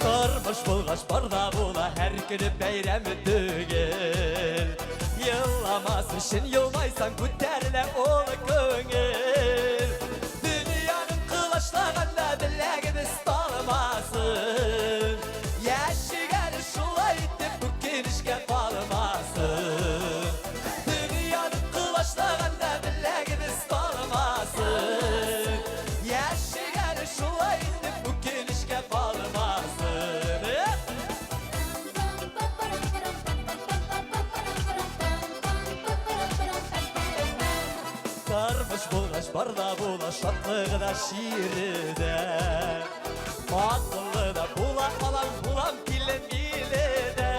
Тормыш булгач бар да була, һәр көне бәйрәм түгел. Еламас өчен елмайсаң, күтәрелә ул күңел. Дөньяны кылачлаганда беләгебез талмасын. Яшик әле шулай итеп үкенечкә калмасын. Дөньяны кылачлаганда беләгебез талмасын. Яшик әле шулай итеп үкенечкә калмасын. Эх! Тормыш булгач бар да була, шатлыгы да, чире дә. Акыллы да була алам, булам килен иле дә.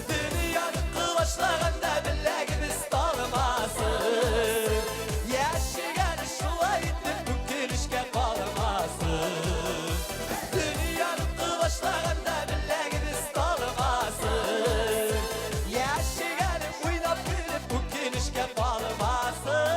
Дөньяны кылачлаганда беләгебез талмасын. Яшик әле шулай итеп үкенечкә калмасын. Дөньяны кылачлаганда беләгебез талмасын. Яшик әле уйнап көлеп үкенечкә калмасын.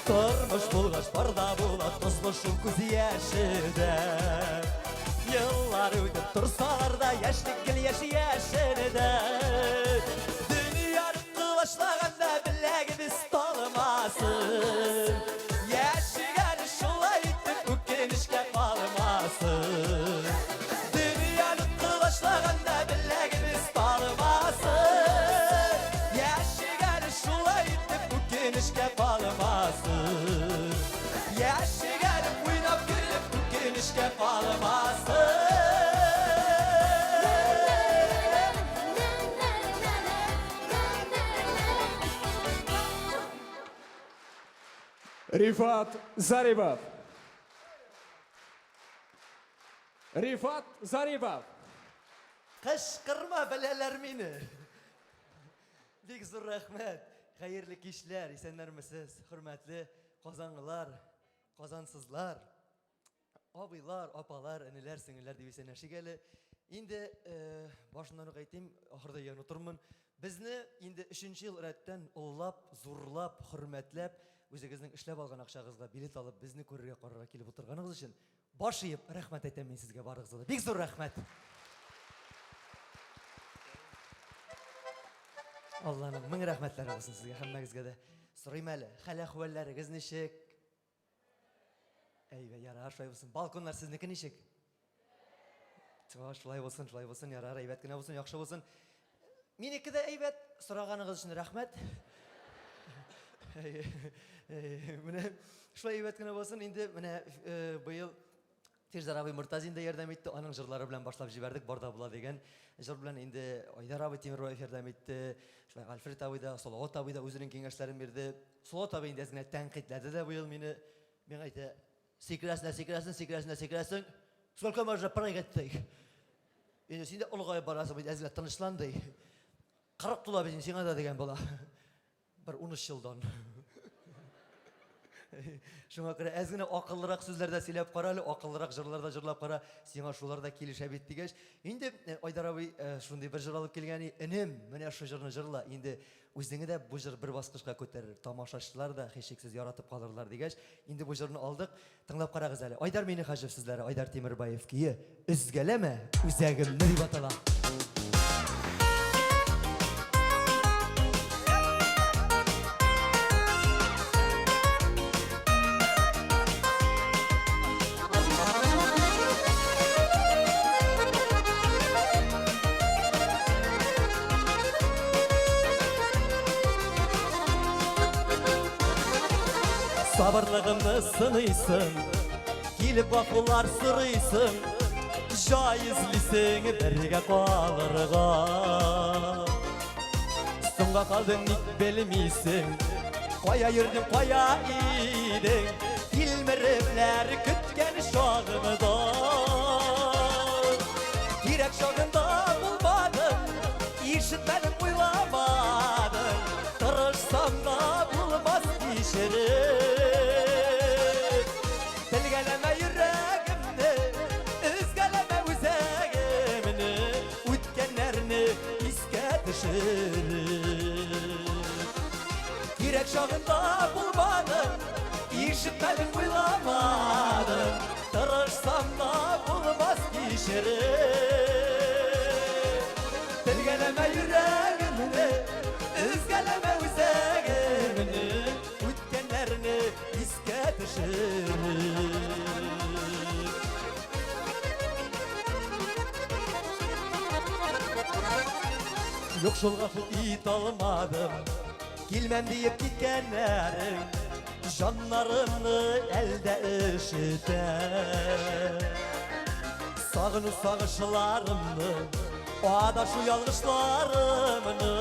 Тормыш булгач бар да була, тозлы шул күз яше дә. Еллар үтеп торсалар да, яшьлек гел яши яшене дә. Дөньяны кылачлаганда беләгебез талмасын. Яшик әле шулай итеп үкенечкә калмасын. Дөньяны кылачлаганда беләгебез талмасын. Яшик әле шулай итеп үкенечкә калмасын. Яшик әле уйнап көлеп үкенечкә калмасын. Рифат Зарипов. Рифат Зарипов. Кычкырма, беләләр мине. Бик зур рәхмәт. Хәерле кичләр, исәннәрмесез, хөрмәтле казанлылар, казансызлар. Абыйлар, апалар, энеләр, сеңелләр дип исәнләшик әле. Инде э, башыннан ук әйтим, ахырда я онытырмын. Безне инде өченче ел рәттән олылап, зурлап, хөрмәтләп, үзегезнең эшләп алган акчагызга билет алып, безне күрергә, карарга килеп утырганыгыз өчен баш иеп рәхмәт әйтәм мин сезгә барыгызга да. Бик зур рәхмәт. Алланың мең рәхмәтләре булсын сезгә һәммәгезгә дә. Сорыйм әле, хәл-әхвәлләрегез ничек? Әйбә, ярар, шулай булсын. Балконнар сезнеке ничек? Шулай булсын, шулай булсын, ярар, әйбәт кенә булсын, яхшы булсын. Минеке дә әйбәт, сораганыгыз өчен рәхмәт. Менә шулай әйбәт кенә булсын. Инде менә э, быел Фирзар абый Мортазин да ярдәм итте, аның җырлары белән башлап җибәрдек, Бар да була дигән җыр белән инде Айдар абый Тимербаев ярдәм итте, шулай Альфред абый да, Салават абый да үзенең киңәшләрен бирде. Салават абый инде әз генә тәнкыйтьләде дә быел мине. Миңа әйтә, сикерәсең дә сикерәсең, сикерәсең дә сикерәсең. Сколько можно прыгать, ди. Инде син дә олыгаеп барасың бит, әз генә тынычлан, ди. 40 тула бит инде сиңа да дигән була. Бер 13 елдан. Шуңа күрә әз генә акыллырак сүзләр дә сөйләп кара әле, акыллырак җырлар да җырлап кара, сиңа шулар да килешә бит дигәч, инде э, Айдар абый э, шундый бер җыр алып килгән, энем, менә шу җырны җырла, инде үзеңне дә бу җыр бер баскычка күтәрер, тамашачылар да һичшиксез яратып калырлар дигәч, инде бу җырны алдык, тыңлап карагыз әле. Айдар Минехаҗев сүзләре, Айдар Тимербаев көе, Өзгәләмә үзәгемне дип атала. Сабырлыгымны сыныйсың, килеп гафулар сорыйсың, җай эзлисең бергә калырга. Соңга калдың ник белмисең Кая йөрдең, кая идең Тилмерепләр көткән чагымда Кирәк чагында булмадың Ишетмәдең, уйламадың Тырышсам да булмас кичереп Телгәләмә йөрәгемне Өзгәләмә үзәгемне Үткәннәрне искә төшереп Кирәк чагында булмадың Ишетмәдең, уйламадың Тырышсам да булмас кичереп Телгәләмә йөрәгемне Өзгәләмә үзәгемне Үткәннәрне искә төшереп Юк шул гафу ит алмадым Килмәм диеп киткәннәрең Җаннарымны әлдә өшетә Сагыну сагышларымны Адашу ялгышларымны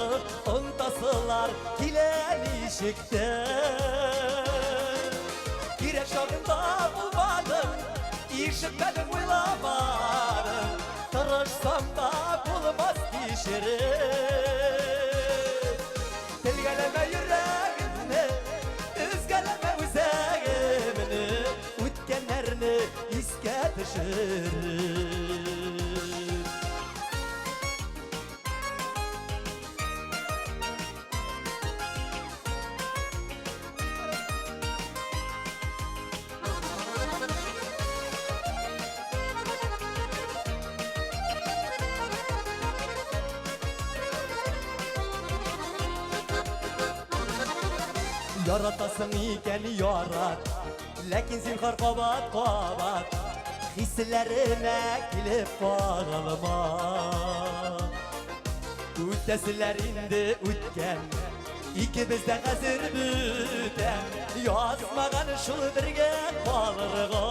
Онтасылар килә ничек тә Кирәк чагында булмадым Ишетмәдем, уйламадым Тырышсам да булмас кичереп Телгәләмә йөрәгемне Өзгәләмә үзәгемне Үткәннәрне искә төшереп Яратасың икән ярат, ләкин зинһар кабат кабат хисләремә килеп кагылма. Үтәселәр инде үткән, икебез дә хәзер бүтән, язмаган шул бергә калырга.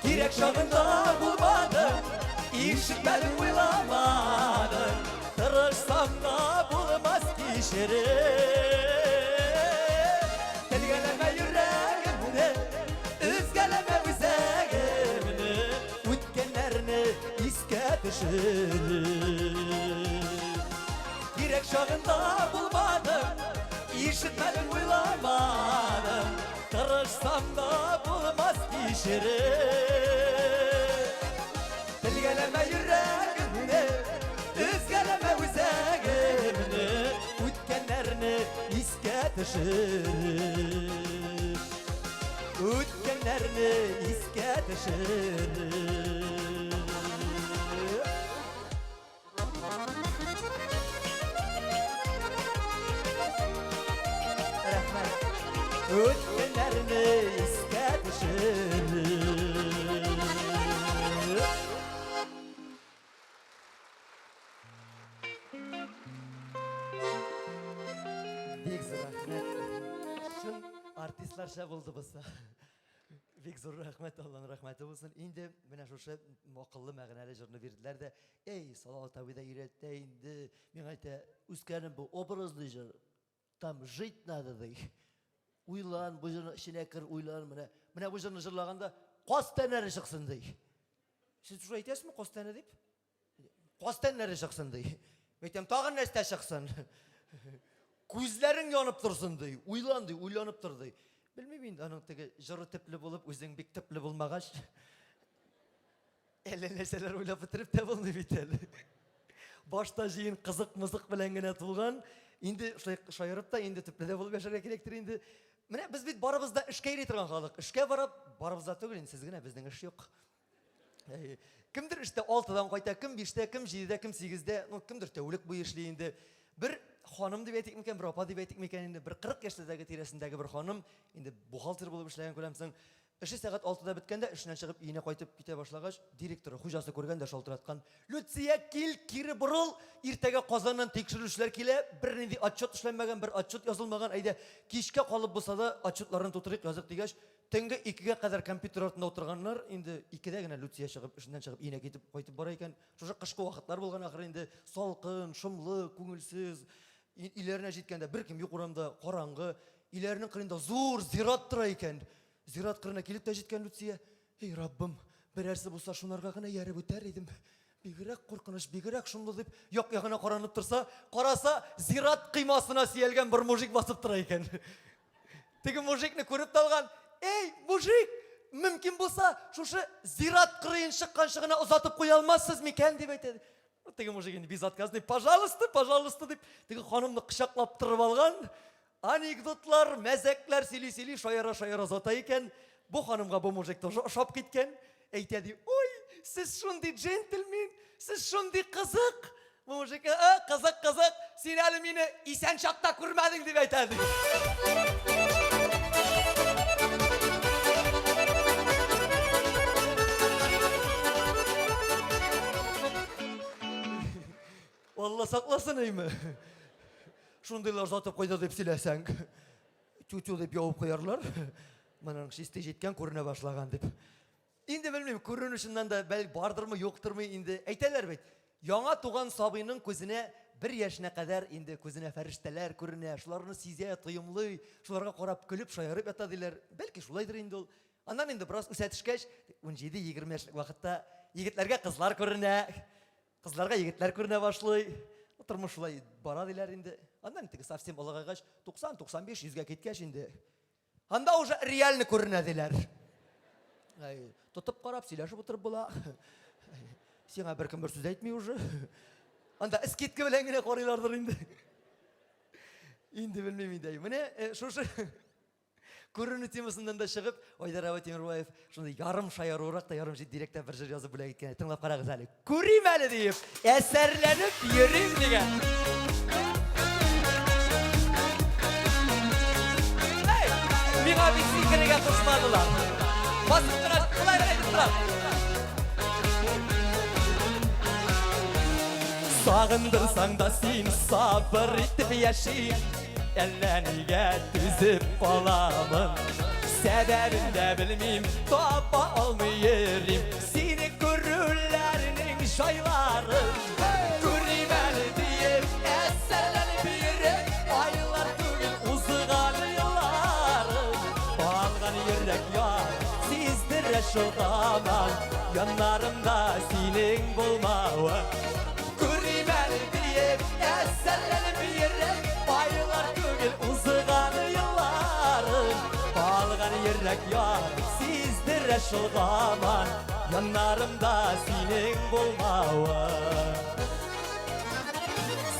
Кирәк чагында булмады, ишетмәдең, уйламадың, тырышсам да булмас кичереп. Телгәләмә йөрәгемне, өзгәләмә үзәгемне, үткәннәрне искә төшереп. Кирәк чагында булмадың, ишетмәдең, уйламадың, тырышсам да булмас кичереп. Телгәләмә йөрәгемне, өзгәләмә үзәгемне, үткәннәрне искә төшереп. Үткәннәрне искә төшереп. Рәхмәт. Үткәннәрне искә төшереп. Бик зур рәхмәт. Чын артистларча булды бусы. Бик зур рәхмәт, Алланың рәхмәте булсын. Инде менә шушы акыллы мәгънәле җырны бирделәр дә, эй, Салават абый да өйрәтә инде. Миңа әйтә, Үскәнем, бу образный җыр. Там жить надо, ди. Уйлан, бу җырның эченә кер, уйлан, менә. Менә бу җырны җырлаганда каз тәннәре чыксын, ди. Сез шулай әйтәсезме, каз тәне дип? Каз тәннәре чыксын, ди. Әйтәм, тагын нәрсә чыксын? Күзләрең янып торсын, ди. Уйлан, ди, уйланып тор, ди. Белмим инде, аның теге җыры төпле булып, үзең бик төпле булмагач, әллә нәрсәләр уйлап бетереп тә булмый бит әле. Башта җыен кызык-мызык белән генә тулган. Инде шулай шаярып та, инде төпле дә булып яшәргә кирәктер инде. Менә без бит барыбыз да эшкә йөри торган халык. Эшкә барып, барыбыз да түгел инде, сез генә, безнең эш юк. Кемдер эштә алтыдан кайта, кем биштә, кем җидедә, кем сигездә, ну, кемдер тәүлек буе эшли инде. Бер ханым дип әйтик микән, бер апа дип әйтик микән инде, бер 40 яшьләрдәге тирәсендәге бер ханым, инде бухгалтер булып эшләгән күрәмсең. Эше сәгать алтыда беткәндә, эшеннән чыгып өенә кайтып китә башлагач, директоры, хуҗасы күргән дә шалтыраткан. Люция, кил, кире борыл, иртәгә Казаннан тикшерүчеләр килә, бернинди отчет эшләнмәгән, бер отчет язылмаган, әйдә, кичкә калып булса да отчетларны тутырыйк, язык дигәч, Төнге икегә кадәр компьютер артында утырганнар, инде икедә генә Люция чыгып, эшеннән чыгып, өенә китеп кайтып бара икән. Шушы кышкы вакытлар булган ахры инде, салкын, шомлы, күңелсез. Өйләренә җиткәндә беркем юк урамда, караңгы. Өйләренең кырыенда зур зират тора икән. Зират кырына килеп тә җиткән Люция. Эй, Раббым, берәрсе булса шунарга гына ияреп үтәр идем. Бигрәк куркыныч, бигрәк шомлы дип, як-ягына каранып торса, караса, зират коймасына сөялгән бер мужик басып тора икән. Теге мужикны күреп тә алган, Эй, мужик, мөмкин булса, шушы зират кырыен чыкканчы гына озатып куя алмассыз микән, дип әйтә. Теге мужик инде безотказный, пожалуйста, пожалуйста, дип, теге ханымны кочаклап торып алган. Анекдотлар, мәзәкләр сөйли-сөйли, шаяра-шаяра озата икән. Бу ханымга бу мужик тоже ошап киткән. Әйтә ди, ой, сез шундый джентльмен, сез шундый кызык. Бу мужик, ә, кызык, кызык, син әле мине исән чакта күрмәдең, дип әйтә ди. Алла сакласын, әйме. Шундыйлар затып куйды дип сөйләсәң, тю-тю дип явып куярлар. Моның чисти җиткән күренә башлаган дип. Инде белмим, күренү чыннан да бәл бардырмы, юктырмы инде. Әйтәләр бит, яңа туган сабыйның күзенә бер яшенә кадәр инде күзенә фәрештәләр күренә, шуларны сизә, тоемлый, шуларга карап көлеп, шаярып ята диләр. Бәлки шулайдыр инде ул. Аннан инде бераз үсә төшкәч, 17-20 яшьлек вакытта егетләргә кызлар күренә. Кызларга егетләр күренә башлый. Тормыш шулай бара диләр инде. Аннан теге совсем олыгайгач, 90, 95, 100-гә киткәч инде. Анда уже реально күренә диләр. Әй, тотып карап, сөйләшеп утырып була. Сиңа беркем бер сүз әйтми уже. Анда скидка белән генә карыйлардыр инде. Инде белмим инде. Менә э, шушы Күренү темасыннан да чыгып, Айдар абый Тимербаев шундый ярым шаяруырак та, ярым җитдирәк тә бер җыр язып бүләк иткән. Тыңлап карагыз әле. Күрим әле диеп, әсәрләнеп йөрим дигән. Эй, миңа бит сикерергә кушмадылар. Басып тора, болай гына әйтеп торам. Сагындырсаң да син сабыр итеп яшим. Әллә нигә түзеп каламын Сәбәбен дә белмим, таба алмый йөрим Сине күрүләрнең җайларын Күрим әле диеп, әсәрләнеп йөреп Айлар түгел, узган елларым Алган йөрәк яр, сиздерә шул һаман Яннарымда синең булмавың Күрим әле диеп, әсәрләнеп йөреп, айлар түгел, узган елларым. Калган йөрәк яр, сиздерә шул һаман, яннарымда синең булмавың.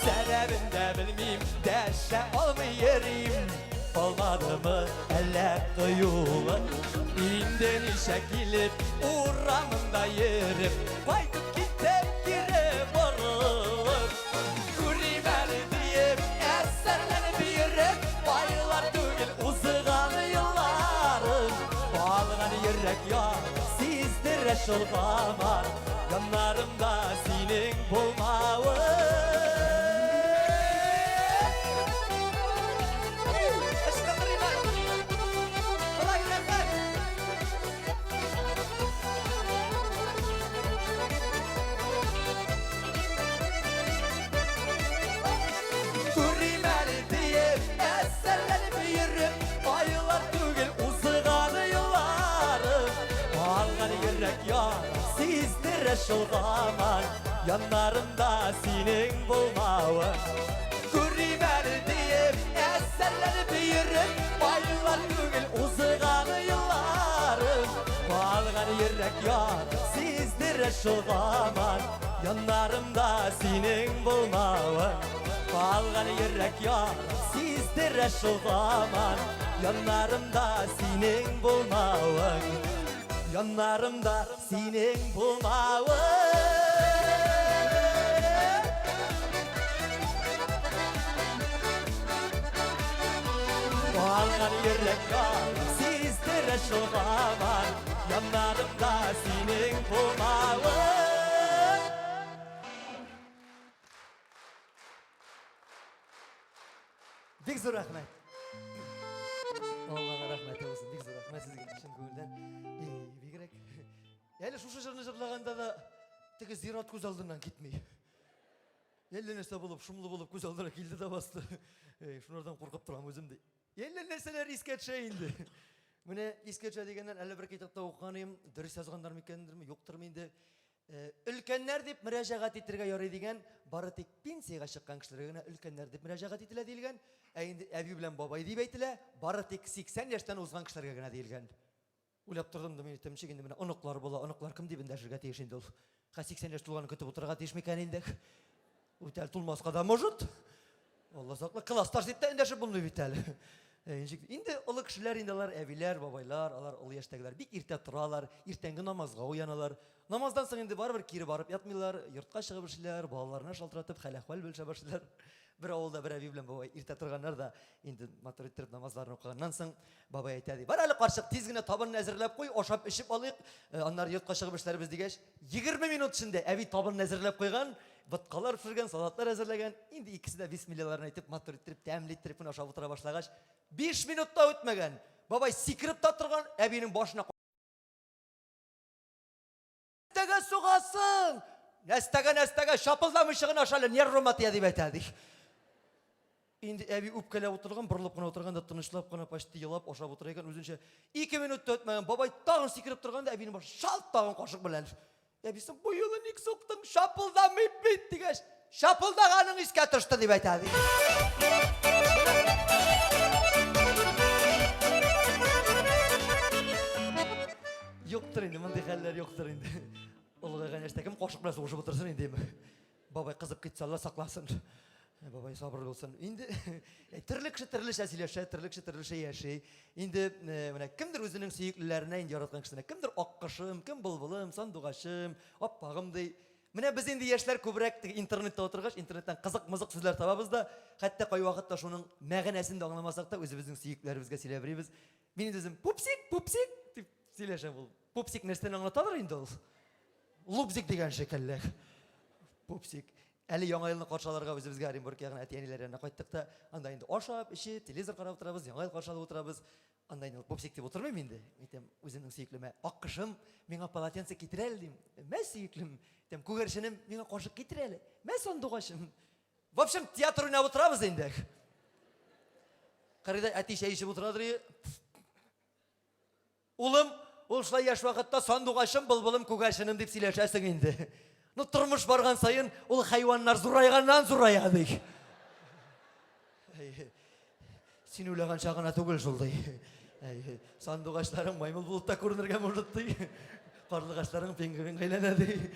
Сәбәбен дә белмим, дәшә алмый йөрим. Калмадымы әллә кыюлык? Инде ничә килеп, урамында йөреп, кайтып киттем кире борылып. Күрим әле диеп, әсәрләнеп йөреп, айлар түгел, узган елларым. Калган йөрәк яр, сиздерә шул һаман, яннарымда синең булмавың. Күрим әле диеп, әсәрләнеп йөреп, айлар түгел, узган елларым. Алган йөрәк яр, сиздерә шул һаман, яннарымда синең булмавың. Күрим әле диеп, әсәрләнеп йөреп, айлар түгел, узган елларым. Калган йөрәк яр, сиздерә шул һаман, яннарымда синең булмавың. Калган йөрәк яр, сиздерә шул һаман, яннарымда синең булмавың. Яннарымда синең булмавың. Калган йөрәк яр, сиздерә шул һаман, яннарымда синең булмавың. Бик зур рәхмәт. Аллага рәхмәте булсын. Бик зур рәхмәт сезгә чын күңелдән. Эй, бигрәк. Әле шушы җырны җырлаганда да теге зират күз алдыннан китми. Әллә нәрсә булып, шомлы булып күз алдына килде дә басты. Эй, шунардан куркып торам үзем ди. Әллә нәрсәләр искә төшә инде. Менә искә төшә дигәннән әле бер китапта укыган идем, дөрес язганнар микәндерме, юктырмы инде. Өлкәннәр дип мөрәҗәгать итергә ярый дигән, бары тик пенсиягә чыккан кешеләргә генә өлкәннәр дип мөрәҗәгать ителә диелгән. Ә инде әби белән бабай дип әйтелә, бары тик 80 яшьтән узган кешеләргә генә диелгән. Уйлап тордым да мин әйтәм, ничек инде менә оныклар була, оныклар кем дип эндәшергә тиеш инде ул? Хә 80 яшь тулганын көтеп утырырга тиеш микән инде? Үтәл тулмаска да может. Алла сакла, классташ дип тә эндәшеп булмый бит әле. Ничек? Инде олы кешеләр инде алар әбиләр, бабайлар, алар олы яшьтәгеләр бик иртә торалар, иртәнге намазга уяналар. Намаздан соң инде барыбер кире барып ятмыйлар, йортка чыгып эшлиләр, балаларына шалтыратып, хәл-әхвәл белешә башлыйлар. Бер авылда бер әби белән бабай иртә торганнар да, инде матур иттереп намазларын укыганнан соң, бабай әйтә ди, бар әле карчык, тиз генә табынны әзерләп куй, ашап эчеп алыйк, аннары йортка чыгып эшләрбез дигәч, 20 минут эчендә әби табынны әзерләп куйган, боткалар пешергән, салатлар әзерләгән. Инде икесе дә бисмиллаларын әйтеп, матур иттереп, тәмле иттереп кенә ашап утыра башлагач, 5 минут та үтмәгән, бабай сикереп тә торган, әбинең башына Нәстәгә сугасың? Нәстәгә, нәстәгә, чапылдамыйча гына аша әле, нервыма тия дип әйтә, ди. Инде әби үпкәләп утырган, борылып кына утырган да тынычлап кына почти елап ашап утыра икән үзенчә. Ике минут та үтмәгән, бабай тагын сикереп торган да әбинең башы шалт тагын кашык белән. Әбисе, бу юлы ник суктың, шапылдамый бит дигәч, шапылдаганың искә төште дип әйтә ди. Юктыр инде, мондый хәлләр юктыр инде. Олыгайган яшьтә кем кашык белән сугышып утырсын инде. Бабай кызып китсә, Алла сакласын. Бабай сабыр булсын. Инде төрле кеше төрлечә сөйләшә, төрле кеше төрлечә яши. Инде менә кемдер үзенең сөеклеләренә инде яраткан кешесенә, кемдер аккошым, кем былбылым, сандугачым, аппагым ди. Менә без инде яшьләр күбрәк теге интернетта утыргач, интернеттан кызык-мызык сүзләр табабыз да, хәтта кайвакытта шуның мәгънәсен дә аңламасак та, үзебезнең сөеклеләребезгә сөйләп йөрибез. Мин инде үзем пупсик, пупсик дип сөйләшәм ул. Пупсик нәрсәне аңлатадыр инде ул? Лупзик дигән шикелле. Пупсик. Әле яңа елны каршы алырга үзебезгә Оренбург ягына әти-әниләр янына кайттык та, анда инде ашап, эчеп, телевизор карап утырабыз, яңа ел каршы алып утырабыз. Анда инде пупсик дип утырмыйм инде. Әйтәм, үземнең сөеклемә, аккошым, миңа полотенце китер әле дим. Мә сөеклем, әйтәм, күгәрченем, миңа кашык китер әле. Мә сандугачым. В общем, театр уйнап утырабыз инде. Кырыйда әти чәй эчеп утырадыр. Улым, ул шулай яшь вакытта сандугачым, былбылым, күгәрченем дип сөйләшәсең инде. Ну, тормыш барган саен ул хайваннар зурайганнан зурая, ди. Син уйлаганча гына түгел шул, ди. Сандугачларың маймыл булып та күренергә может, ди. Карлыгачларың пингвинга әйләнә, ди.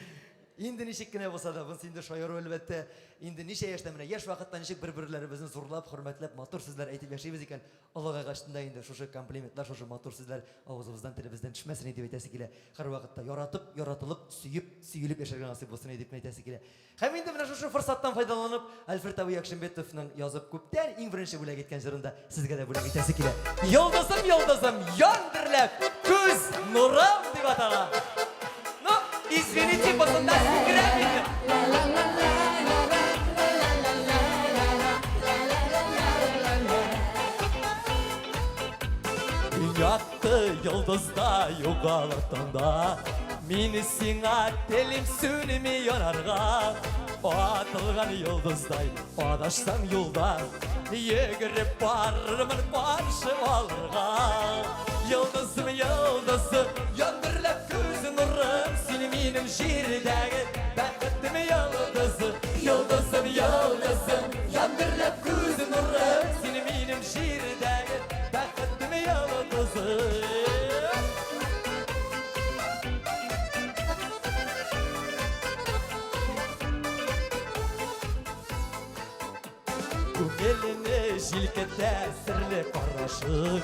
Инде ничек кенә булса да, монысы инде шаяру, әлбәттә. Инде ничә яшьтә менә яшь вакытта ничек бер-берләребезне зурлап, хөрмәтләп, матур сүзләр әйтеп яшибез икән, Олыгайгачтын да инде шушы комплиментлар, шушы матур сүзләр авызыбыздан, телебездән төшмәсен иде дип әйтәсе килә. Һәрвакытта яратып, яратылып, сөеп, сөелеп яшәргә насыйп булсын иде дип әйтәсе килә. Һәм инде менә шушы форсаттан файдаланып, Альфред абый Якшимбетовның язып күптән иң беренче бүләк иткән җырын да сезгә дә бүләк итәсе килә. Йолдызым, йолдызым, ян дөрләп, күз нурым дип атала. Ну, извините, бусында сикерәм инде. Якты йолдызда югалыр таңда Мин сиңа телим сүнми янарга Атылган йолдыздай адашсаң юлда Йөгереп барырмын каршы алырга Йолдызым, йолдызым, яндырлап күз нурым Син минем җирдәге бәхетем йолдызы Йолдызым, йолдызым, яндырлап күз нурым Син минем җирдәге бәхетем йолдызы. Күңелне җилкетә серле карашың,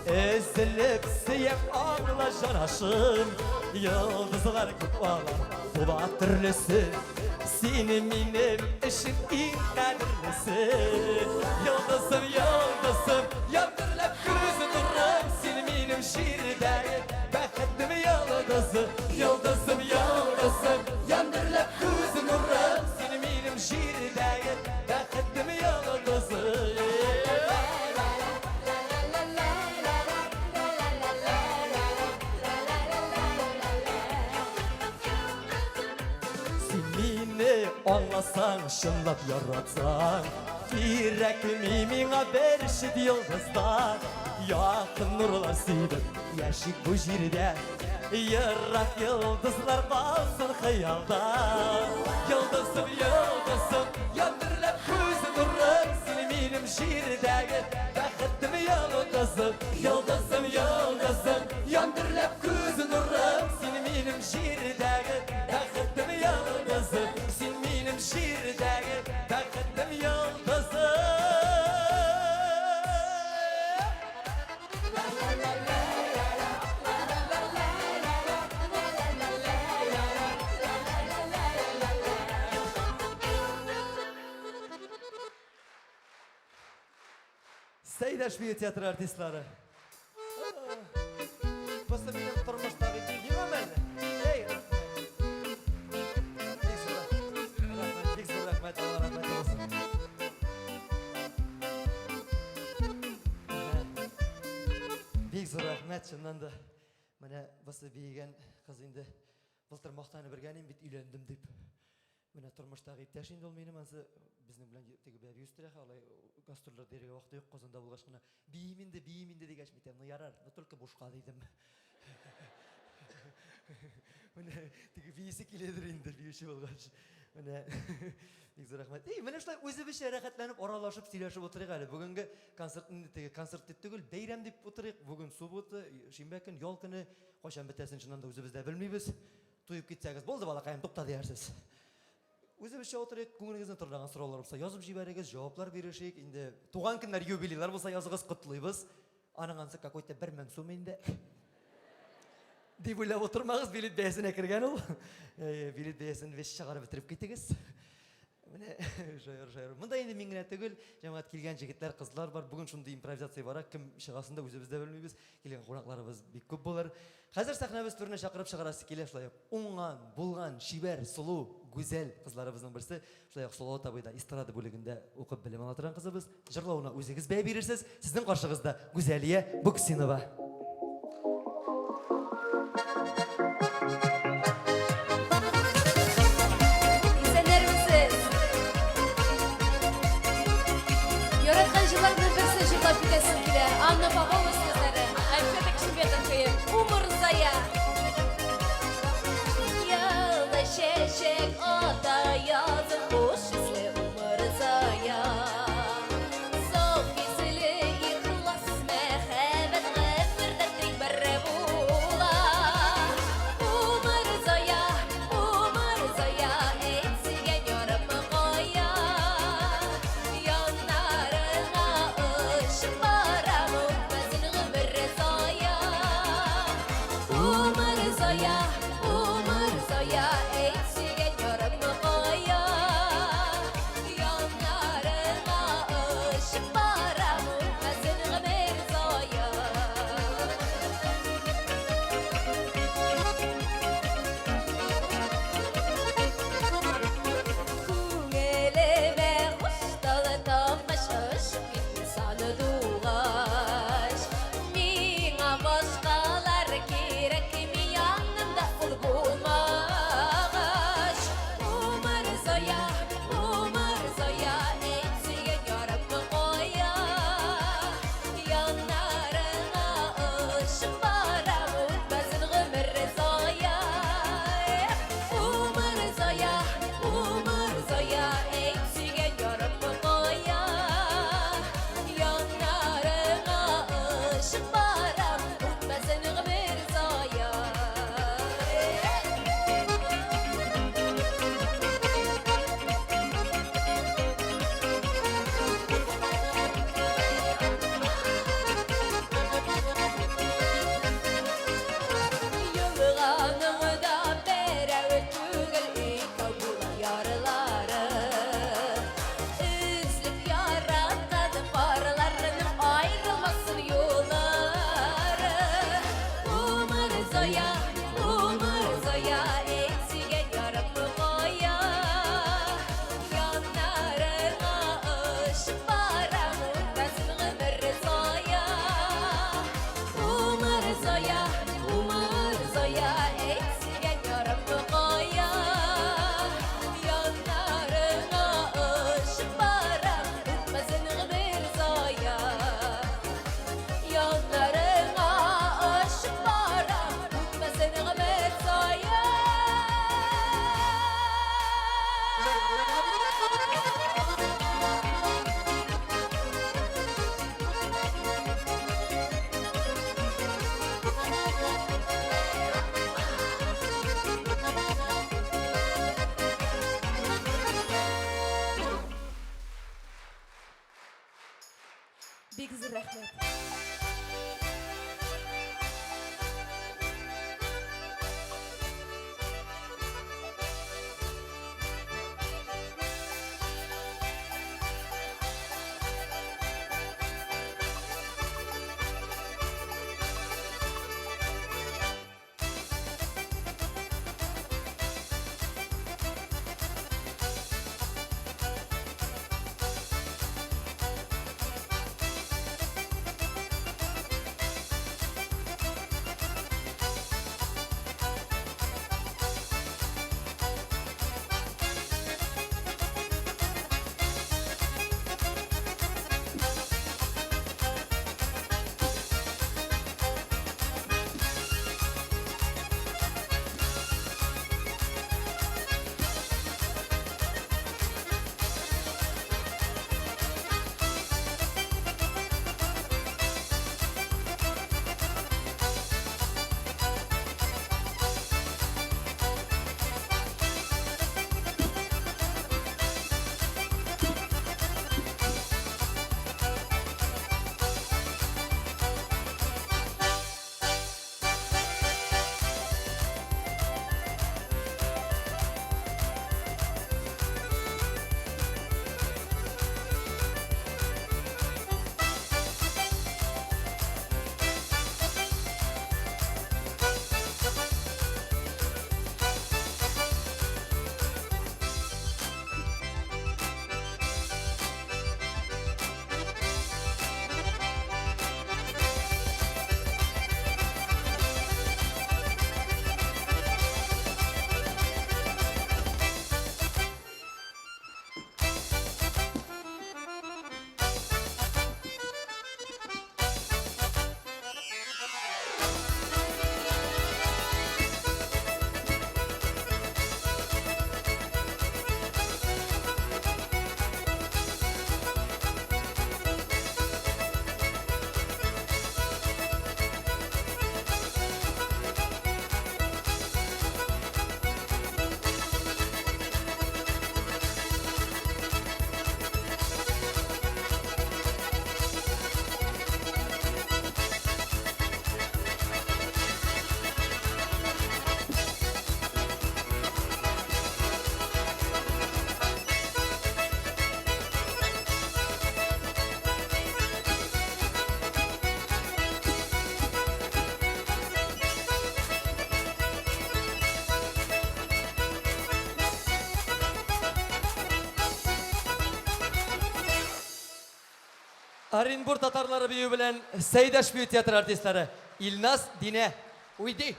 Өзелеп сөям аңла җанашым. Йолдызлар күп алар, була төрлесе, Син минем өчен иң кадерлесе. Йолдызым, йолдызым, яндырлап күз нурым, Син минем җирдәге бәхетем йолдызы. Йолдызым, йолдызым, яндырлап күз нурым, Син минем җирдәге бәхетем йолдызы. Уйласаң, чынлап яратсаң, кирәкми миңа бер чит йолдызда. Якын нурлар сибеп, яшик бу җирдә. Ерак йолдызлар калсын хыялда. Йолдызым, йолдызым, яндырлап күз нурың, син минем җирдәге бәхетем йолдызым. Йолдызым, йолдызым, яндырлап күз нурың, син минем җирдәге бәхетем йолдызым. Син минем җирдәге бәхетем йолдызым. Сәйдәш бию театры артистлары. Бусы минем тормыштагы миңа мәллә? Эй, рәхмәт. Бик зур рәхмәт, бик зур рәхмәт, Алла рәхмәте булсын. Бик зур рәхмәт, чыннан да. Менә бусы биегән кыз инде былтыр мактанып бергән бит өйләндем дип. Менә тормыштагы иптәш инде ул минем, ансы безнең белән теге бәби үстерә, алай гастрольләрдә йөрергә вакыты юк, Казанда булгач кына. Биим инде, биим инде дигәч, мин ну ярар, но только бушка дидем. Менә теге биисе киләдер инде биюче булгач. Менә бик зур рәхмәт. Эй, менә шулай үзебезчә рәхәтләнеп аралашып сөйләшеп утырыйк әле. Бүгенге концерт инде теге концерт дип түгел, бәйрәм дип утырыйк. Бүген суббота, шимбә көн, ял көне. Кайчан бетәсен чыннан да үзебез дә белмибез. Туеп китсәгез, булды, балакаем, тукта диярсез. Үзебезчә утырыйк, күңелегезне тырнаган сораулар булса язып җибәрегез, җаваплар бирешик. Инде туган көннәр, юбилейлар булса языгыз, котлыйбыз. Аның ансы какой-то 1000 сум инде. Дип уйлап утырмагыз, билет бәясенә кергән ул. Билет бәясен весь чыгарып бетереп китегез. Менә шаяр, шаяр. Монда инде мин генә түгел, җәмәгать килгән җегетләр, кызлар бар. Бүген шундый импровизация бара, кем чыгасын да үзебез дә белмибез. Килгән кунакларыбыз бик күп булыр. Хәзер сәхнәбез түренә чакырып чыгарасы килә шулай ук уңган, булган, чибәр, сылу, гүзәл кызларыбызның берсе. Шулай ук Салават абый да эстрада бүлегендә укып белем ала торган кызыбыз. Җырлавына үзегез бәя бирерсез. Сезнең каршыгызда Гүзәлия Буксинова. Исәннәрмесез! Яраткан җырларның берсен җырлап китәсем килә. Анна Попова сүзләре, Альфред Акшимбетов көе Умырзая. Ялда чәчәк ата язын хуш исле умырзая. Саф йөзле ихлас мәхәббәт гомердә тик бер була. Умырзая, умырзая, әйт сөйгән ярым кая? Яннарыңа очып барам, үпмәсен. Бик зур рәхмәт. Оренбур татарлары бию белән Сәйдәш бию театры артистлары Илназ, Динә, Уйди.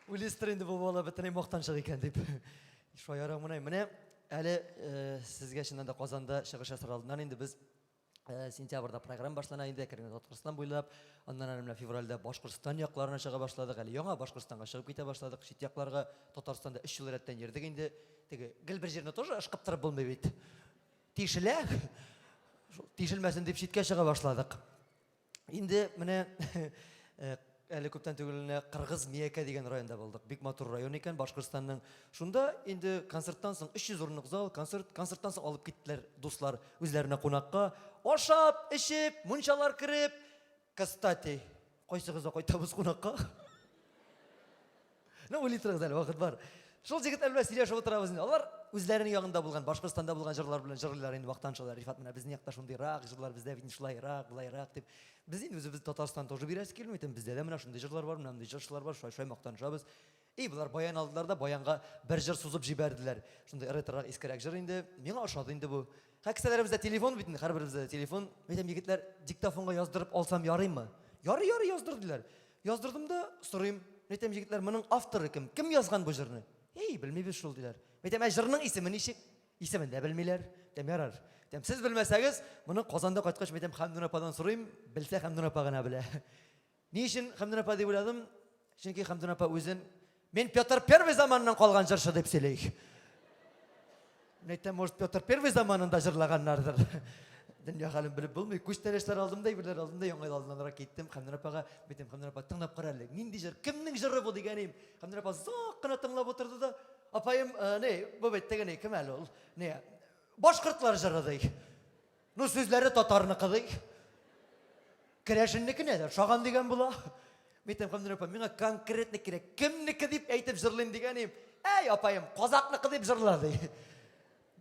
Уйлыйсыздыр инде бу бала бөтенләй мактанчык икән дип. Шаярам гына. Менә әле э, сезгә чыннан да Казанда чыгыш ясар алдыннан инде без Э, сентябрьдә программа башлана инде, әкрен Татарстан буйлап. Аннан әле менә февральдә Башкортстан якларына чыга башладык. Әле яңа Башкортстанга чыгып китә башладык. Чит якларга Татарстанда 3 ел рәттән йөрдек инде. Теге гел бер җирне тоже ышкып торып булмый бит. Тишелә. Шул тишелмәсен дип читкә чыга башладык. Инде менә э, әле күптән түгел генә Кыргыз Миякә дигән районда булдык. Бик матур район икән Башкортстанның. Шунда инде концерттан соң 300 урынлык зал, концерт, концерттан соң алып киттеләр дуслар үзләренә кунакка. Ашап, эчеп, мунчалар кереп. Кстати, кайсыгызда кайтабыз кунакка? Ну, уйлый торыгыз әле, вакыт бар. Шул җегетләр белән сөйләшеп утырабыз инде. Алар үзләренең ягында булган, Башкортстанда булган җырлар белән җырлыйлар инде, мактанышалар. Рифат, менә безнең якта шундыйрак җырлар, бездә бит шулайрак, былайрак дип. Без инде үзебез Татарстан тоже бирәсе килми, әйтәм, бездә дә менә шундый җырлар бар, менә мондый җырчылар бар, шулай-шулай мактанышабыз. И, болар баян алдылар да, баянга бер җыр сузып җибәрделәр. Шундый ретро, искерәк җыр инде. Миңа ошады инде бу. Һәр кесәләребездә телефон бит инде, һәрберебездә дә телефон. Әйтәм, егетләр, диктофонга яздырып алсам ярыймы? Ярый, ярый, яздыр, диләр. Яздырдым да сорыйм. Әйтәм, егетләр, моның авторы кем? Кем язган бу җырны? Эй, белмибез шул, диләр. Әйтәм, ә җырның исеме ничек? Исемен дә белмиләр. Әйтәм, ярар. Әйтәм, сез белмәсәгез, моны Казанда кайткач, әйтәм, Хәмдүн ападан сорыйм, белсә Хәмдүн апа гына белә. Ни өчен Хәмдүн апа дип уйладым? Чөнки Хәмдүн апа үзен мин Петр Первый заманыннан калган җырчы дип сөйли. Мин әйтәм, может, Петр Первый заманында җырлаганнардыр. Дөнья хәлен белеп булмый. Күчтәнәчләр алдым да, әйберләр алдым да, яңа ел алдыннанрак киттем. Хәмдүн апага, әйтәм, Хәмдүн апа, тыңлап кара әле. Нинди җыр? Кемнең җыры бу дигәнем. Хәмдүн апа озак кына тыңлап утырды да, Апаем, э, ни, бу бит теге ни, кем әле ул? Ни, башкортлар җыры ди. Ну, сүзләре татарныкы ди. Керәшеннеке нәдә ошаган дигән була. Мин әйтәм, Хәмдүнә апа, миңа конкретно кирәк. Кемнеке дип әйтеп җырлыйм дигән идем. Әй, апаем, казакныкы дип җырла ди.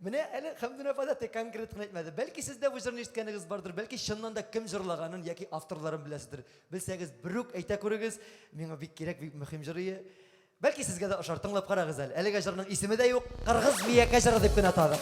Менә әле Хәмдүнә апа да тек конкрет кына әйтмәде. Бәлки сез дә бу җырны ишеткәнегез бардыр, бәлки чыннан да кем җырлаганын яки авторларын беләсездер. Белсәгез, берүк әйтә күрегез. Миңа бик кирәк, бик мөһим җыр ие. Бәлки сезгә дә ошар, тыңлап карагыз әле. Әлегә җырның исеме дә юк, Кыргыз Миякә җыры дип кенә атадык.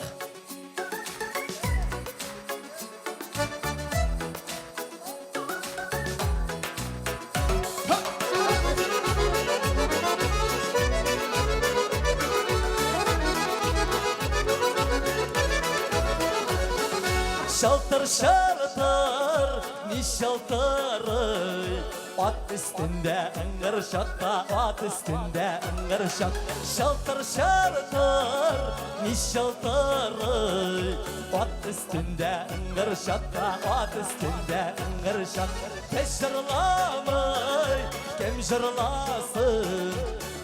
Шалтыр шалтыр, ни шалтырый, Ат өстендә ыңгырчакта, ат өстендә ыңгырчак. Шалтыр шалтыр, ни шалтырый. Ат өстендә ыңгырчакта, ат өстендә ыңгырчак. Без җырламый, кем җырласын?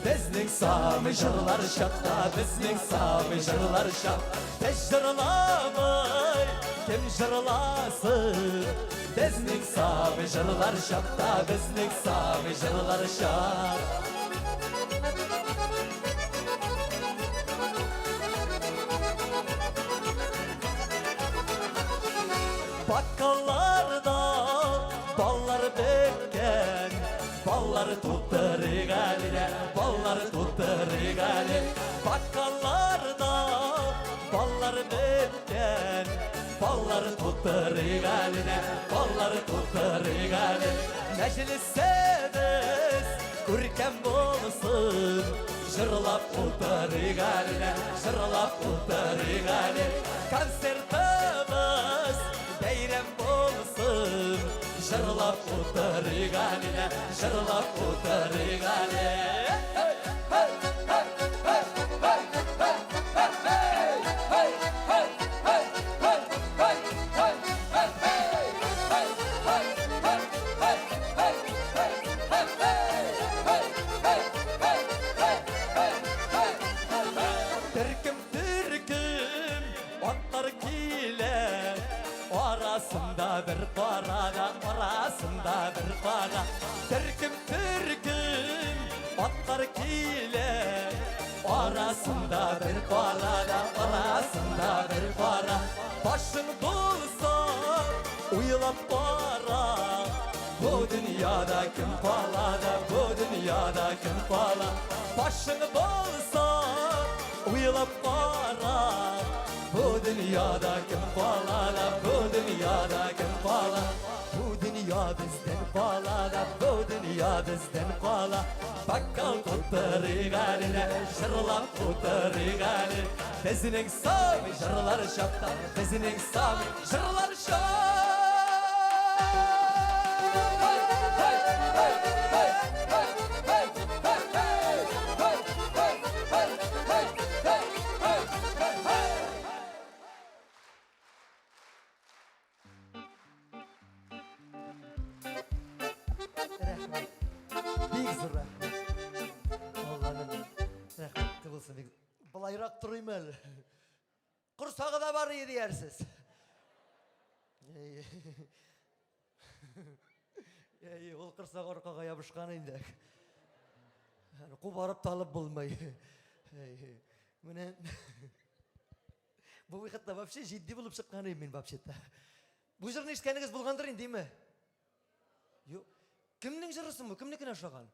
Безнең самый җырлар чакта, безнең самый җырлар чак. Без җырламый, кем җырласын? Безнең самый җырлар чакта, безнең самый җырлар чак. Бакаларда баллар беткән, Баллар тутырыйк әле, баллар тутырыйк әле. Бакаларда баллар беткән, баллар тутырыйк әле, баллар тутырыйк әле. Мәҗлесебез күркәм булсын, җырлап утырыйк әле, җырлап утырыйк әле. Концертыбыз бәйрәм булсын, җырлап утырыйк әле, җырлап утырыйк әле. Төркем төркем Атлар килә, арасында бер кара да, арасында бер кара. Төркем төркем атлар килә, арасында бер кара да, арасында бер кара. Башың булса, уйлап кара, бу дөньяда кем кала да, бу дөньяда кем кала. Башың булса, Уйлап кара, бу дөньяда кем кала да, бу дөньяда кем кала? Бу дөнья бездән кала да, бу дөнья бездән кала. Бокал тутырыйк әле, җырлап утырыйк әле. Безнең самый җырлар чакта, безнең самый җырлар чакта. Рәхмәт. Бик зур рәхмәт. Алланың рәхмәте булсын. Бик Былайрак торыйм әле. Корсагы да бар иде диярсез. Әй, ул корсак аркага ябышкан инде. Кубарып та алып булмый. Менә бу выходта вообще җитди булып чыккан идем мин вообще-то. Бу җырны ишеткәнегез булгандыр инде, димме? Юк. Кемнең җыры соң бу? Кемнекенә ошаган?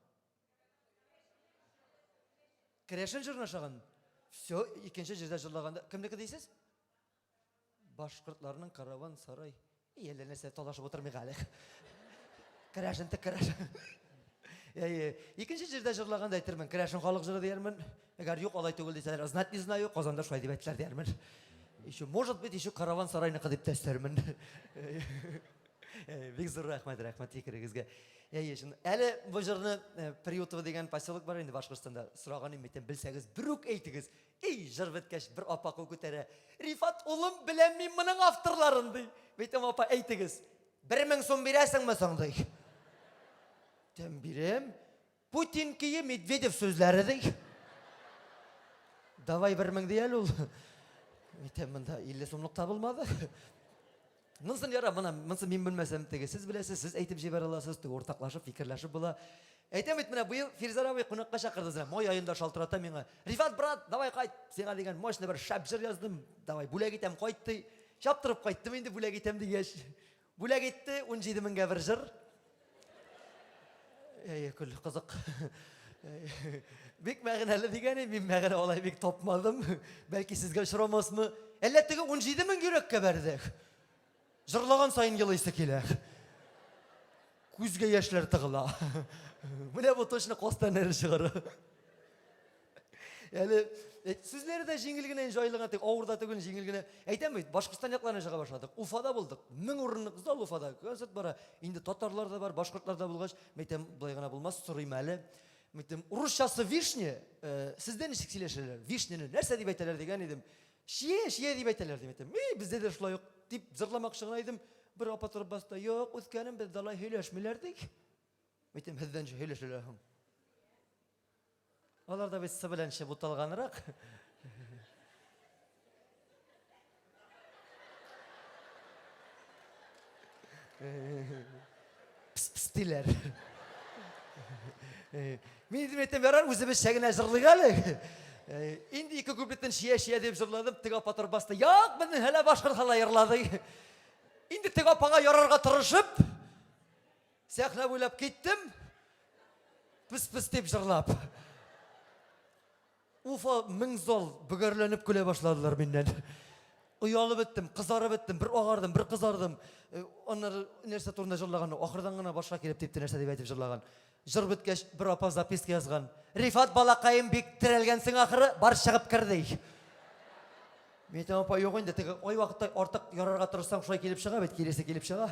Керәшен җырына ошаган. Все, икенче җирдә җырлаганда кемнеке дисез? Башкортларның караван сарай. И, әллә нәрсә талашып утырмыйк әле. Керәшен тек керәшен. Әйе, икенче җирдә җырлаганда әйтермен, керәшен халык җыры диярмен. Әгәр юк, алай түгел дисәләр, знать не знаю, Казанда шулай дип әйттеләр диярмен. Еще, может быть, еще караван сарайныкы дип тә өстәрмен. Бик зур рәхмәт, рәхмәт фикерегезгә. Әйе, чын. Әле бу җырны э, Приютово дигән поселок бар инде Башкортстанда. Сораган идем, әйтәм, белсәгез, берүк әйтегез. Эй, җыр беткәч, бер апа кул күтәрә. Рифат улым, беләм мин моның авторларын, ди. Әйтәм, апа, әйтегез. 1000 сум бирәсеңме соң, ди. Тәм бирәм. Путин кие Медведев сүзләре, ди. Давай 1000 ди әле ул. Әйтәм, монда 50 сумлык табылмады. Монсын яра, мына монсын мин белмәсәм, теге сез беләсез, сез әйтеп җибәрә аласыз, теге уртаклашып, фикерләшеп була. Әйтәм бит, менә быел Фирзәр абый кунакка чакырды, менә май аенда шалтырата миңа. Рифат, брат, давай кайт, сиңа дигән мощный бер шәп җыр яздым, давай бүләк итәм, кайт ди. Чаптырып кайттым инде бүләк итәм дигәч. Бүләк итте 17 меңгә бер җыр. Әй, көл, кызык. Бик мәгънәле дигән, мин мәгънә алай бик тапмадым. Бәлки сезгә очрамасмы? Әллә теге 17 мең йөрәккә бәрде. Җырлаган саен елыйсы килә. Күзгә яшьләр тыгыла. Менә бу точно костан чыгара. Әле э, сүзләре дә җиңел генә, җайлы гына, тик авыр да түгел, җиңел генә. Әйтәм бит, Башкортстан якларына чыга башладык. Уфада булдык. 1000 урынлык зал Уфада. Концерт бара. Инде татарлар да бар, башкортлар да булгач, әйтәм, болай гына булмас, сорыйм әле. Әйтәм, урысчасы вишня, э, сездә ничек сөйләшәләр? Вишняны нәрсә дип әйтәләр дигән идем. Чия, чия дип әйтәләр дип әйтәм. Эй, бездә дә шулай ук дип зырламакчы гына идем. Бер апа торып басты. Юк, үскәнем, бездә алай һөйләшмиләр ди. Әйтәм, һездән һөйләшәләр һуң. Алар да бит сы белән чы буталганрак. Пс-пс диләр. Мин инде әйтәм, ярар, үзебезчә генә җырлыйк әле. Инде ике куплетын чия-чия дип җырладым, теге апа торып басты. Як, безнең һәлә башкорт hala йырлады. Инде теге апага ярарга тырышып, Сәхнә буйлап киттем. Пыс-пыс дип җырлап. Уфа мең зал бөгәрләнеп көлә башладылар миннән. Оялып беттем, кызарып беттем, бер агардым, бер кызардым. Э, аннары нәрсә турында җырлаган, ахырдан гына башка килеп типте нәрсә дип әйтеп җырлаган. Җыр беткәч, бер апа записка язган. Рифат балакаем бик терәлгәнсең ахыры, бар чыгып кер ди. Мин әйтәм, апа, юк инде, теге ай вакытта артык ярарга тырышсаң, шулай килеп чыга бит, киресе килеп чыга.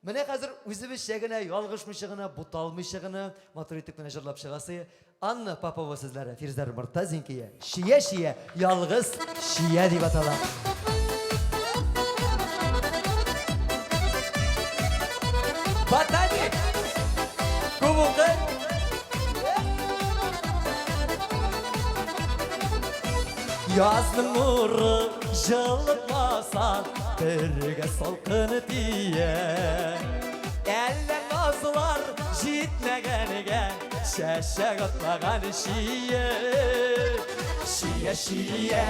Менә хәзер үзебезчә генә, ялгышмыйча гына, буталмыйча гына, матур итеп кенә җырлап чыгасы. Анна Попова сүзләре, Фирзәр Мортазин көе. Чия-чия, ялгыз чия дип атала. Ботаник! Күп укы! Язның нуры җылытмаса, бергә салкын тия. Әллә назлар җитмәгәнгә, чәчәк атмаган чия. Чия, чия,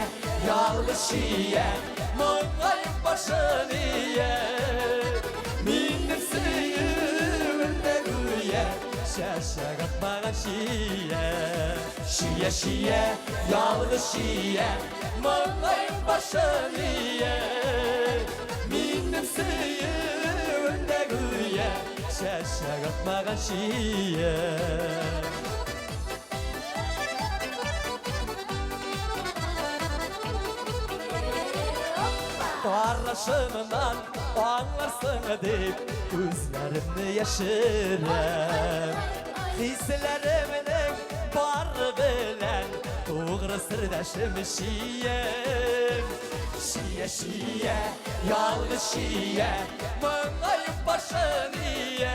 ялгыз чия, моңаеп башын ия. Минем сөюемдә гүя, чәчәк атмаган чия. Чия, чия, ялгыз чия, моңаеп башын ия. Минем сөюемдә гүя, чәчәк атмаган чия. Карашымнан аңларсың дип, күзләремне яшерәм. Хисләремнең бары белән тугры сердәшем чиям. Чия, чия, ялгыз чия, моңаеп башын ия.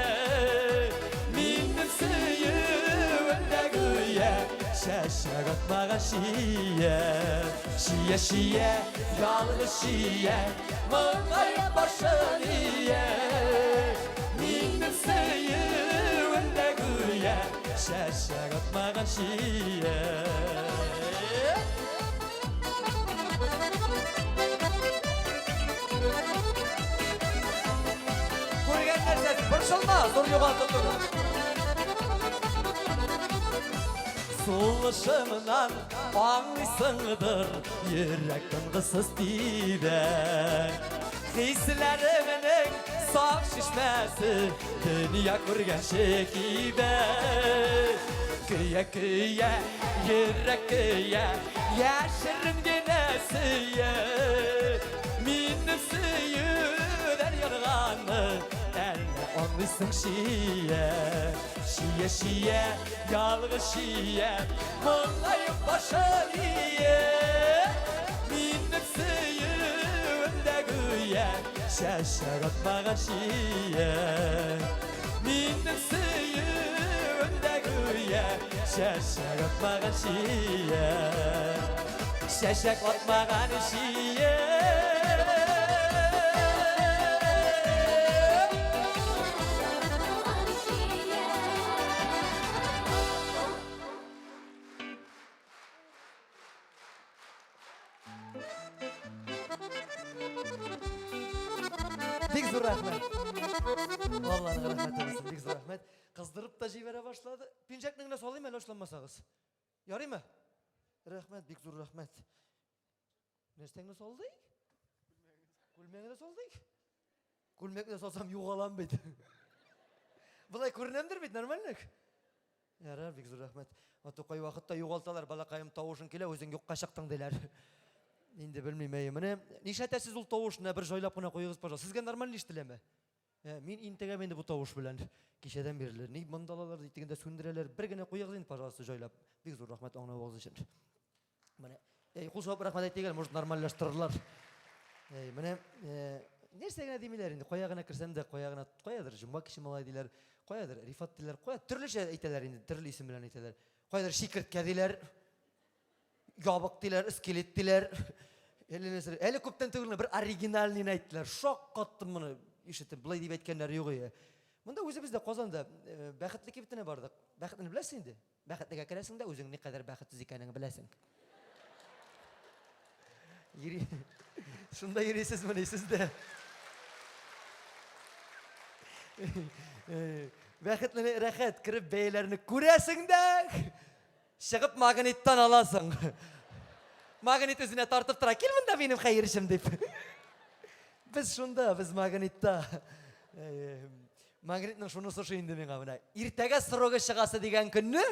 Минем сөюемдә гүя чәчәк атмаган чия. Чия, чия, ялгыз чия, моңаеп башын ия. Минем сөюемдә гүя чәчәк атмаган чия. Күргән нәрсәсе, борчылма, зур югалту түгел. Сулышымнан аңлыйсыңдыр, йөрәк тынгысыз тибә. Хисләремнең саф чишмәсе дөнья күргәнче кибә. Көя, көя, йөрәк көя, яшерен генә сөя. Минем сөюдән янганны әллә аңлыйсың чия. Чия, чия, ялгыз чия, моңаеп башын ия. Минем сөюемдә гүя чәчәк атмаган чия. Минем сөюемдә гүя чәчәк атмаган чия. Чәчәк атмаган чия. Бик зур рәхмәт. Алланың рәхмәте булсын, бик зур рәхмәт. Кыздырып та җибәрә башлады. Пинжәкне генә салыйм әле ашланмасагыз. Ярыймы? Рәхмәт, бик зур рәхмәт. Нәрсәңне салдык? Күлмәгеңне дә салдык? Күлмәкне дә салсам югалам бит. Болай күренәмдер бит, нормально? Ярар, бик зур рәхмәт. Аты кай вакытта югалталар, балакаем, тавышың килә, үзең юкка чыктың диләр. Инде белмим, әйе. Менә нишләтәсез ул тавышны, бер җайлап кына куегыз, пожалуйста. Сезгә нормально ишетеләме? Ә, мин интегәм инде бу тавыш белән. Кичәдән бирле. Ни монда алалар, ни тегендә сүндерәләр. Бер генә куегыз инде, пожалуйста, җайлап. Бик зур рәхмәт аңлавыгыз өчен. Менә, әй, кул чабып рәхмәт әйтик әле, может, нормальләштырырлар. Әй, менә, э, нәрсә генә димиләр инде, кая гына керсәм дә, кая гына, каядыр җомга кеше малай диләр, каядыр Рифат диләр, кая төрлечә әйтәләр инде, төрле исем белән әйтәләр. Каядыр чикерткә диләр. Ябык диләр, скелет диләр. Әле нәрсә, әле күптән түгел генә бер оригинальныйны әйттеләр. Шак каттым моны ишетеп, болай дип әйткәннәр юк иде. Монда үзебез дә Казанда э, бәхетле кибетенә бардык. Бәхетне беләсең инде. Бәхетлегә керәсең дә үзең никадәр бәхетсез икәнеңне беләсең. Йөри. Шунда йөрисезмени сез дә? Э, бәхетлене рәхәт кереп бәяләрне күрәсең дә, Чыгып магниттан аласың. Магнит үзенә тартып тора. Кил монда минем хәерчем дип. Без шунда, без магнитта. Магнитның шунысы ошый инде миңа менә. Иртәгә срогы чыгасы дигән көнне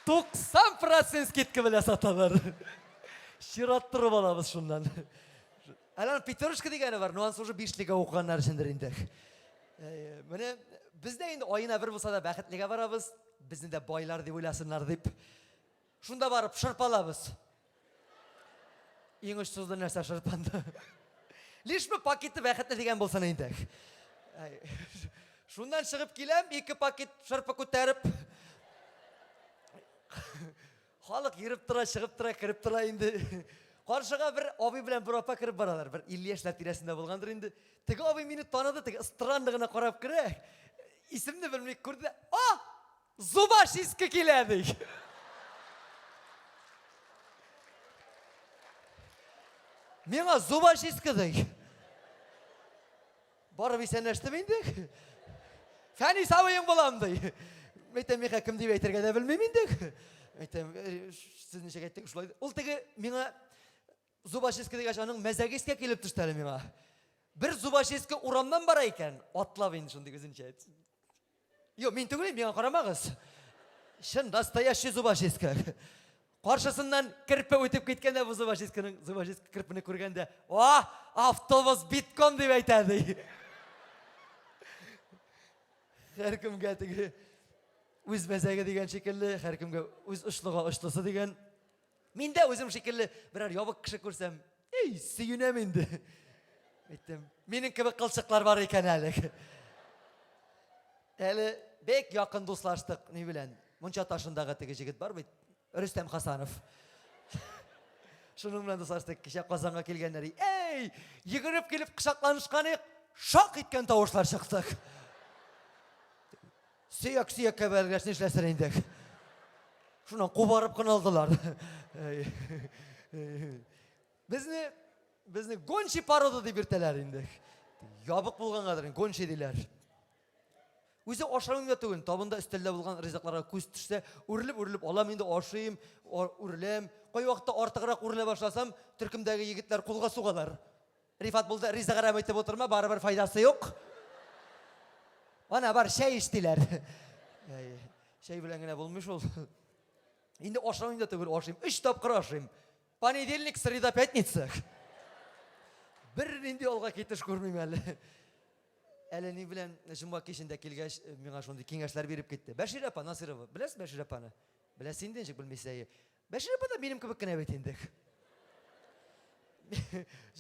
90% скидка белән саталар. Чират торып алабыз шуннан. Әле аның пятерочка дигәне бар, но анысы уже бишлегә укыганнар өчендер инде. Э, менә без дә инде аена бер булса да бәхетлегә барабыз, безне дә байлар дип уйласыннар дип. Шунда барып шырпалабыз. Иң очсызлы нәрсә шырпанда. Лишь бы пакеты бәхетле дигән булсын инде. Шуннан чыгып киләм, ике пакет шырпы күтәреп. Халык йөреп тора, чыгып тора, кереп тора инде. Каршыга бер абый белән бер апа кереп баралар. Бер 50 яшьләр тирәсендә булгандыр инде. Теге абый мине таныды, теге странно гына карап керә. Исемне белми күрде. А! Зубочистка килә ди. Миңа зубочистка ди. Барып исәнләштем инде. Фәнис абыең булам, ди. Әйтәм, миңа кем дип әйтергә дә белмим инде. Әйтәм, «Э, сез ничек әйттегез шулай. Ул теге миңа зубочистка дигәч, аның мәзәге искә килеп төште әле миңа. Бер зубочистка урамнан бара икән, атлап инде шундый үзенчә. Юк, мин түгел, миңа карамагыз. Чын настоящий зубочистка. Каршысыннан керпе үтеп киткәндә бу зубочистканың зубочистка керпене күргәндә, "О, автобус битком" дип әйтә ди. Һәркемгә теге үз мәзәге дигән шикелле, һәркемгә үз очлыга очлысы дигән. Мин дә үзем шикелле берәр ябык кеше күрсәм, эй, сөенәм инде. Әйттем, минем кебек кылчыклар бар икән әле. Әле бик якын дуслаштык ни белән. Мунча ташындагы теге җегет бар бит, Рөстәм Хасанов. Шуның белән дуслаштык. Кичә Казанга килгәннәр. Эй, йөгереп килеп кочакланышкан идек, шак иткән тавышлар чыкты. Сөяк сөяккә бәрелгәч нишләсен инде? Шуннан кубарып кына алдылар. Безне безне гончий порода дип йөртәләр инде. Ябык булгангадыр, гончий диләр. Үзе ашамыйм да түгел, табында өстәлдә булган ризыкларга күз төшсә, үрелеп-үрелеп алам инде, ашыйм, үреләм. Кайвакытта артыграк үрелә башласам, төркемдәге егетләр кулга сугалар. Рифат булды, ризык әрәм итеп утырма, барыбер файдасы юк. Ана бар, чәй эч диләр. Чәй белән генә булмый шул. Инде ашамыйм да түгел, ашыйм. Өч тапкыр ашыйм. Понедельник, среда, пятница. Бер нинди алга китеш күрмим әле. Әле ни белән җомга кичендә килгәч, э, миңа шундый киңәшләр биреп китте. Бәшир апа Насырова, беләсез Бәшир апаны? Беләсез инде, ничек белмисез әйе. Бәшир апа да минем кебек кенә бит инде.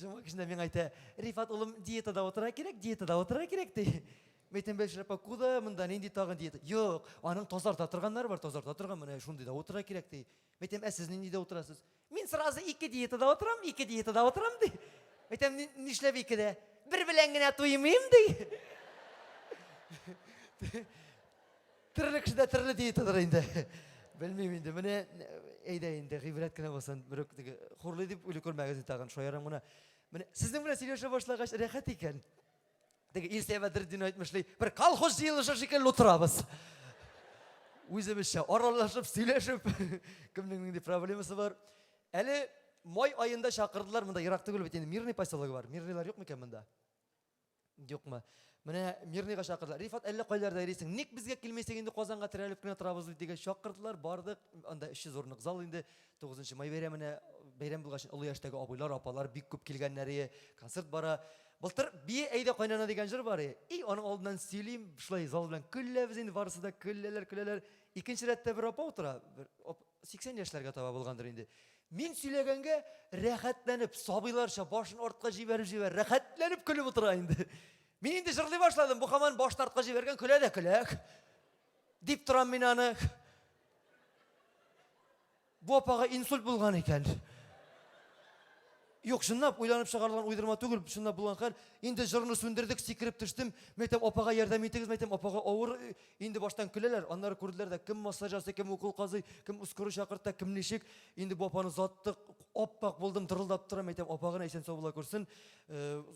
Җомга кичендә миңа әйтә, Рифат улым, диетада утыра кирәк, диетада утыра кирәк, ди. Мәйтәм, Бәшир апа, куда монда нинди тагын диета? Юк, аның тазарта торганнары бар, тазарта торган менә шундыйда утыра кирәк ди. Мәйтәм, ә сез ниндидә утырасыз? Мин сразу ике диетада утырам, ике диетада утырам ди. Мәйтәм, нишләп икедә? Бер белән генә туймыйм ди. Төрле кешедә төрле диетадыр инде. Белмим инде. Менә әйдә инде гыйбрәт кенә булсын. Берүк теге хурлый дип уйлый күрмәгез тагын, шаярам гына. Менә сезнең белән сөйләшә башлагач рәхәт икән. Теге Илсөя Бәдретдин әйтмешли, бер колхоз җыелышы шикелле утырабыз. Үзебезчә аралашып, сөйләшеп, кемнең нинди проблемасы бар. Әле май аенда чакырдылар, монда ерак түгел бит инде, Мирный поселогы бар. Мирныйлар юк микән монда? Юкмы? Менә Мирныйга чакырдылар. Рифат, әллә кайларда йөрисең? Ник безгә килмисең инде, Казанга терәлеп кенә торабыз бит дигәч, чакырдылар, бардык. Анда 300 урынлык зал инде. 9 май бәйрәменә бәйрәм булгач, олы яшьтәге абыйлар, апалар бик күп килгәннәр. Концерт бара. Былтыр Бие әйдә кайнана дигән җыр бар. И, аның алдыннан сөйлим, шулай зал белән көләбез инде, барысы да көләләр, көләләр. Икенче рәттә бер апа утыра, бер 80 яшьләргә таба булгандыр инде. Мин сөйләгәнгә рәхәтләнеп, сабыйларча башын артка җибәреп җибәр, рәхәтләнеп көлеп утыра инде. Мин инде җырлый башладым, бу һаман башын артка җибәргән, көлә дә көлә. Дип торам мин аны. Бу апага инсульт булган икән. Юк, чынлап уйланып чыгарылган уйдырма түгел, чынлап булган хәл. Инде җырны сүндердек, сикереп төштем. Мәйтәм, апага ярдәм итегез, мәйтәм, апага авыр. Инде баштан көләләр, аннары күрделәр дә, кем массаж ясый, кем укол казый, кем скорый чакырта, кем ничек. Инде бу апаны озаттык, аппак булдым, дырылдап торам, мәйтәм, апа гына исән-сау була күрсен.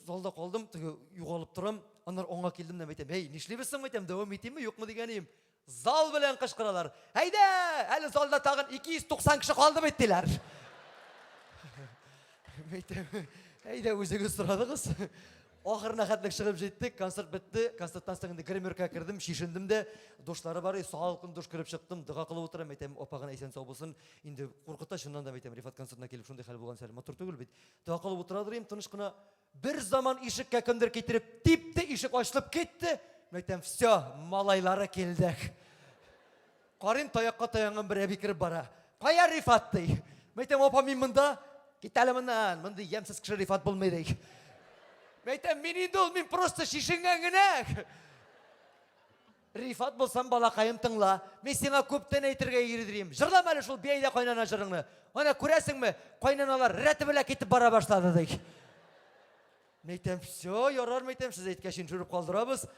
Залда калдым, теге югалып торам. Аннары аңа килдем дә, мәйтәм, әй, нишлибез соң, мәйтәм, дәвам итимме, юкмы дигәнем. Зал белән кычкыралар. Әйдә, әле залда тагын 290 кеше калды бит, диләр. Әйтәм, әйдә үзегез сорадыгыз. Ахырына хәтлек чыгып җиттек, концерт бетте. Концерттан соң инде гримерка кердем, чишендем дә. Душлары бар, салкын душ кереп чыктым, дога кылып утырам, әйтәм, апа гына исән сау булсын. Инде куркыта чыннан да әйтәм, Рифат концертына килеп шундый хәл булган сәл матур түгел бит. Дога кылып утыра идем, тыныч кына. Бер заман ишеккә кемдер китереп типте, ишек ачылып китте. Мин әйтәм, все, малайлары килде. Карыйм, таякка таянган бер әби кереп бара. Кая Рифат ди. Мин әйтәм, апа, мин монда. Кит әле моннан, мондый ямьсез кеше Рифат булмый ди. Мин әйтәм, мин инде ул, мин просто чишенгән генә. Рифат булсам, балакаем, тыңла. Мин сиңа күптән әйтергә йөрдерим. Җырлама әле шул биәйдә кайнана җырыңны. Ана күрәсеңме, кайнаналар рәте белән китеп бара башлады ди. Мин әйтәм, все, ярар, мин әйтәм, сез әйткәч инде шүреп калдырабыз.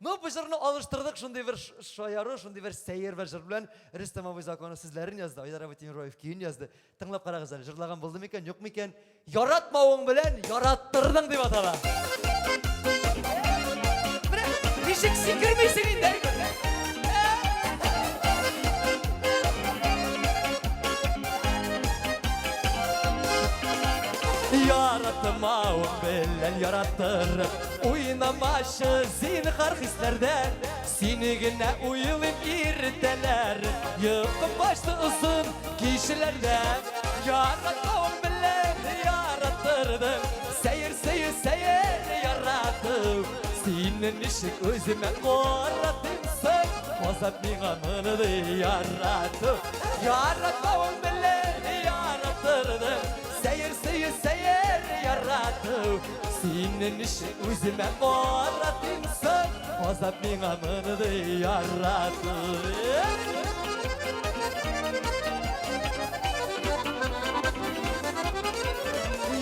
Ну, бу җырны алыштырдык, шундый бер шаяру, шундый бер сәер бер җыр белән Рөстәм абый Законов сүзләрен язды, Айдар абый Тимербаев көен язды. Тыңлап карагыз әле, җырлаган булды микән, юк микән? Яратмавың белән яраттырдың дип атала. Менә ничек сикермисең инде? Яратмавың белән яраттырып, уйнамашы зинһар хисләрдән. Сине генә уйлыйм иртәләр, йокым качты озын Кичләрдә яратуың белән яраттырдың, Сәер сөю, сәер ярату. Сине ничек үземә каратыйм соң, Азап миңа моны ярату. Яратуың белән яраттырдың, Сәер сөю, сәер ярату. Сине ничек үземә каратыйм соң, Азап миңа моны ярату.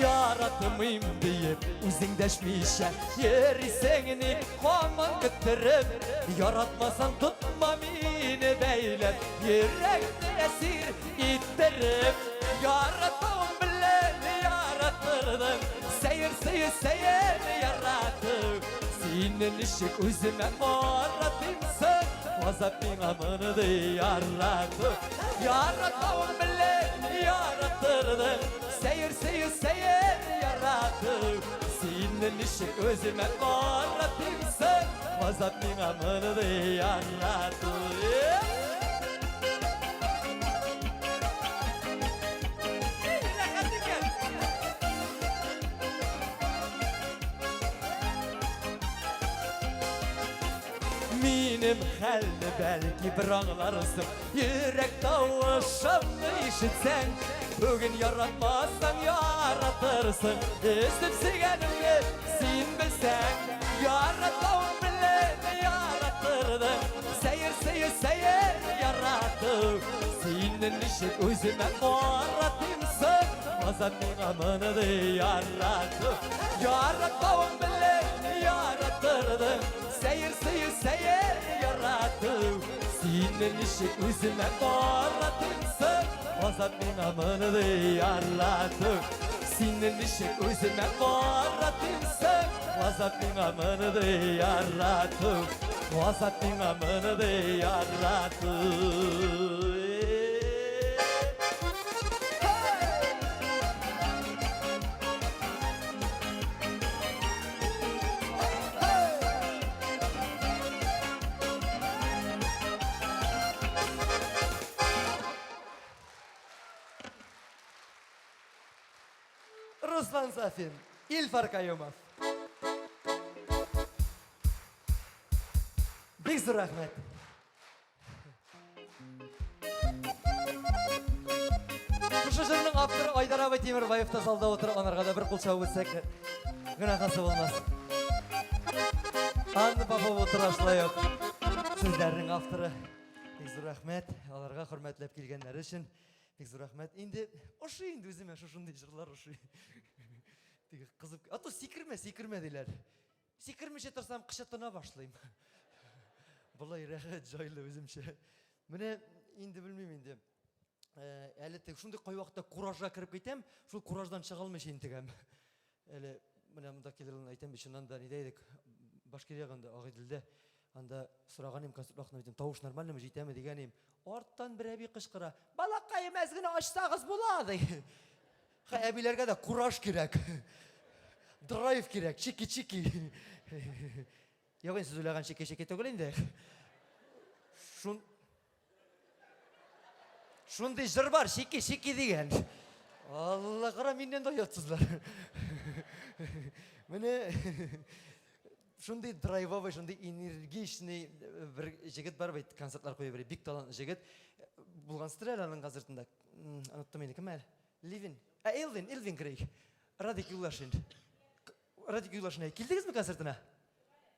Яратмыйм диеп, үзең дәшмичә йөрисең ник һаман көттереп. Яратмасаң тотма мине бәйләп, йөрәгемне әсир иттереп. Яратуым белән яраттырдың, сәер сөю, сәер ярату. Сине ничек үземә каратыйм соң, Азап миңа моны ярату. Яратуым белән яраттырдың, сәер сөю, сәер ярату. Сине ничек үземә каратыйм соң, Азап миңа моны ярату. Рәхәт икән. Минем хәлне бәлки бер аңларсың, Йөрәк тавышымны ишетсәң, Бүген яратмасаң яратырсың, Өзеп сөйгәнемне син белсәң, Яратуың белән. ничек үземә каратыймсың, Азат миңа моны ди ярату. Яратмавың белән яраттырдың, Сәер сөю, сәер ярату. Сине ничек үземә каратыймсың, Азат миңа моны ди ярату. Сине ничек үземә каратыймсың, Азат миңа моны ди ярату. Азат миңа моны ди ярату. Руслан Сафин, Илфар Каюмов. Бик зур рәхмәт. Шушы җырның авторы Айдар абый Тимербаев та залда утыра, анарга да бер кул чабып үтсәк, гөнаһасы булмас. Анна Попова утыра шулай ук. Сүзләрнең авторы. Бик зур рәхмәт аларга хөрмәтләп килгәннәре өчен. Бик зур рәхмәт. Инде ошый инде үземә шушындый җырлар ошый. Теге кызып, а то сикермә, сикермә диләр. Сикермичә торсам, кычытына башлыйм. Болай рәхәт, җайлы үземчә. Менә инде белмим инде. Э, әле тек шундый кайвакытта куражга кереп китәм, шул кураждан чыга алмыйча интегәм. Әле менә монда килермен әйтәм бит, чыннан да нидә идек, Башкирия ягында, Агыйделдә. Анда сораган идем концерт вакытында әйтәм, тавыш нормальныймы, җитәме дигән идем. Арттан бер әби кычкыра, балакаем, әз генә ачсагыз була, ди. Хә, әбиләргә дә кураж кирәк. Драйв кирәк, чики-чики. Юк, инде сез уйлаган чики-чики түгел инде. Шун Шундый җыр бар, чики-чики дигән. Алла, кара, миннән дә оятсызлар. Менә шундый драйвовый, шундый энергичный э, бер җегет бар бит, концертлар куеп йөри, бик талантлы җегет. Булгансыздыр әле аның концертында. Оныттым инде, кем әле? Ливин. Ә, Элвин, Элвин Крейг. Радик Юлашин. Радик Юлашин, килдегезме концертына?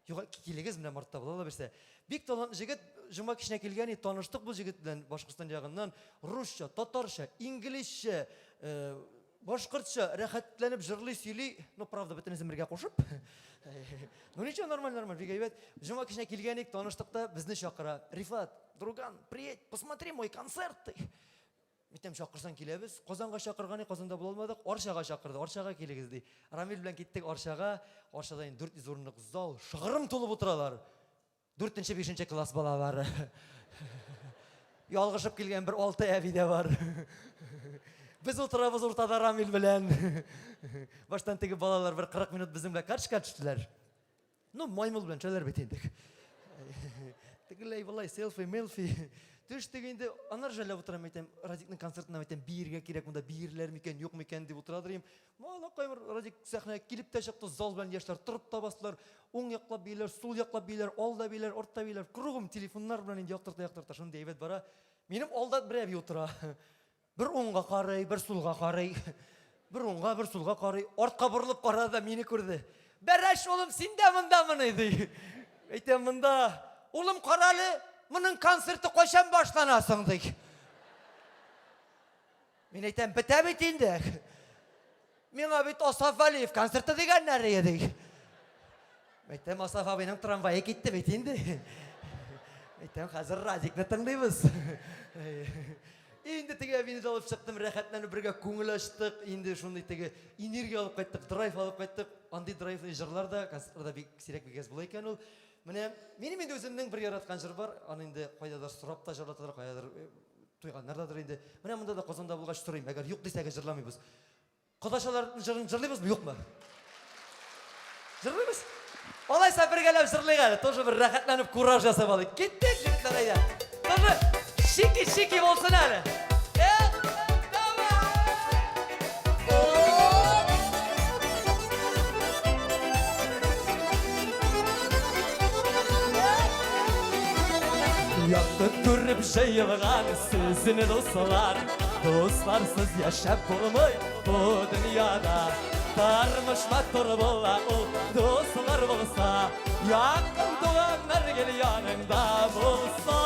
Юк, килегез, менә мартта була ла берсе. Бик талантлы җегет, җомга киченә килгән иде, таныштык бу җегет белән Башкортстан ягыннан. Русча, татарча, инглизчә, э, башкортча рәхәтләнеп җырлый, сөйли. Ну, правда, бөтенесен бергә кушып. Ну, ничего, нормально, нормально, бик әйбәт. Җомга киченә килгән идек, таныштык та, безне чакыра. Рифат, друган, приедь, посмотри мой концерт, ди. Әйтәм, чакырсаң киләбез. Казанга чакырган, Казанда була алмадык. Арчага чакырды. Арчага килегез ди. Рамил белән киттек Арчага. Арчада инде 400 урынлык зал, шыгрым тулып утыралар. Дүртенче, бишенче класс балалары. Ялгышып килгән бер алты әби дә бар. Без утырабыз уртада Рамил белән. Баштан теге балалар бер 40 минут безнең белән карточка төштеләр. Ну, маймыл белән төшәләр бит инде. Тегеләй болай селфи, мелфи. Төштек инде, анар жәлләп утырам әйтәм, Радикның концертына әйтәм, биергә кирәк монда, биерләр микән, юк микән дип утырадыр идем. Малакай Радик сәхнәгә килеп тә чыкты, зал белән яшьләр торып та бастылар. Уң яклап бииләр, сул яклап бииләр, алда бииләр, артта бииләр. Кругом телефоннар белән инде яктырта-яктырта шундый әйбәт бара. Минем алда бер әби утыра. Бер уңга карый, бер сулга карый. Бер уңга, бер сулга карый. Артка борылып карады да мине күрде. Бәрәш, улым, син дә мондамыни, ди. Әйтәм, монда. Улым, кара әле, моның концерты кайчан башлана соң, ди. Мин әйтәм, бетә бит инде. Миңа бит Асаф Вәлиев концерты дигәннәр иде, ди. Әйтәм, Асаф абыйның трамвае китте бит инде. Әйтәм, хәзер Радикны тыңлыйбыз. Инде теге әбине дә алып чыктым, рәхәтләнеп бергә күңел ачтык. Инде шундый теге энергия алып кайттык, драйв алып кайттык. Андый драйвлы җырлар да, концертлар да бик сирәк бик әз була икән ул. Менә минем инде үземнең бер яраткан җыр бар. Аны инде кайдадыр сорап та җырлаталар, каядыр э, туйганнардадыр инде. Менә монда да Казанда булгач сорыйм, әгәр юк дисәгез җырламыйбыз. Кодачалар җырын җырлыйбызмы, юкмы? Җырлыйбыз? Алайса бергәләп җырлыйк әле, тоже бер рәхәтләнеп кураж ясап алыйк. Киттек, җегетләр, әйдә. Тоже шики-шики булсын әле. Якты күреп җыелган сезне дуслар, дусларсыз яшәп булмый бу дөньяда. Тормыш матур була ул дуслар булса, якын туганнар гел яныңда булса.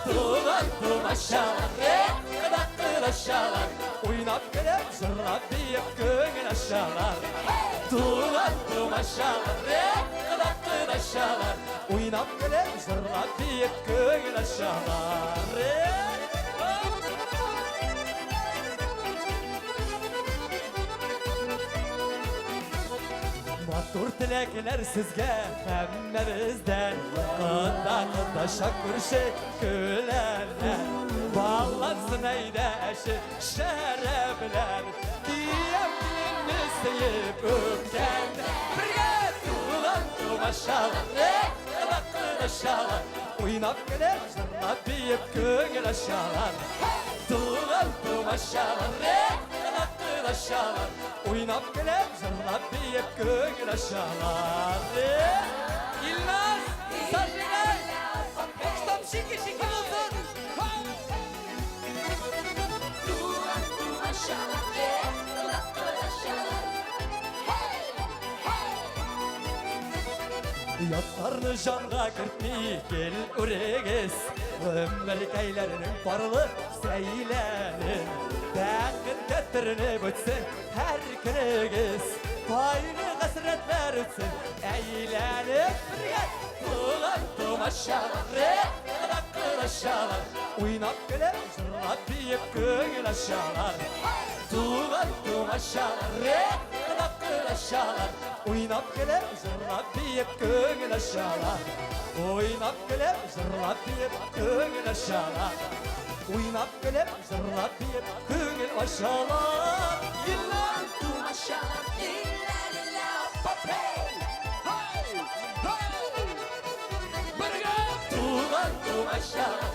Туган тумачалар, кодашалар, уйнап көлеп, җырлап биеп күңел ачалар. Туган тумачалар, кода кодашалар, уйнап көлеп, җырлап биеп күңел ачалар. Матур теләкләр сезгә һәммәбездән, Кода кодаша күрше көләләр. Баллансын әйдә әче шәрәбләр, Кияү киленне сөеп үпкәндә. Бергә туган тумачалар, кода кодашалар, Уйнап көлеп, җырлап биеп күңел ачалар. Туган тумачалар, кода кодашалар, Уйнап көлеп, җырлап биеп күңел ачалар. Илназ, зажигай! Чтоб шики-шики булсын! Туган тумачалар, кода кодашалар. Hey, hey! Ятларны җанга кертми гел үрегез, Гомеркәйләрнең парлы сәйләнен. Бәхеткә төренеп үтсен һәр көнегез, Кайгы хәсрәтләр үтсен әйләнеп бергә. Туган тумачалар, кода кодашалар, Уйнап көлеп, җырлап биеп күңел ачалар. Туган тумачалар, кода кодашалар, Уйнап көлеп, җырлап биеп күңел ачалар. Уйнап көлеп, җырлап биеп күңел ачалар. Уйнап көлеп, җырлап биеп күңел ачалар. Еллар Тумачалар, ла-ла-ла, Hey! Hey! Hey! Бергә туган тумачалар,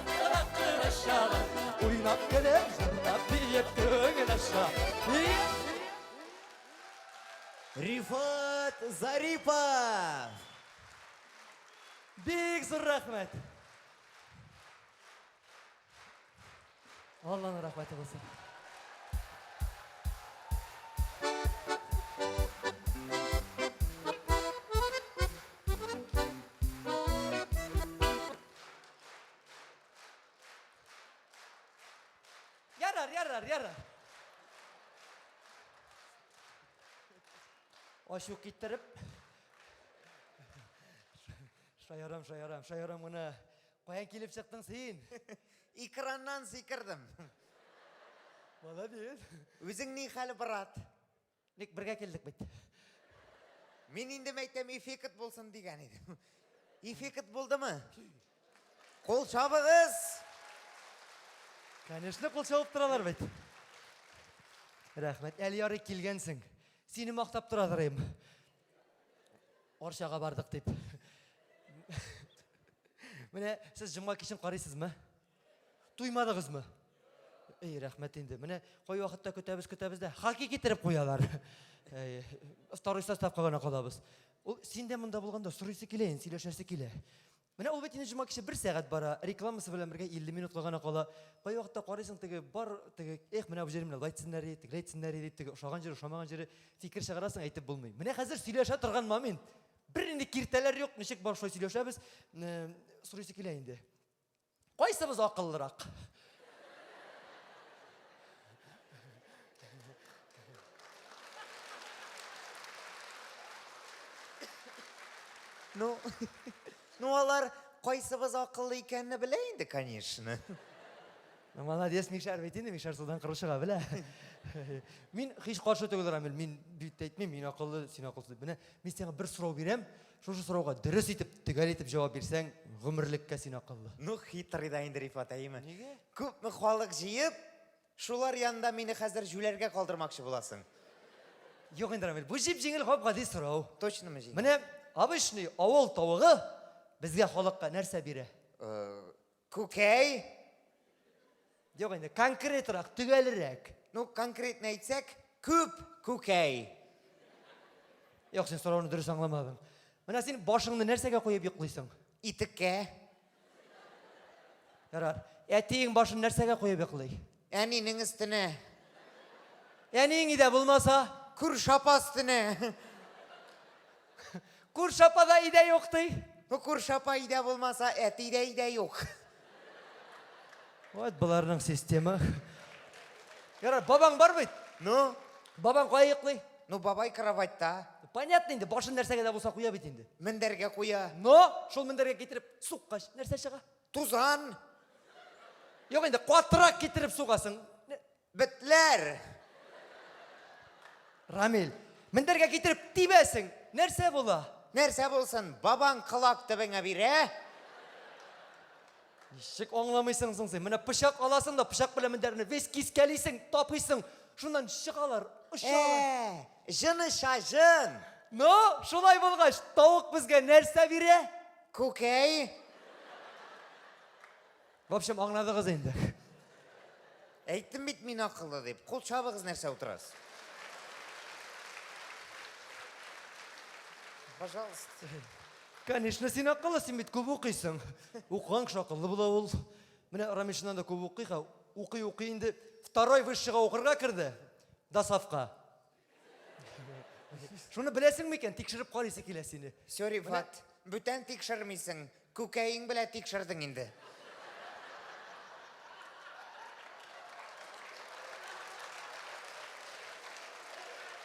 кода кодашалар, Уйнап көлеп, җырлап биеп күңел ачалар. Рифат Зарипов! Бик зур рәхмәт. Алланың рәхмәте булсын. Ярар, ярар, ярар. Ачу китереп. Шаярам, шаярам, шаярам гына. Каян килеп чыктың син? Экраннан сикердем. Молодец. Үзең ни хәл, брат? Ник бергә килдек бит. Мин инде мәйтәм эффект булсын дигән идем. Эффект булдымы? Кул чабыгыз! Конечно, кул чабып торалар бит. Рәхмәт. Әле ярый килгәнсең. Сине мактап торадыр идем. Арчага бардык дип. Менә сез җомга кичен карыйсызмы? Туймадыгызмы? Эй, рәхмәт инде. Менә кай вакытта көтәбез, көтәбез дә хоккей китереп куялар. Эй, второй составка гына калабыз. Ул син дә монда булганда сорыйсы килә, инде сөйләшәсе килә. Менә ул бит инде җомга киче бер сәгать бара, рекламасы белән бергә 50 минутка гына кала. Кай вакытта карыйсың теге бар теге, эх, менә бу җире менә болай әйтсеннәр иде, тегеләй әйтсеннәр иде дип, теге ошаган җире, ошамаган җире фикер чыгарасың, әйтеп булмый. Менә хәзер сөйләшә торган момент. Бернинди киртәләр юк, ничек бар шулай сөйләшәбез. Сорыйсы килә инде. Кайсыбыз акыллырак? Ну, ну алар кайсыбыз акыллы икәнне белә инде, конечно. Ну, молодец, Мишәр бит инде, Мишәр судан коры чыга белә. Мин һич каршы түгел, Рамил, мин бит әйтмим, мин акыллы, син акылсыз дип. Менә мин сиңа бер сорау бирәм, шушы сорауга дөрес итеп, төгәл итеп җавап бирсәң, гомерлеккә син акыллы. Ну, хитрый да инде Рифат, әйеме? Нигә? Күпме халык җыеп, шулар янында мине хәзер җүләргә калдырмакчы буласың. Юк инде, Рамил, бу җип-җиңел гап-гади сорау. Точномы җиңел? Менә обычный авыл тавыгы безгә халыкка нәрсә бирә? Күкәй? Юк инде, конкретрак, төгәлрәк. Ну, конкретно әйтсәк, күп күкәй. Юк, син сорауны дөрес аңламадың. Менә син башыңны нәрсәгә куеп йоклыйсың? Итеккә. Ярар. Әтиең башын нәрсәгә куеп йоклый? Әнинең өстенә. Әниең өйдә булмаса? Күрше апа өстенә. Күрше апа да өйдә юк ди. Ну, күрше апа өйдә булмаса, әти дә өйдә юк. Вот боларның система. Ярар, бабаң бар бит. Ну? Бабаң кая йоклый? Ну, бабай кроватьта. Понятно инде, башын нәрсәгә дә булса куя бит инде. Мендәргә куя. Но шул мендәргә китереп суккач, нәрсә чыга? Тузан. Юк инде, катырак китереп сугасың. Бетләр. Рамил, мендәргә китереп тибәсең, нәрсә була? Нәрсә булсын, бабаң колак төбеңә бирә. Ничек аңламыйсың соң син? Менә пычак аласың да, пычак белән мендәрне весь кискәлисең, тапыйсың. Шуннан чыгалар, очалар. Ә, җын оча, җын. Ну, шулай булгач, тавык безгә нәрсә бирә? Күкәй. В общем, аңладыгыз инде. Әйттем бит мин акыллы дип. Кул чабыгыз нәрсә утырасыз. Пожалуйста. Конечно, син акыллы, син бит күп укыйсың. Укыган кеше акыллы була ул. Менә Рамил чыннан да күп укый, ха. Укый, укый инде. Второй высшийга укырга керде. Досавка. Шуны беләсең микән? Тикшереп карыйсы килә сине. Все, Рифат, бүтән тикшермисең. Күкәең белән тикшердең инде.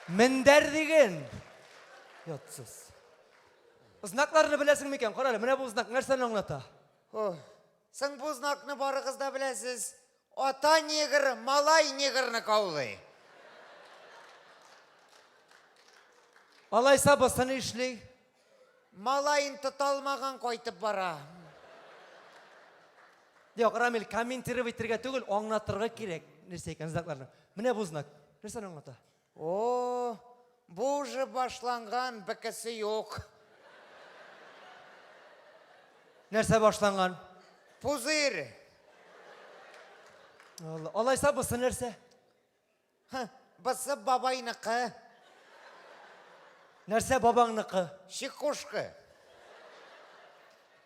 Мендәр диген. Ятсыз. Знакларны беләсең микән? Кара әле, менә бу знак нәрсәне аңлата? О, соң бу знакны барыгыз да беләсез. Ата негр малай негрны каулый. Алайса бусы нишли? Малаен тота алмаган кайтып бара. Юк, Рамил, комментировать итәргә түгел, аңлатырга кирәк. Нәрсә икән знакларны? Менә бу знак. Нәрсәне аңлата? О, бу уже башланган, бекесе юк. Нәрсә башланган? Пузырь. Алла, алайса бусы нәрсә? Һы, бусы бабайныкы. Нәрсә бабаңныкы? Чекушка.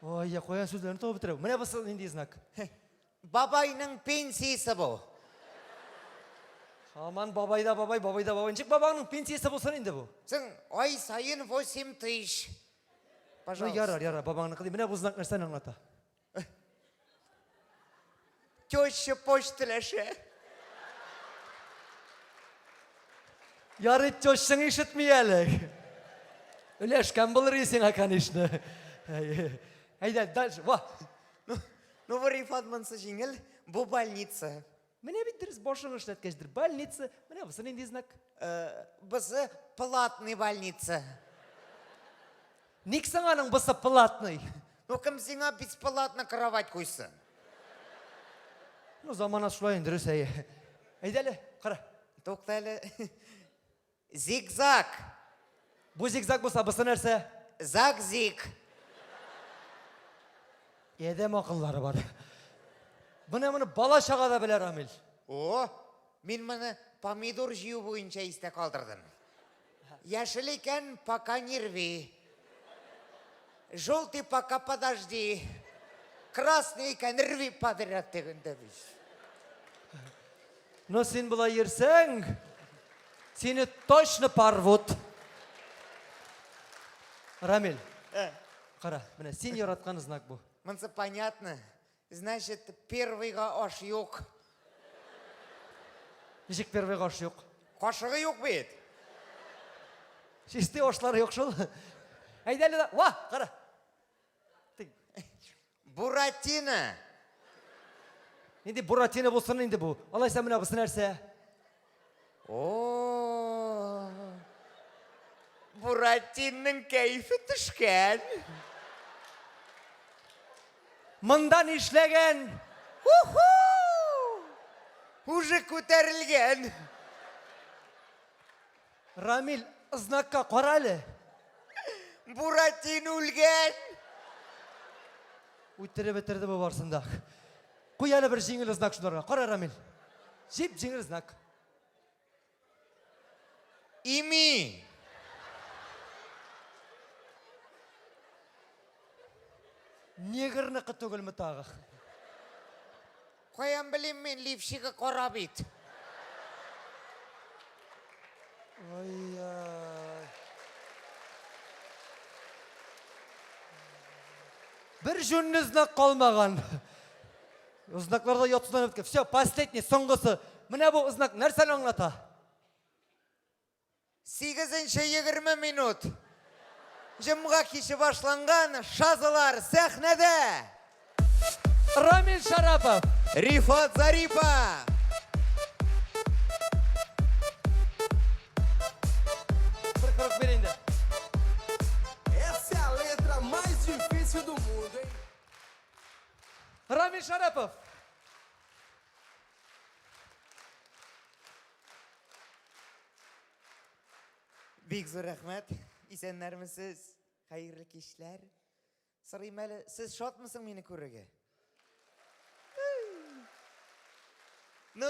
Ой, я каян сүзләрне табып бетерә. Менә бусы нинди знак? Бабайның пенсиясе бу. Аман бабай да бабай, бабай да бабай. Ничек бабаңның пенсиясе булсын инде бу? Соң ай саен 8 тысяч. Ну, Пожалуйста. ярар, ярар, бабаңныкы ди. Менә бу знак нәрсәне аңлата? Теща почта өләшә. Ярый, тещаң ишетми әле. Өләшкән булыр иде сиңа, конечно. Әйдә, дальше. Ва. Ну, ну бу Рифат монысы җиңел, бу больница. Менә бит дөрес башың эшләткәчдер. Больница. Менә бусы нинди знак? Э, бусы платный больница. Ник соң аның бусы платный? Ну кем сиңа бесплатно кровать куйсын? Ну, замана шулай инде, дөрес әйе. Әйдә әле, кара. Тукта әле. Зигзаг. Бу зигзаг булса, бусы нәрсә? Заг-зиг. Адәм акыллары бар. Менә моны бала чага да белә, Рамил. О, мин моны помидор җыю буенча истә калдырдым. Яшел икән, пока не рви. Желтый пока подожди. Красный икән, рви подряд дигәндә бит. Но син болай йөрсәң, сине точно порвут. Рамил, Э. кара, менә син яраткан знак бу. Монысы понятно. Значит, первыйга аш юк. Ничек первыйга аш юк? Кашыгы юк бит. Чистый ашлары юк шул. Әйдә әле, ва, кара. Буратино. Нинди Буратино булсын инде бу? Алайса менә бусы нәрсә? О, Буратинның кәефе төшкән. Монда нишләгән? Уху! Уже күтәрелгән. Рамил, знакка кара әле. Буратин үлгән. Үтереп бетерде бу барсын да. Куй әле бер җиңел знак шуларга. Кара, Рамил. Җип җиңел знак. Ими. Негрныкы түгелме тагы? Каян белим мин, лифчигы кара бит. Ай-яй. Бер җүнле знак калмаган. Знакларда ятсыздан үткән. Все, последний, соңгысы. Менә бу знак нәрсәне аңлата? Сигезенче 20 минут. Җомга киче башланган Шазалар сәхнәдә! Рамил Шарапов! Рифат Зарипов! Бер 41 инде. Essa é a letra mais difícil do mundo, hein? Рамил Шарапов! Бик зур рәхмәт. Исәннәрмесез? Хәерле кичләр. Сорыйм әле, сез шатмысың мине күрергә? Ну,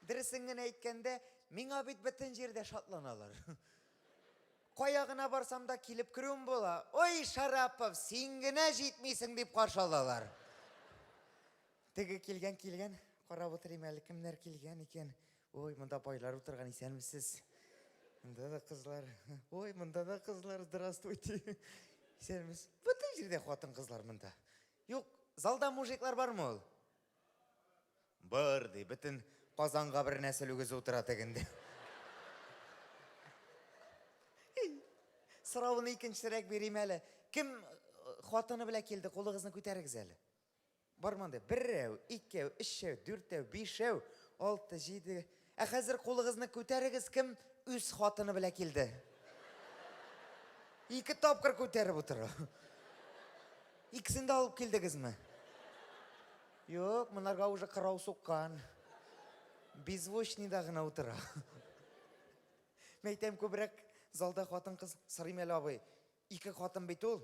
дөресен генә әйткәндә, миңа бит бөтен җирдә шатланалар. Кая гына барсам да килеп керүем була. Ой, Шарапов, син генә җитмисең дип каршы алалар. Теге килгән килгән, карап утырыйм әле, кемнәр килгән икән. Ой, монда байлар утырган, исәнмесез. Монда да кызлар. Ой, монда да кызлар, здравствуйте. Исәнмесез. Бөтен җирдә хатын-кызлар монда. Юк, залда мужиклар бармы ул? Бар ди, бөтен Казанга бер нәсел үгезе утыра тегендә. Соравын икенчерәк бирим әле. Кем э, хатыны белән килде, кулыгызны күтәрегез әле. Бар монда берәү, икәү, өчәү, дүртәү, бишәү, алты, җиде. Ә хәзер кулыгызны күтәрегез, кем үз хатыны белән килде? Ике тапкыр күтәреп утыра. Икесен дә алып килдегезме? Юк, монарга уже кырау суккан. Беззвучныйда гына утыра. Мәйтәм, күбрәк залда хатын-кыз сорыйм әле, абый. Ике хатын бит ул.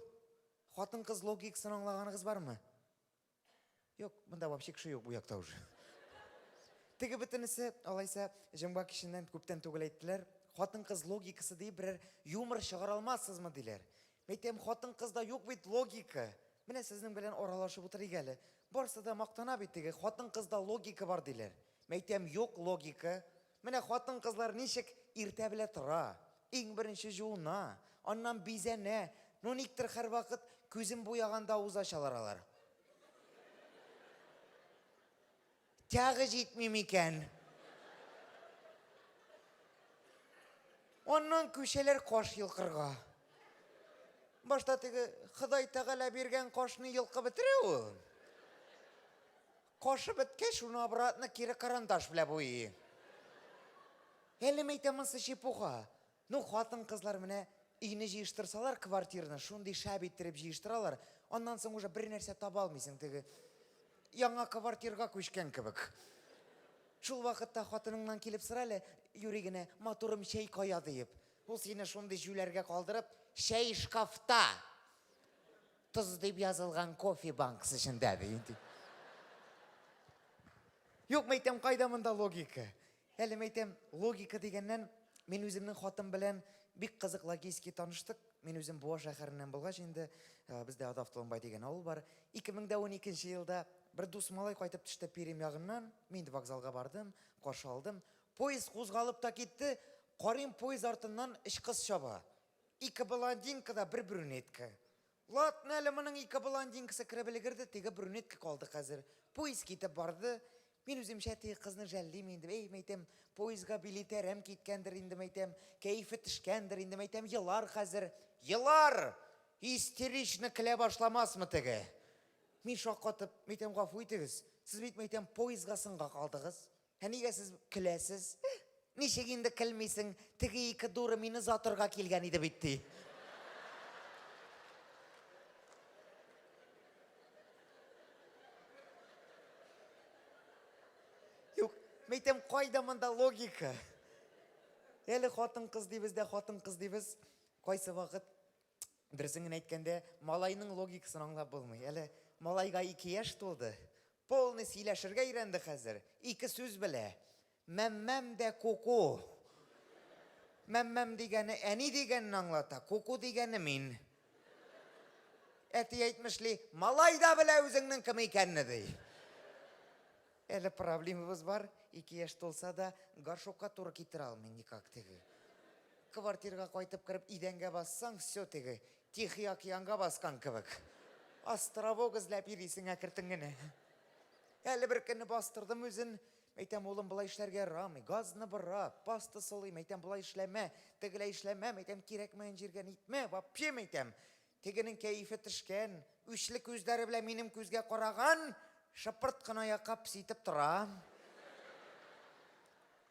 Хатын-кыз логикасын аңлаганыгыз бармы? Юк, монда вообще кеше юк бу якта уже. Теге бөтенесе, алайса, җомга киченнән күптән түгел әйттеләр, хатын-кыз логикасы дип берәр юмор чыгара алмассызмы диләр. Әйтәм, хатын-кызда юк бит логика. Менә сезнең белән аралашып утырыйк әле. Барсы да мактана бит теге, хатын-кызда логика бар диләр. Мәйтәм, юк логика. Менә хатын-кызлар ничек иртә белә тора, иң беренче җуына, аннан бизәнә. Ну никтер һәрвакыт күзен буяганда авыз ачалар алар. Тягы җитми микән? Аннан күчәләр каш йолкырга. Башта теге Ходай Тәгалә биргән кашны йолкып бетерә ул. Кашы беткәч, шуны обратно кире карандаш белән буйый. Әле мәйтәм монсы чепуха. Ну, хатын-кызлар менә өйне җыештырсалар, квартираны шундый шәп иттереп җыештыралар, аннан соң уже бер нәрсә таба алмыйсың теге. Яңа квартирга күчкән кебек. Шул вакытта хатыныңнан килеп сора әле, юри генә, матурым чәй кая диеп. Ул сине шундый җүләргә калдырып, чәй шкафта. Тоз дип язылган кофе банкасы эчендә ди инде. Юк, мәйтәм, кайда монда логика? Әле мәйтәм, логика дигәннән, мин үземнең хатын белән бик кызык логически таныштык. Мин үзем Буа шәһәреннән булгач инде, э, бездә Адав Толымбай дигән авыл бар. 2012 елда бер дус малай кайтып төште Пермь ягыннан. Мин инде вокзалга бардым, каршы алдым. Поезд кузгалып та китте. Карыйм, поезд артыннан өч кыз чаба. Ике блондинка да бер брюнетка. Ладно, әле моның ике блондинкасы кереп өлгерде, теге брюнетка калды хәзер. Поезд китеп барды. Мин үземчә теге кызны жәллим инде. Эй, мәйтәм, поездга билеты әрәм киткәндер инде, мәйтәм, кәефе төшкәндер инде, мәйтәм, елар хәзер. Елар! Истерично көлә башламасмы теге? Мин шаккатып, мәйтәм, гафу итегез, сез бит, мәйтәм, поездга соңга калдыгыз. Ә нигә сез көләсез? Ничек инде көлмисең? Теге ике дура мине озатырга килгән иде бит, ди. Юк, мәйтәм, кайда монда логика? Әле хатын-кыз дибез дә хатын-кыз дибез. Кайсы вакыт Дөресен генә әйткәндә, малайның логикасын аңлап булмый. Әле малайга 2 яшь тулды. Полный сөйләшергә өйрәнде хәзер. Ике сүз белә. Мәммәм дә куку. Мәммәм дигәне әни дигәнне аңлата, куку дигәне мин. Әти әйтмешли, малай да белә үзеңнең кем икәнне, ди. Әле проблемабыз бар, ике яшь тулса да, горшокка туры китерә алмый никак теге. Квартирга кайтып кереп идәнгә бассаң, все теге, Тихий океанга баскан кебек. Островок эзләп йөрисең әкертен генә. Әле бер көнне бастырдым үзен. Әйтәм, улым, болай эшләргә ярамый, газны бора, паста сылыйм, әйтәм, болай эшләмә, тегеләй эшләмә, әйтәм, кирәкмәгән җиргә нитмә, вообще, әйтәм. Тегенең кәефе төшкән, үчле күзләре белән минем күзгә караган, шыпырт кына якка песитеп тора.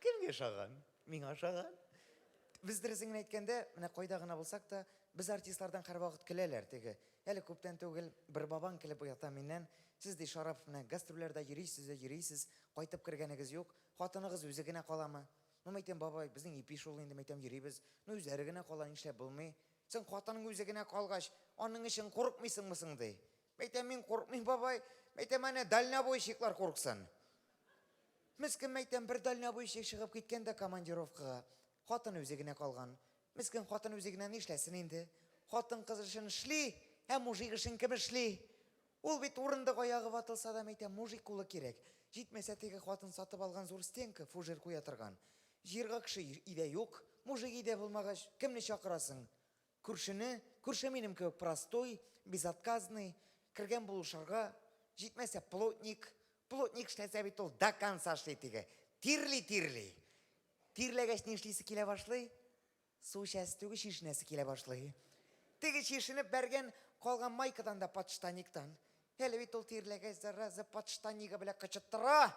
Кемгә ошаган? Миңа ошаган. Без дөресен генә әйткәндә, менә кайда гына булсак та, без артистлардан һәрвакыт көләләр теге. Әле күптән түгел бер бабаң көлеп оята миннән, сез ди, Шарапов, менә гастрольләрдә йөрисез дә йөрисез, кайтып кергәнегез юк, хатыныгыз үзе генә каламы? Ну, мәйтәм, бабай, безнең ипи шул инде, мәйтәм, йөрибез. Ну, үзләре генә кала, нишләп булмый? Соң хатының үзе генә калгач, аның өчен курыкмыйсыңмы соң, ди. Мәйтәм, мин курыкмыйм, бабай. Мәйтәм, әнә дальнобойщиклар курыксын. Мескен, мәйтәм, бер дальнобойщик чыгып киткән дә командировкага. Хатын үзе генә калган. Мескен хатын үзе генә нишләсен инде? Хатын-кыз эшен эшли, ә мужик эшен кем эшли? Ул бит урындык аягы ватылса да, мәйтәм, мужик кулы кирәк. Җитмәсә, теге хатын сатып алган зур стенка, фужер куя торган. Җыерга кеше өйдә юк. Мужик өйдә булмагач, кемне чакырасың? Күршене, күрше минем кебек простой, безотказный, кергән булышырга, җитмәсә плотник, плотник эшләсә бит ул до конца эшли теге, тирли-тирли. Тирләгәч ни эшлисе килә башлый? Су эчәсе түгел, чишенәсе килә башлый. Теге чишенеп бәргән калган майкадан да подштаниктан. Әле бит ул тирләгәч, зараза, подштанигы белән кычыттыра.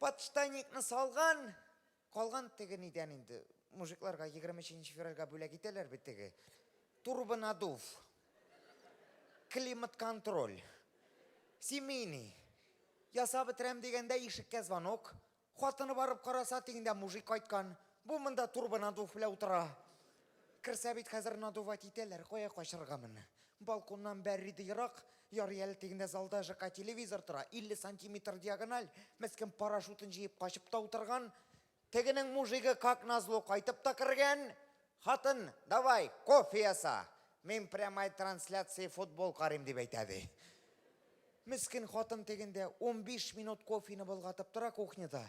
Подштаникны салган, Калган теге нидән инде, мужикларга 23 февральгә бүләк итәләр бит теге. Турбонадув. Климат-контроль. Семейный. Ясап бетерәм дигәндә ишеккә звонок. Хатыны барып караса, тегендә мужик кайткан. Бу монда турбонадув белән утыра. Керсә бит хәзер надувать итәләр, кая качырга моны? Балконнан бәрер иде ерак, ярый әле тегендә залда ЖК телевизор тора, 50 сантиметр диагональ, мескен парашютын җыеп качып та утырган. Тегенең мужигы как назло кайтып та кергән. Хатын, давай, кофе яса, мин прямая трансляция футбол карыйм дип әйтә ди. Мескен хатын тегендә 15 минут кофены болгатып тора кухняда.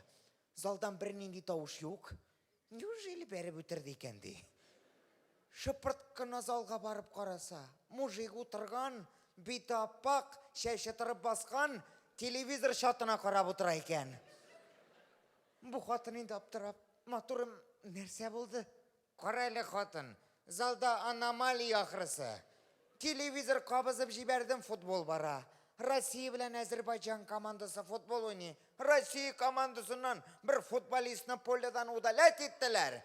Залдан бернинди тавыш юк. Неужели бәреп үтерде икән ди. Шыпырт кына залга барып караса, мужик утырган, бите аппак, чәче торып баскан, телевизор чатына карап утыра икән. Бу хатын инде аптырап, матурым, нәрсә булды? Кара әле, хатын, залда аномалия ахрысы. Телевизор кабызып җибәрдем, футбол бара. Россия белән Әзербайҗан командасы футбол уйный. Россия командасыннан бер футболистны поледан удалять иттеләр.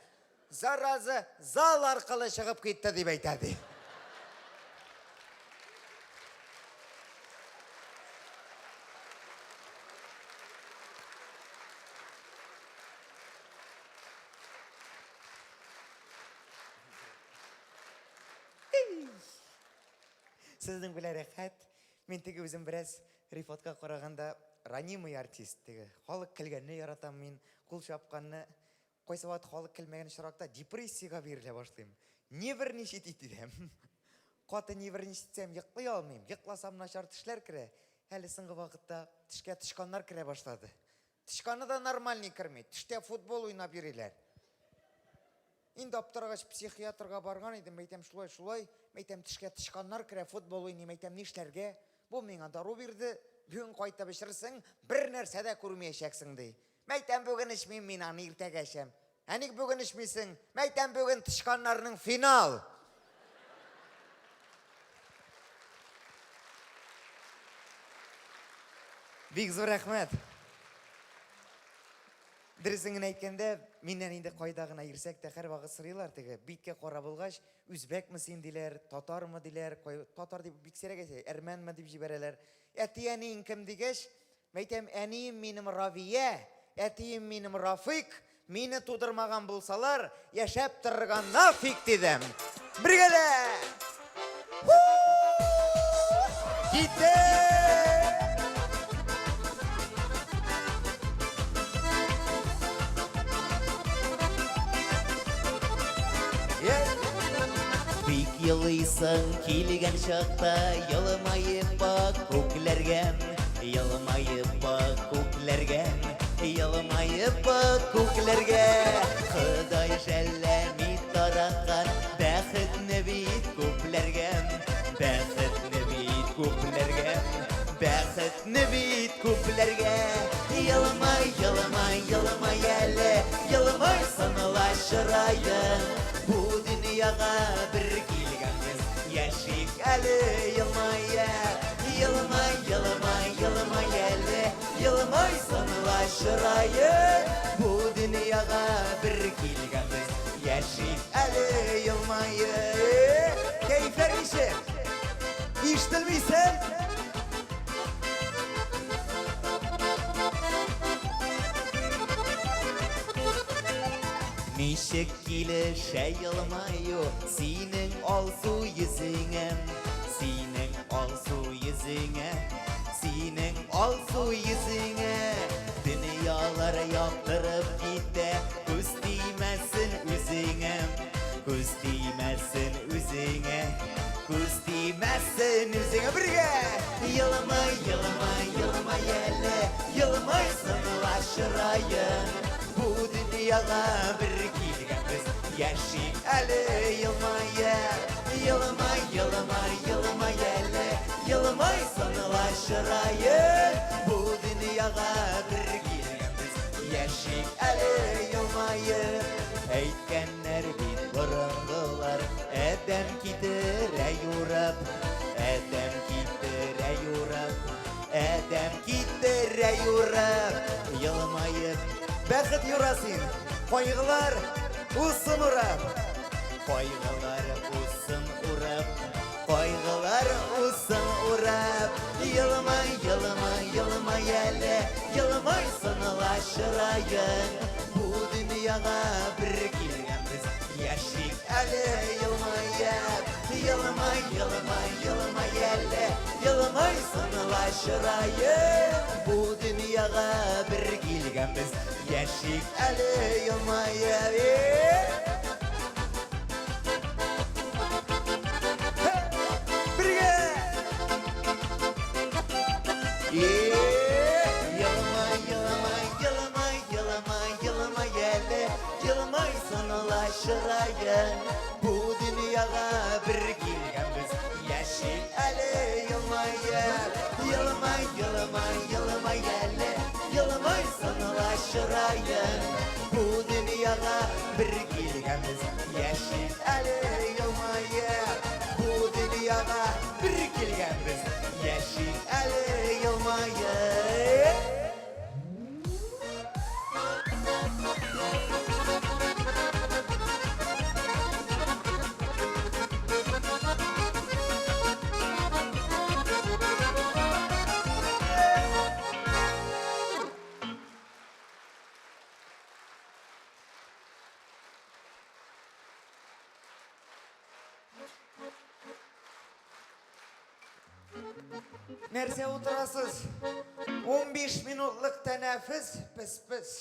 Зараза зал аркылы чыгып китте дип әйтә ди. Сезнең белән рәхәт. Мин теге үзем бераз Рифатка караганда ранимый артист теге. Халык көлгәнне яратам мин, кул чапканны. Кайсы вакыт халык көлмәгән очракта депрессиягә бирелә башлыйм. Не верничать итәм. Каты не верничать итсәм, йоклый алмыйм. Йокласам начар төшләр керә. Әле соңгы вакытта төшкә тычканнар керә башлады. Тычканы да нормальный керми. Төштә футбол уйнап йөриләр. Инде аптырагач психиатрга барган идем, әйтәм, шулай, шулай, әйтәм, тешкә тычканнар керә, футбол уйныйм, әйтәм, нишләргә? Бу миңа дару бирде, бүген кайтып эчерсең, бер нәрсә дә күрмәячәксең, ди. Мәйтәм, бүген эчмим, мин аны иртәгә эчәм. Ә ник бүген эчмисең? Мәйтәм, бүген тычканнарның финал. Бик зур рәхмәт. Дөресен генә әйткәндә, миннән инде кайда гына йөрсәк тә һәрвакыт сорыйлар теге, биткә кара булгач, үзбәкме син диләр, татармы диләр, татар дип бик сирәк әйтә, әрмәнме дип җибәрәләр. Әти-әниең кем дигәч, мәйтәм, әнием минем Равия, әтием минем Рафыйк, мине тудырмаган булсалар, яшәп торырга нафиг дидем. Бергәләп! Китте! Бик елыйсың килгән чакта, елмаеп бак күкләргә, елмаеп бак күкләргә, елмаеп бак күкләргә. Ходай жәлләми тараткан бәхетне бит күпләргә, бәхетне бит күпләргә, бәхетне бит күпләргә. чыраең. Бу дөньяга бер килгәнбез, яшик әле елмаеп. Елмай, елмай, елмай әле, елмайсын ла чыраең. Бу дөньяга бер килгәнбез, яшик әле елмаеп. Кәефләр ничек? Ишетелмисең? Ничек килешә елмаю синең алсу йөзеңә, синең алсу йөзеңә, синең алсу йөзеңә. Дөньялар яктырып китә, күз тимәсен үзеңә, күз тимәсен үзеңә, күз тимәсен үзеңә. Бергә! Елмай, елмай, елмай әле, елмайсын ла чыраең. Бу дөньяга бер килгәнбез, яшик әле елмаеп. Елмай, елмай, елмай әле, елмайсын ла чыраең. Бу дөньяга бер килгәнбез, яшик әле елмаеп. Әйткәннәр бит борынгылар, адәм китерә юрап, адәм китерә юрап, адәм китерә юрап. Елмаеп, бәхет юра син, кайгылар узсын урап, кайгылар узсын урап, кайгылар узсын урап. Елмай, елмай, елмай әле, елмайсын ла чыраең. Бу дөньяга бер килгәнбез, яшик әле елмаеп. Елмай, елмай, елмай әле, елмайсын ла чыраең. Бу дөньяга бер килгәнбез, яшик әле елмаеп. Бергә! Елмай, елмай, елмай, елмай, елмай әле, елмайсын ла чыраең. Бу дөньяга бер килгәнбез, яшик әле елмаеп. Елмай, елмай, елмай әле, елмайсын ла чыраең. Бу дөньяга бер килгәнбез, яшик әле елмаеп. Бу дөньяга бер килгәнбез, яшик әле елмаеп. Нәрсә утырасыз? 15 минутлык тәнәфес, пес-пес.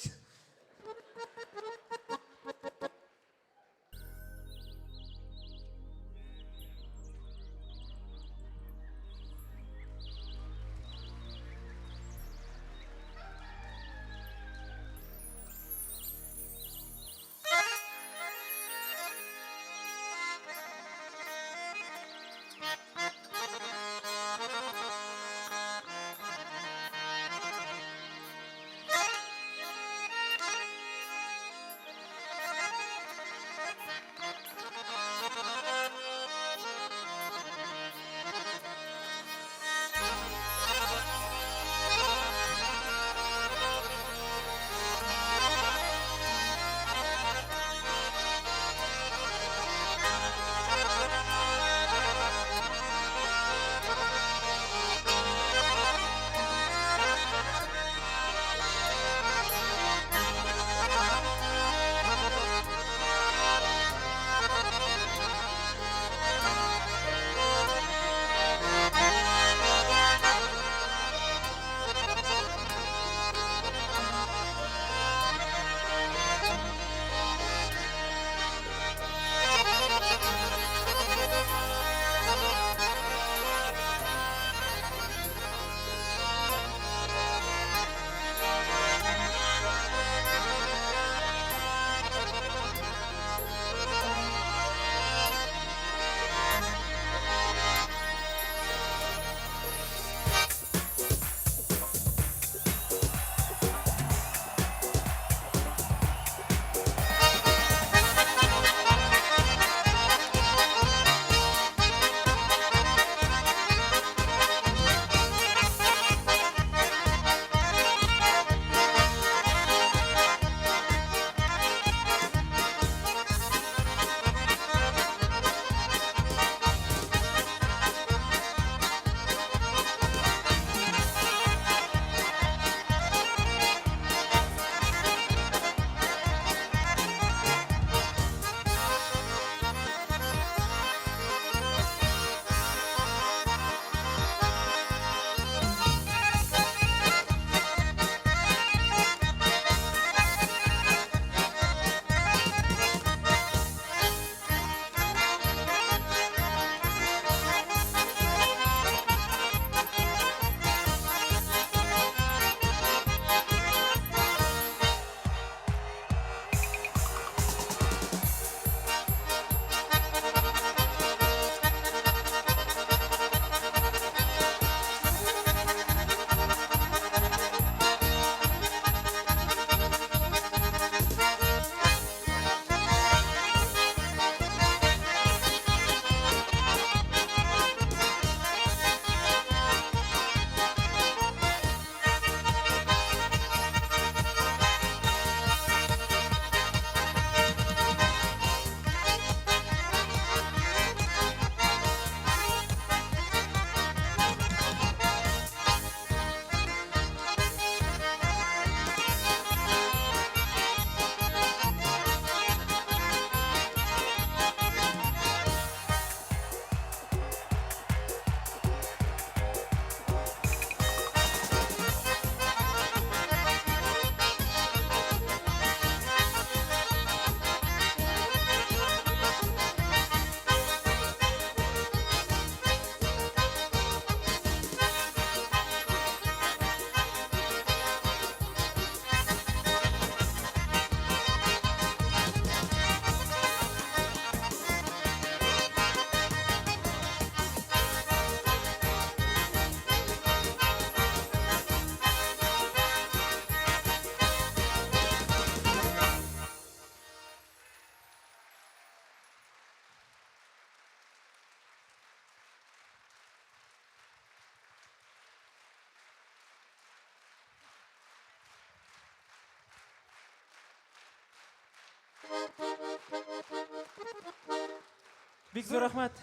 Бик зур рәхмәт.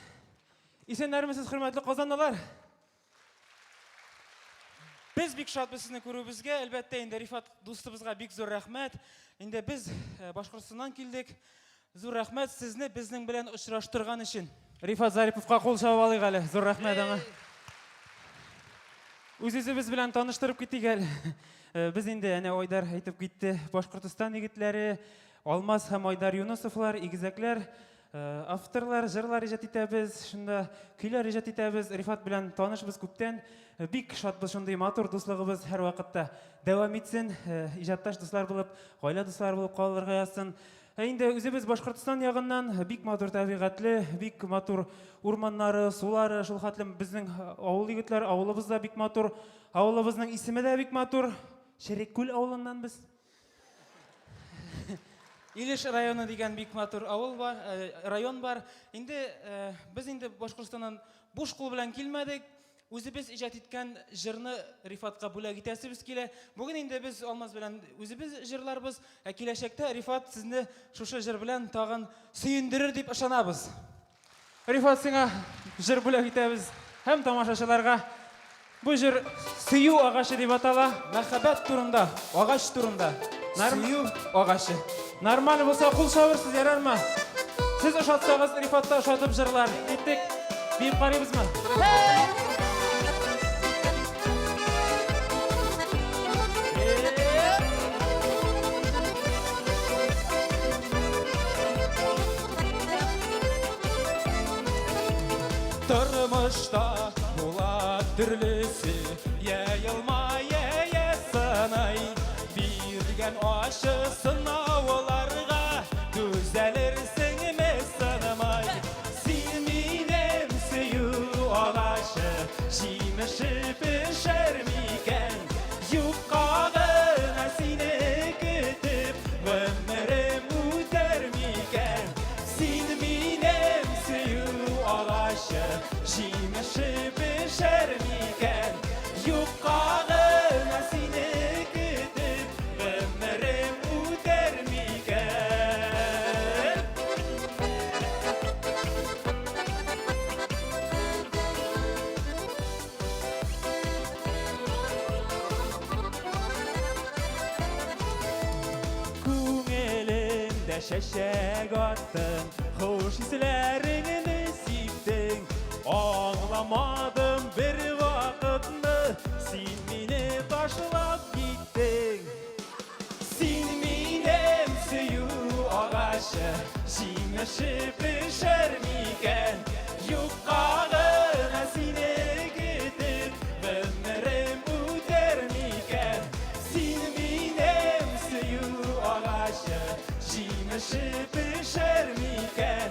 Исәннәрмесез, хөрмәтле казанлылар? Без бик шатбыз сезне күрүебезгә. Әлбәттә, инде Рифат дустыбызга бик зур рәхмәт. Инде без э, Башкортстаннан килдек. Зур рәхмәт сезне безнең белән очраштырган өчен. Рифат Зариповка кул чабып алыйк әле. Зур рәхмәт аңа. Үз-үзебез белән таныштырып китик әле. Э, без инде әнә Айдар әйтеп китте. Башкортостан егетләре, Алмаз һәм Айдар Юнысовлар, игезәкләр. Э, авторлар, җырлар иҗат итәбез, шунда көйләр иҗат итәбез. Рифат белән танышбыз күптән. Э, бик шатбыз шундый матур дуслыгыбыз һәрвакытта дәвам итсен. Э, иҗатташ дуслар булып, гаилә дуслары булып калырга язсын. Ә инде үзебез Башкортостан ягыннан бик матур табигатьле, бик матур урманнары, сулары, шул хәтлем безнең авыл егетләр, авылыбыз да бик матур. Авылыбызның исеме дә бик матур. Череккүл авылыннан без. Илеш районы дигән бик матур авыл бар, э, район бар. Инде э, без инде Башкортстаннан буш кул белән килмәдек. Үзебез иҗат иткән җырны Рифатка бүләк итәсебез килә. Бүген инде без Алмаз белән үзебез җырларбыз, ә киләчәктә Рифат сезне шушы җыр белән тагын сөендерер дип ышанабыз. Рифат, сиңа җыр бүләк итәбез һәм тамашачыларга. Бу җыр Сөю агачы дип атала. Мәхәббәт турында, агач турында. Сөю агачы. Нормаль булса кул чабырсыз, ярармы? Сез ошатсагыз, Рифат та ошатып җырлар. Киттек. Биеп карыйбызмы? Тормышта була төрлесе, я елмая, я сынай. Биргән ачы сынауларга түзәлерсеңме сынамай. Син минем сөю агачы, җимеше пешәр микән? Юкка гына сине көтеп, гомерем үтәр микән? Син минем сөю агачы, җимеше пешәр микән? Юкка гына сине көтеп, гомерем үтәр микән? Күңелемдә чәчәк аттың, хуш исләреңне сиптең. Аңламадым бер вакытны, син мине ташлап киттең. Син минем сөю агачы, җимеше пешәр микән? Юкка гына сине көтеп, гомерем үтәр микән? Син минем сөю агачы, җимеше пешәр микән?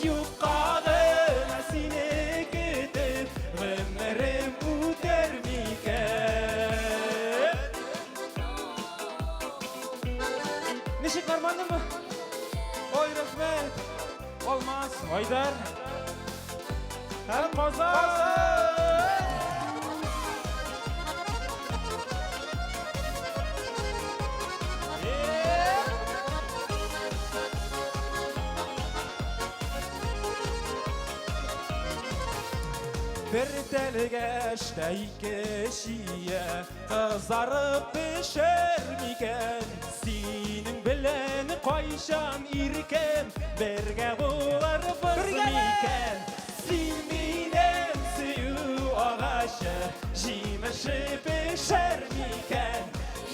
Юкка гына сине көтеп, гомерем үтәр микән? Ничек, нормальныймы? Ой, рәхмәт! Алмаз, Айдар һәм Казан! Бер тәлгәш тә ике чия Кызарып пешер микән? Синең белән кайчан иркем бергә булырбыз микән? Син минем сөю агачы, җимеше пешер микән?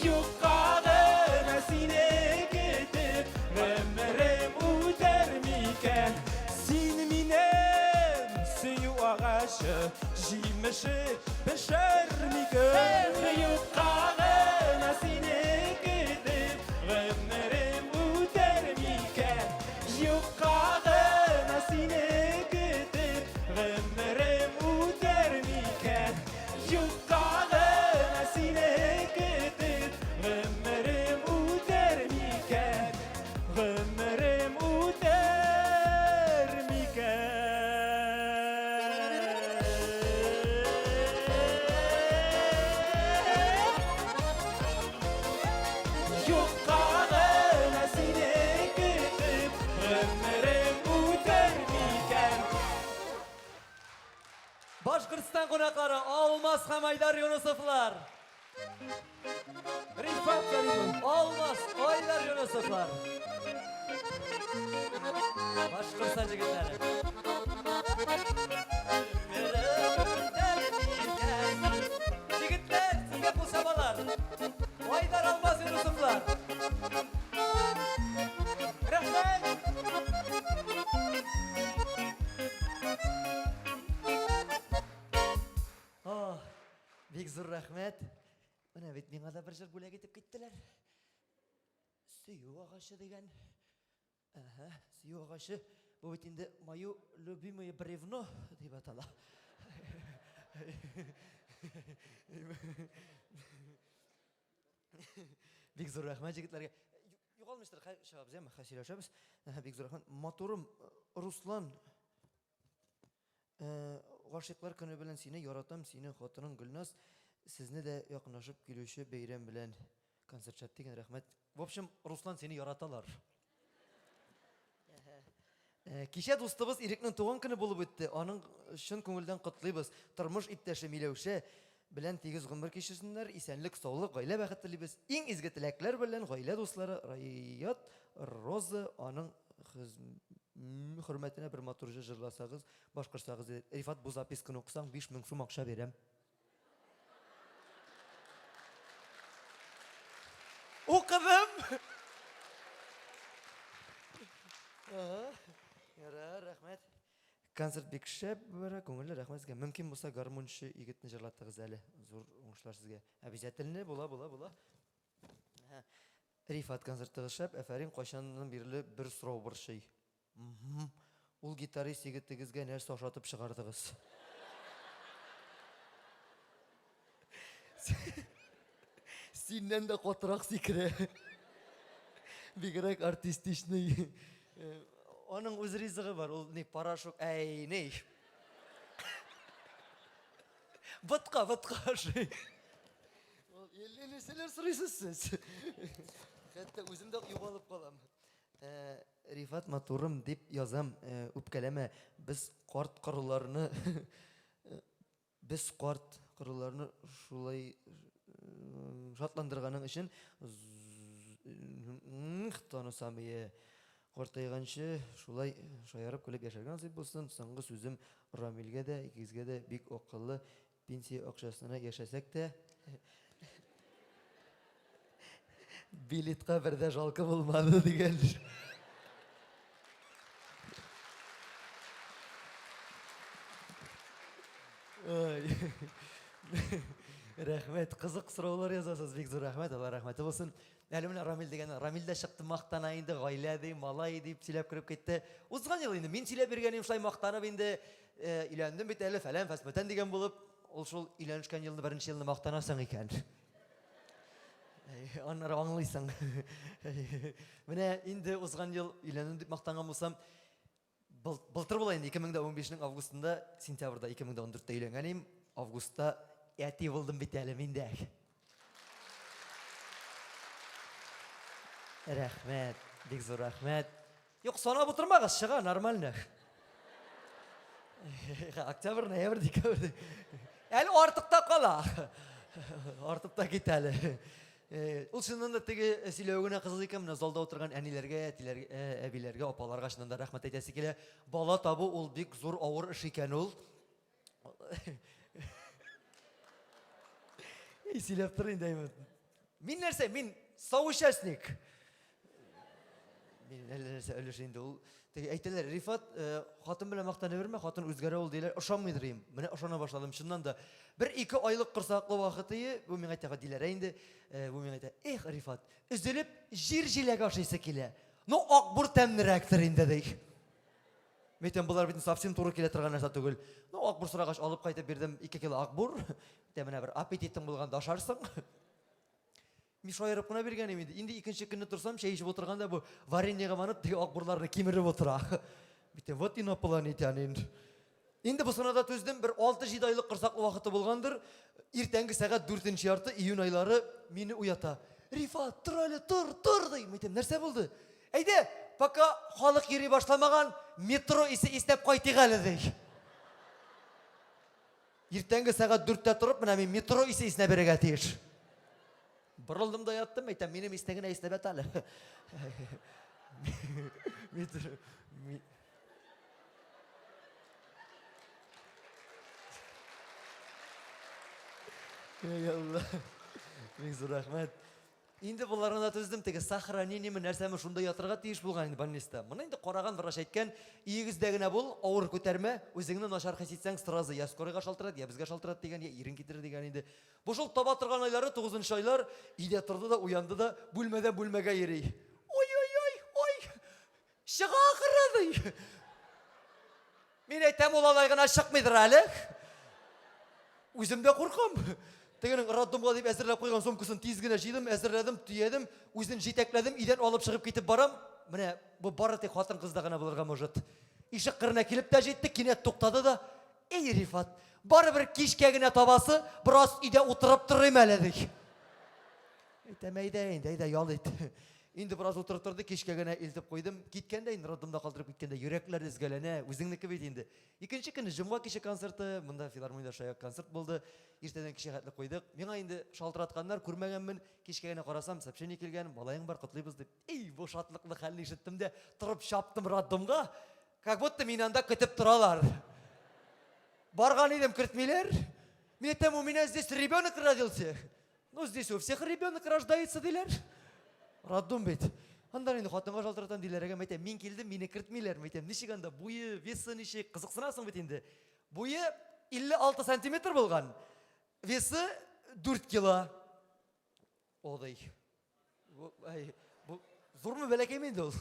Юкка гына сине көтеп, гомерем үтәр микән? Син минем сөю агачы, җимеше пешер микән? Юкка гына сине көтеп, гомерем үтәр микән? Юкка гына сине көтеп, гомерем үтәр микән? Юкка гына сине көтеп, гомерем үтәр микән? Гомерем үтәр микән? кунаклары Алмаз һәм Айдар Юнысовлар. Рифат Зарипов. Алмаз, Айдар Юнысовлар. Башкортстан егетләре. Егетләр, сезгә кул чабалар. Айдар Алмаз Юнысовлар. Рәхмәт! Ох, бик зур рәхмәт. Менә бит миңа да бер җыр бүләк итеп киттеләр. Сөю агачы дигән. Әһә, сөю агачы. Бу бит инде мое любимое бревно дип атала. Бик зур рәхмәт җегетләргә. Югалмыштыр, хәл чыгабыз, яме, хәл сөйләшәбез. Бик зур рәхмәт. Матурым, Руслан, Гашыйклар көне белән сине яратам, синең хатының Гөлназ, сезне дә якынлашып килүче бәйрәм белән концерт шәп дигән рәхмәт. В общем, Руслан, сине яраталар. Кичә дустыбыз Ирекнең туган көне булып үтте. Аның чын күңелдән котлыйбыз. Тормыш иптәше Миләүшә белән тигез гомер кичерсеннәр, исәнлек, саулык, гаилә бәхете телибез. Иң изге теләкләр белән гаилә дуслары Раят, Роза, аның хөрмәтенә бер матур җыр җырласагыз, башкарсагыз иде. Рифат, бу записканы укысаң, 5000 сум акча бирәм. Укыдым! Ярар, рәхмәт. Концерт бик шәп бара, күңелле, рәхмәт сезгә. Мөмкин булса, гармунчы егетне җырлатыгыз әле. Зур уңышлар сезгә. Обязательно була, була, була. Рифат концертыгыз шәп, әфәрин, кайчаннан бирле бер сорау борчый. Ул гитарист егетегезгә нәрсә ашатып чыгардыгыз? Синнән дә катырак сикерә. Бигрәк артистичный. Э, аның үз ризыгы бар, ул ни порошок, әй, ни. Ботка, ботка ашый. Ул әллә нәрсәләр сорыйсыз сез. Хәтта үзем дә югалып калам. Э, Рифат матурым дип язам, э, үпкәләмә. Без карт корыларны Без карт корыларны шулай шатландырганың өчен танысам ие. Картайганчы шулай шаярып көлеп яшәргә насыйп булсын. Соңгы сүзем Рамилгә дә, икегезгә дә бик акыллы пенсия акчасына яшәсәк тә, Билетка бер дә жалко булмады дигән. Ой. Рәхмәт, кызык сораулар язасыз, бик зур рәхмәт, Алла рәхмәте булсын. Әле менә Рамил дигән, Рамил дә чыкты мактана инде, гаилә ди, малай дип сөйләп кереп китте. Узган ел инде мин сөйләп биргән идем, шулай мактанып инде, э, өйләндем бит әле, фәлән, фәсмәтән дигән булып, ул шул өйләнешкән елны беренче елны мактанасың икән. Аннары аңлыйсың. Менә инде узган ел өйләндем дип мактанган булсам, былтыр була инде 2015-нең августында, сентябрьдә 2014-тә өйләнгән идем. Августта әти булдым бит әле мин дә. Рәхмәт, бик зур рәхмәт. Юк, санап утырмагыз, чыга, нормально. Октябрь, ноябрь, декабрь. Әле артык та кала. Артып та китә әле. Э, ул чыннан да теге сөйләве генә кызык икән, менә залда утырган әниләргә, әтиләргә, э, әбиләргә, апаларга чыннан да рәхмәт әйтәсе килә. Бала табу ул бик зур авыр эш икән ул. И сөйләп тор инде. Мин нәрсә? Мин соучастник. Мин әллә нәрсә өлеш инде ул. Теге әйтәләр, Рифат, э, хатын белән мактана берме, хатын үзгәрә ул диләр. Ошамыйдыр им. Менә ошана башладым чыннан да. Бер ике айлык корсаклы вакыты, бу миңа әйтә, Диләрә инде, э, бу миңа әйтә, эх, Рифат, өзелеп җир җиләге ашыйсы килә. Ну, акбур тәмлерәктер инде ди. Мин әйтәм, болар бит совсем туры килә торган нәрсә түгел. Ну, акбур сорагач, алып кайтып бирдем, 2 кило акбур. Әйтәм, менә бер аппетитың булганда ашарсың. Мин шаярып кына биргән идем инде. Инде икенче көнне торсам, чәй эчеп утырганда бу вареньега манып, теге акбурларны кимереп утыра. Битем, вот инопланетянин. Инде бусына да түздем, бер 6-7 айлык корсаклы вакыты булгандыр. Иртәнге сәгать дүртенче ярты, июнь айлары мине уята. Рифат, тор әле, тор, тор, ди. Мин әйтәм, нәрсә булды? Әйдә, пока халык йөри башламаган, метро исе иснәп кайтыйк әле, ди. Иртәнге сәгать дүрттә торып, менә мин метро исе иснә бирергә тиеш. Борылдым да яттым, әйтәм, минем исне генә иснәп ят әле. Метро. Эй Алла. Бик зур рәхмәт. Инде боларына да түздем, теге сохранениеме нәрсәме шунда ятырга тиеш булган инде больниста. Моны инде караган врач әйткән, өегездә генә бул, авыр күтәрмә, үзеңне начар хис итсәң, сразу я скорыйга шалтырат, я безгә шалтырат дигән, я ирең китерер дигән инде. Бу шул таба торган айлары, тугызынчы айлар, өйдә торды да, уянды да, бүлмәдән бүлмәгә йөри. Ой-ой-ой, ой, чыга ахыры, ди. Мин әйтәм, ул алай гына чыкмыйдыр әле. Үзем дә куркам. Тегенең роддомга дип әзерләп куйган сумкасын тиз генә җыйдым, әзерләдем, төядем, үзен җитәкләдем, өйдән алып чыгып китеп барам. Менә бу бары тик хатын-кызда гына булырга может. Ишек кырына килеп тә җитте, кинәт туктады да, Эй, Рифат, барыбер кичкә генә табасы, бераз өйдә утырып торыйм әле, ди. Әйтәм, әйдә инде, әйдә, ял ит. Инде бераз утырып торды, кичкә генә илтеп куйдым. Киткәндә инде роддомда калдырып киткәндә йөрәкләр өзгәләнә, үзеңнеке бит инде. Икенче көнне җомга киче концерты, монда филармониядә шаяк концерт булды. Иртәдән кичә хәтле куйдык. Миңа инде шалтыратканнар, күрмәгәнмен. Кичкә генә карасам, сообщение килгән, малаең бар, котлыйбыз дип. Эй, бу шатлыклы хәлне ишеттем дә, торып чаптым роддомга. Как будто мине анда көтеп торалар. Барган идем, кертмиләр. Мин әйтәм, у меня здесь ребенок родился. Ну, здесь у всех ребенок рождается, диләр. Роддом бит. Аннан инде хатынга шалтыратам, Диләрәгә, әйтәм, мин килдем, мине кертмиләр. Әйтәм, ничек анда, буе, весы ничек, кызыксынасың бит инде. Буе 56 сантиметр булган, весы 4 кило. О, ди. Бу, әй, бу зурмы бәләкәйме инде ул?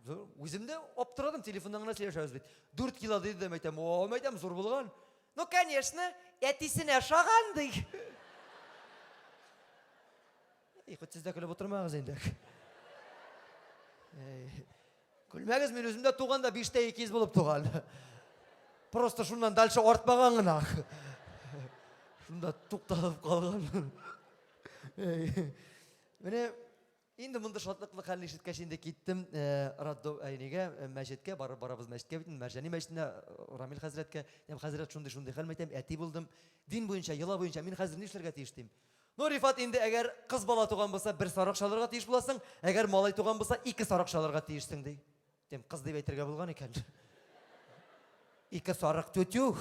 Зур. Үзем дә аптырадым, телефоннан гына сөйләшәбез бит. 4 кило диде дә, әйтәм, о, әйтәм, зур булган. Ну, конечно, әтисенә ошаган ди. Эй, хоть сез дә көлеп утырмагыз инде. Эй, көлмәгез, мин үзем дә туганда 5 тә 200 булып туган. Просто шуннан дальше артмаган гына. Шунда тукталып калган. Эй, менә инде монда шатлыклы хәлне ишеткәч инде киттем роддом әйнигә, мәчеткә барып барабыз мәчеткә бит, Мәрҗани мәчетенә, Рамил хәзрәткә. Әйтәм, хәзрәт, шундый-шундый хәл, әйтәм, әти булдым. Дин буенча, йола буенча мин хәзер нишләргә тиеш дим. Ну, Рифат, инде әгәр кыз бала туган булса, бер сарык чалырга тиеш буласың, әгәр малай туган булса, ике сарык чалырга тиешсең, ди. Дим, кыз дип әйтергә булган икән. Ике сарык тютю.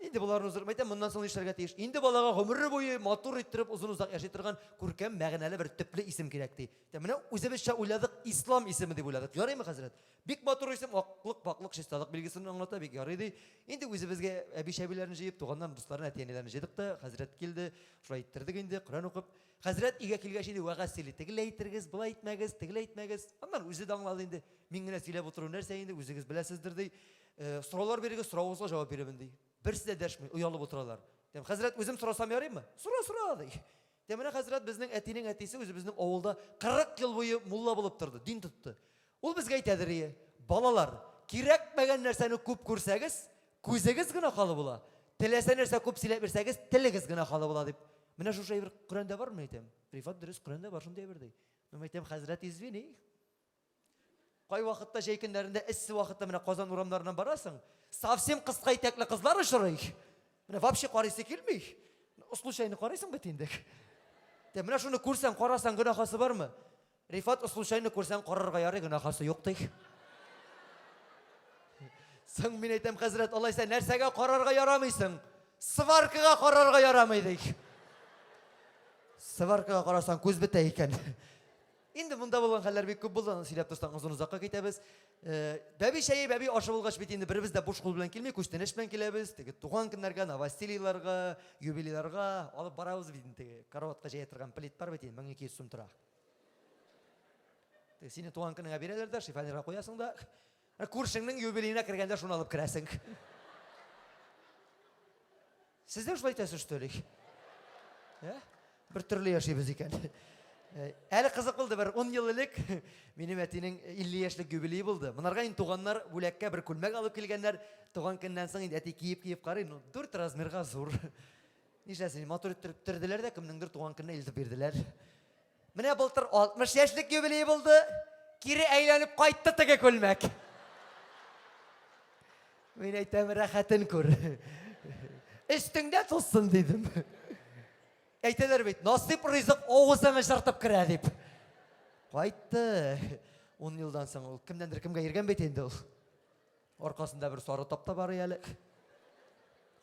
Инде боларны уздырып әйтәм, моннан соң нишләргә тиеш? Инде балага гомере буе матур иттереп озын озак яши торган күркәм, мәгънәле бер төпле исем кирәк ди. Тә менә үзебезчә уйладык, ислам исеме дип уйладык. Ярыймы, хәзрәт? Бик матур исем, аклык, пакьлык, чисталык билгесен аңлата, бик ярый ди. Инде үзебезгә әби-чәбиләрне җыеп, туганнарын, дусларын, әти-әниләрне җыйдык та, хәзрәт килде, шулай иттердек инде, Коръән укып. Хәзрәт өйгә килгәч инде вәгазь сөйли. Тегеләй итергез, болай итмәгез, тегеләй итмәгез. Аннан үзе дә аңлады инде. Мин генә сөйләп утыру нәрсә инде, үзегез беләсездер ди. Э, сораулар бирегез, соравыгызга җавап бирермен ди. Берсе дә дәшми, оялып утыралар. Дим, хәзрәт, үзем сорасам ярыймы? Сора, сора, ди. Дим, менә хәзрәт безнең әтинең әтисе үзебезнең авылда 40 ел буе мулла булып торды, дин тотты. Ул безгә әйтәдер ие, балалар, кирәкмәгән нәрсәне күп күрсәгез, күзегез гөнаһлы була. Теләсә нәрсә күп сөйләп бирсәгез, телегез гөнаһлы була дип. Менә шушы әйбер Коръәндә бармы әйтәм? Рифат дөрес, Коръәндә бар шундый әйбер ди. Мин әйтәм, хәзрәт, извини. Кай вакытта җәй көннәрендә эссе вакытта менә Казан урамнарыннан барасың, совсем кыска итәкле кызлар очрый. Менә вообще карыйсы килми. Случайно карыйсың бит инде. Тә менә шуны күрсәң, карасаң гөнаһасы бармы? Рифат, случайно күрсәң карарга ярый, гөнаһасы юк ди. Соң мин әйтәм, хәзрәт, алайса нәрсәгә карарга ярамыйсың? Сваркага карарга ярамый ди. Сваркага карасаң күз бетә икән. Инде монда булган хәлләр бик күп булды, аны сөйләп торсаң озын озакка китәбез. Э, бәби чәе, бәби ашы булгач бит инде беребез дә буш кул белән килми, күчтәнәч белән киләбез. Теге туган көннәргә, новосельеларга, юбилейларга алып барабыз бит инде теге караватка җәя торган плит бар бит инде, 1200 сум тора. Теге сине туган көнеңә бирәләр дә, шифонерга куясың да, ә күршеңнең юбилеена кергәндә шуны алып керәсең. Сез дә шулай итәсез, что ли? Ә? Бер төрле яшибез икән. Э, әле кызык булды, бер 10 ел элек минем әтинең 50 яшьлек юбилее булды. Монарга инде туганнар бүләккә бер күлмәк алып килгәннәр. Туган көннән соң инде әти киеп-киеп карый, ну, 4 размерга зур. Нишләсен, матур иттереп терделәр дә, кемнеңдер туган көненә илтеп бирделәр. Менә былтыр 60 яшьлек юбилее булды. Кире әйләнеп кайтты теге күлмәк. Мин әйтәм, рәхәтен күр. Өстеңдә тузсын, дидем. Әйтәләр бит, насыйп ризык авызыңа жыртып керә дип. Кайтты. Ун елдан соң ул кемнәндер кемгә йөргән бит инде ул. Аркасында бер сары тап та бар әле.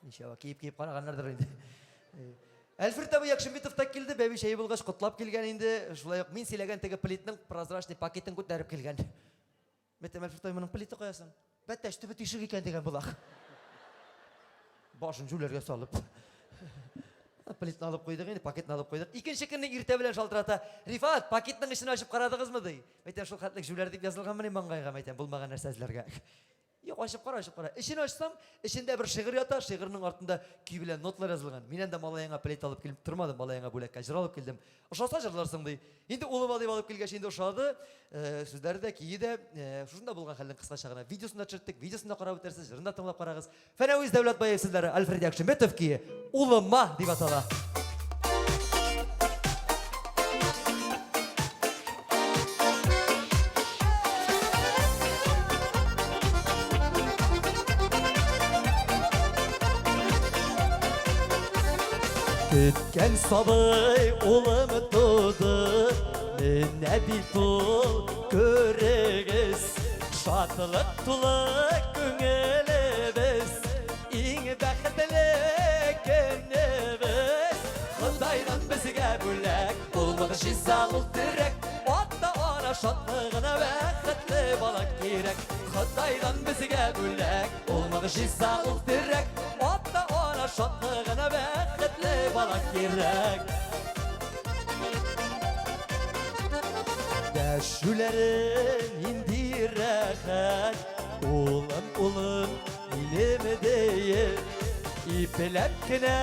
Ничәвә киеп-киеп караганнардыр инде. Әлфред абый Якшимбитов та килде, бәби чәе булгач котлап килгән инде. Шулай ук мин сөйләгән теге плитның прозрачный пакетын күтәреп килгән. Мәйтәм, Әлфред абый, моның плиты каясың? Бәтәч төбе тишек икән дигән була. Башын җүләргә салып. Плитны алып куйдык инде, пакетны алып куйдык. Икенче көнне иртә белән шалтырата. Рифат, пакетның эчен ачып карадыгызмы ди. Мәйтәм, шул хәтлек җүләр дип язылганмыни маңгайга, мәйтәм, булмаган нәрсә эзләргә. Юк, ачып кара, ачып кара. Эчен ачсам, эчендә бер шигырь ята, шигырьнең артында көй белән ноталар язылган. Мин анда малаеңа плит алып килеп тормадым, малаеңа бүләккә җыр алып килдем. Ошаса җырларсың ди. Инде улыма дип алып килгәч, инде ошады. Э, сүзләре дә, көе дә, э, шушында булган хәлнең кыскача гына видеосын да төшерттек, видеосын да карап үтәрсез, җырын да тыңлап карагыз. Фәнәвиз Дәүләтбаев сүзләре, Альфред Якшиметов көе Улыма дип атала. Көткән сабый улым туды, менә бит ул, күрегез. Шатлык тулы күңелебез, иң бәхетле көнебез. Ходайдан безгә бүләк, ул могҗиза, ул терәк. Ата-ана шатлыгына бәхетле бала кирәк. Ходайдан безгә бүләк, ул могҗиза, ул терәк. Ата-ана шатлыгына бәхетле бала кирәк. Дәшүләре нинди рәхәт, улым, улым, минем диеп, ипләп кенә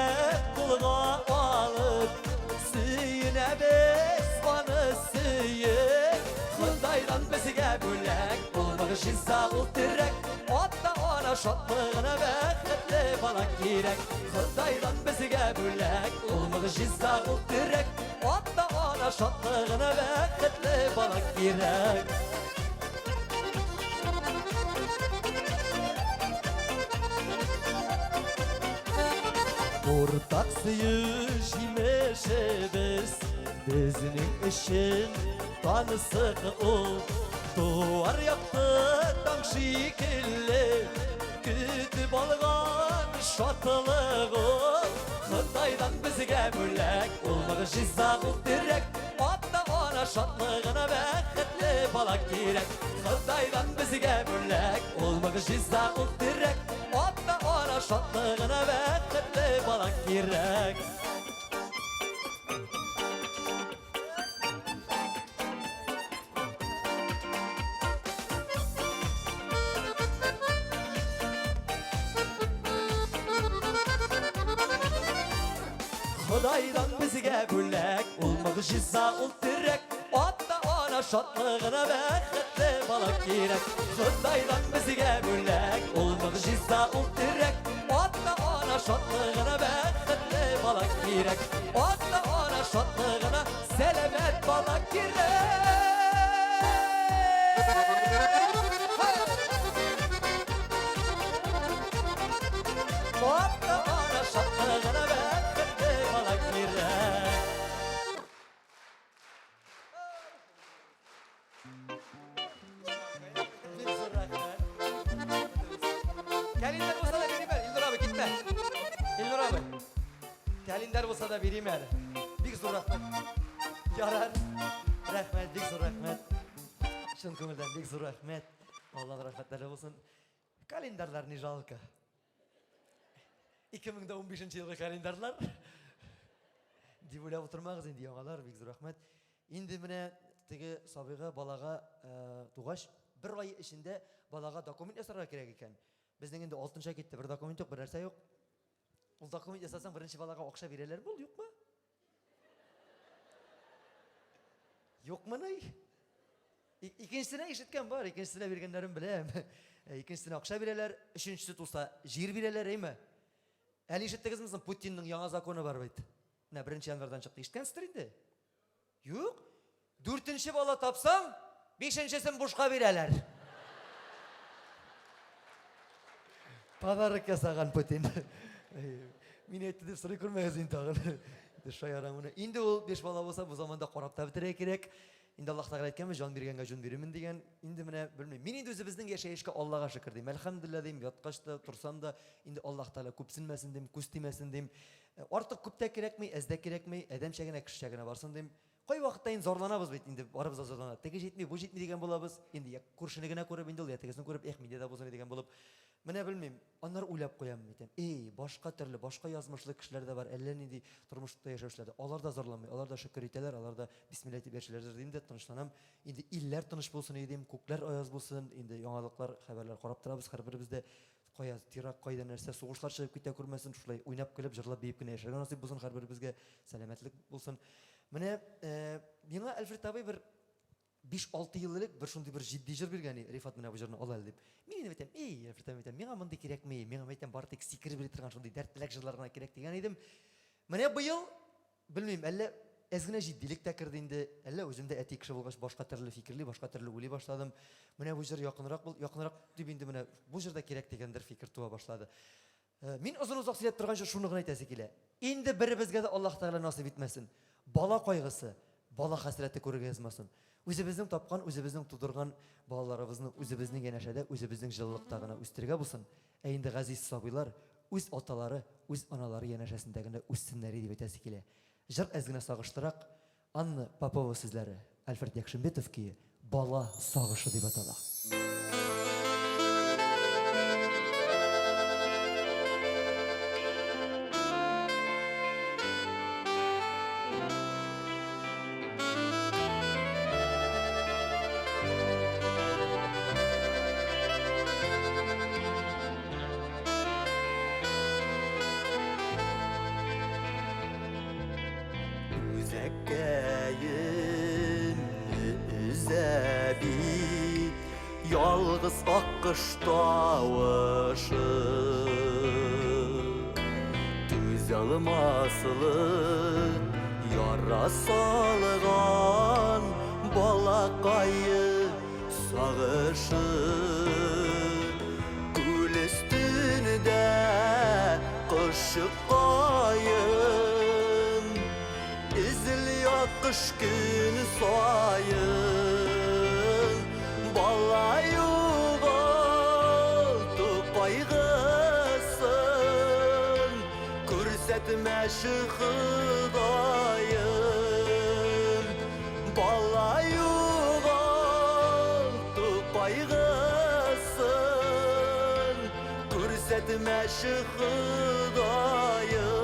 кулга алып, сөенәбез аны сөеп. Ходайдан безгә бүләк, ул могҗиза, ул терәк, ата-ана шатлыгына бәхетле бала кирәк. Ходайдан безгә бүләк, ул могҗиза, ул терәк, ата-ана шатлыгына бәхетле бала кирәк. Уртак сөю җимешебез, безнең өчен тансык ул. Туар якты таң шикелле, Көтеп алган шатлык ул. Ходайдан безгә бүләк, ул могҗиза, ул терәк. Ата-ана шатлыгына бәхетле бала кирәк. Ходайдан безгә бүләк, ул могҗиза, ул терәк. Ата-ана шатлыгына бәхетле бала кирәк. Ходайдан безгә бүләк, ул могҗиза, ул терәк. Ата-ана шатлыгына бәхетле бала кирәк. Ходайдан безгә бүләк, ул могҗиза, ул терәк. Ата-ана шатлыгына бәхетле бала кирәк. Ата-ана шатлыгына сәламәт бала кирәк. Ата-ана шатлыгына бәхетле бала кирәк. Кәлиндәр булса да бирим әле, Илнур абый, китмә. Илнур абый. Кәлиндәр булса да бирим әле. Бик зур рәхмәт. Ярар. Рәхмәт, бик зур рәхмәт. Чын күңелдән бик зур рәхмәт. Аллаһ рәхмәтләре булсын. Календарьлар не жалко. 2015 елгы календарьлар. Дип уйлап утырмагыз инде яңалар, бик зур рәхмәт. Инде менә теге сабыйга, балага э, тугач, бер ай эчендә балага документ ясарга кирәк икән. Безнең инде алтынчы китте, бер документ юк, бер нәрсә юк. Ул документ ясасаң, беренче балага акча бирәләрме ул, юкмы? Юкмыни? Икенчесенә ишеткән бар, икенчесенә биргәннәрен беләм. Э, икенчесенә акча бирәләр, өченчесе туса җир бирәләр, әйме? Әле ишеттегезме соң, Путинның яңа законы бар бит. Менә 1 январьдан чыкты. Ишеткәнсездер инде. Юк. Дүртенче бала тапсаң, бишенчесен бушка бирәләр. Подарок ясаган Путин. Мин әйтте дип сорый күрмәгез инде тагын. Инде шаярам гына. Инде ул биш бала булса, бу заманда карап та бетерергә кирәк. Инде Аллаһ Тәгалә әйткәнме, җан биргәнгә җон бирермен дигән. Инде менә белмим. Мин инде үзебезнең яшәешкә Аллага шөкер дим. Әлхәмдүлилләһ дим, яткач та, торсам да, инде Аллаһ Тәгалә күпсенмәсен дим, күз тимәсен дим. Э, артык күп тә кирәкми, әз дә кирәкми, адәмчә генә, кешечә генә барсын дим. Кайвакытта инде зарланабыз бит инде, барыбыз да зарлана. Теге җитми, бу җитми дигән булабыз. Инде я күршене генә күреп инде ул, я тегесен күреп, эх, миндә дә булсын дигән булып. Менә белмим, аннары уйлап куям, әйтәм, эй, башка төрле, башка язмышлы кешеләр дә бар, әллә нинди тормышта яшәүчеләр дә. Алар да зарланмый, алар да шөкер итәләр, алар да бисмилла әйтеп яшиләрдер дим дә, тынычланам. Инде илләр тыныч булсын иде дим, күкләр аяз булсын, инде яңалыклар, хәбәрләр карап торабыз һәрберебез дә. Кая теракт, кайда нәрсә, сугышлар чыгып китә күрмәсен, шулай уйнап көлеп, җырлап биеп кенә яшәргә насыйп булсын һәрберебезгә, сәламәтлек булсын. Менә э, миңа Альфред абый бер 5-6 ел элек бер шундый бер җитди җыр биргән иде, Рифат менә бу җырны ал әле дип. Мин инде әйтәм, эй, Альфред абый әйтәм, миңа мондый кирәкми, миңа әйтәм, бары тик сикереп йөри торган шундый дәртлерәк җырлар гына кирәк дигән идем. Менә быел Белмим, әллә әз генә җитдилек тә керде инде, әллә үзем дә әти кеше булгач башка төрле фикерли, башка төрле уйлый башладым. Менә бу җыр якынрак бул, якынрак дип инде менә бу җыр да кирәк дигәндер фикер туа башлады. Э, мин озын-озак сөйләп торганчы шуны гына әйтәсе килә. Инде беребезгә дә Аллаһ Тәгалә насыйп итмәсен. Бала кайгысы, бала хәсрәте күрергә язмасын. Үзебезнең тапкан, үзебезнең тудырган балаларыбызны үзебезнең янәшәдә, үзебезнең җылылыкта гына үстерергә булсын. Ә инде газиз сабыйлар үз аталары, үз аналары янәшәсендә генә үссеннәр иде дип әйтәсе килә. Җыр әз генә сагышлырак, Анна Попова сүзләре, Альфред Якшимбетов көе Бала сагышы дип атала. Үзәккәемне өзә бит ялгыз аккош тавышы. Түзә алмаслык яра салган балакае Сагышы күл өстендә кошчыккаен Изел якыш көн саен Бала югалту кайгысын Күрсәтмәче Ходаем Бала югалту кайгысын Күрсәтмәче Ходаем.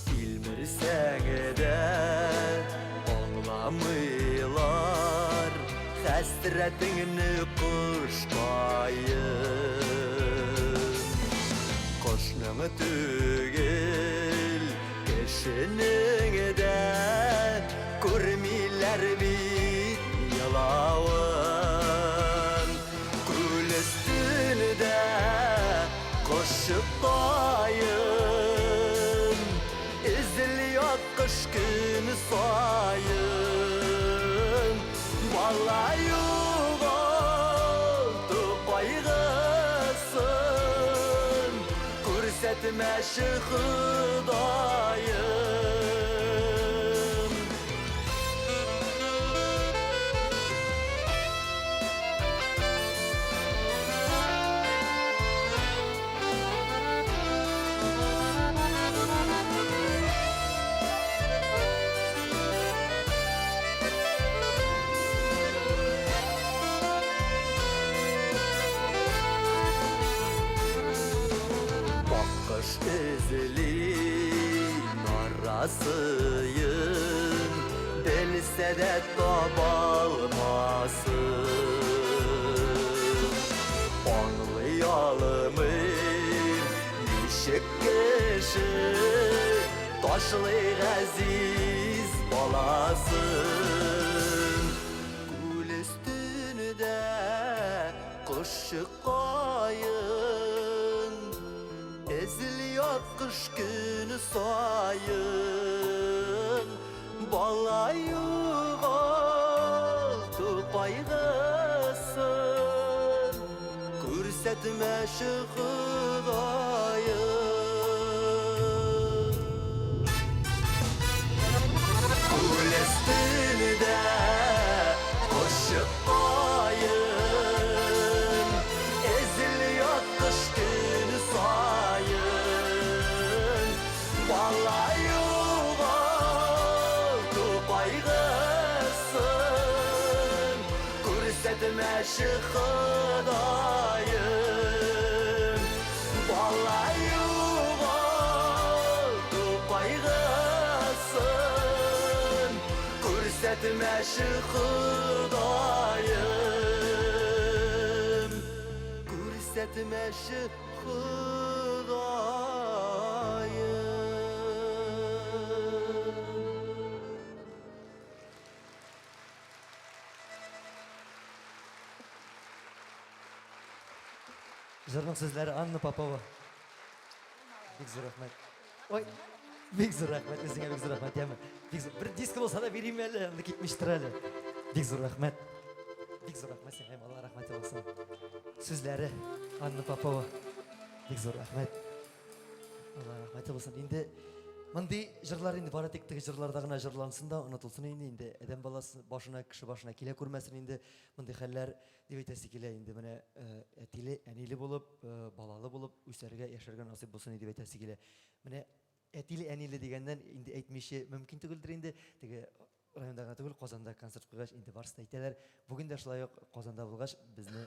Тилмерсәң дә аңламыйлар Хәсрәтеңне кошкаем. Кошның түгел Кешенең дә күрмиләр бит елавын. Күл өстендә кошчыккаен Эзли аккош көн саен. Бала югалту кайгысын Күрсәтмәче Ходаем. Аккош эзли нарасыен, Белсә дә табалмасын. Аңлый алмыйм, ничек кеше Ташлый газиз баласын. Күл өстендә кошчыккаен Эзли аккош көн саен. Бала югалту кайгысын Күрсәтмәче Ходаем. Күрсәтмәче Ходаем. Бала югалту кайгысын Күрсәтмәче Ходаем. Күрсәтмәче Ходаем. Җырның сүзләре Анна Попова. Бик зур рәхмәт. Ой, бик зур рәхмәт, үзеңә бик зур рәхмәт, яме. Бик зур. Бер диск булса да бирим әле, анда китмиштер әле. Бик зур рәхмәт. Бик зур рәхмәт сиңа, Алла рәхмәте булсын. Сүзләре Анна Попова. Бик зур рәхмәт. Алла рәхмәте булсын. Инде мондый җырлар инде бары тик теге җырларда гына җырлансын да онытылсын инде инде. Адәм баласы башына, кеше башына килә күрмәсен инде мондый хәлләр дип әйтәсе килә инде. Менә э, әтиле, әниле булып, э, балалы булып үсәргә, яшәргә насыйп булсын дип әйтәсе килә. Менә әтиле, әниле дигәннән инде әйтмичә мөмкин түгелдер инде. Теге районда гына түгел, Казанда концерт куйгач, инде барысы да әйтәләр. Бүген дә шулай ук Казанда булгач, безне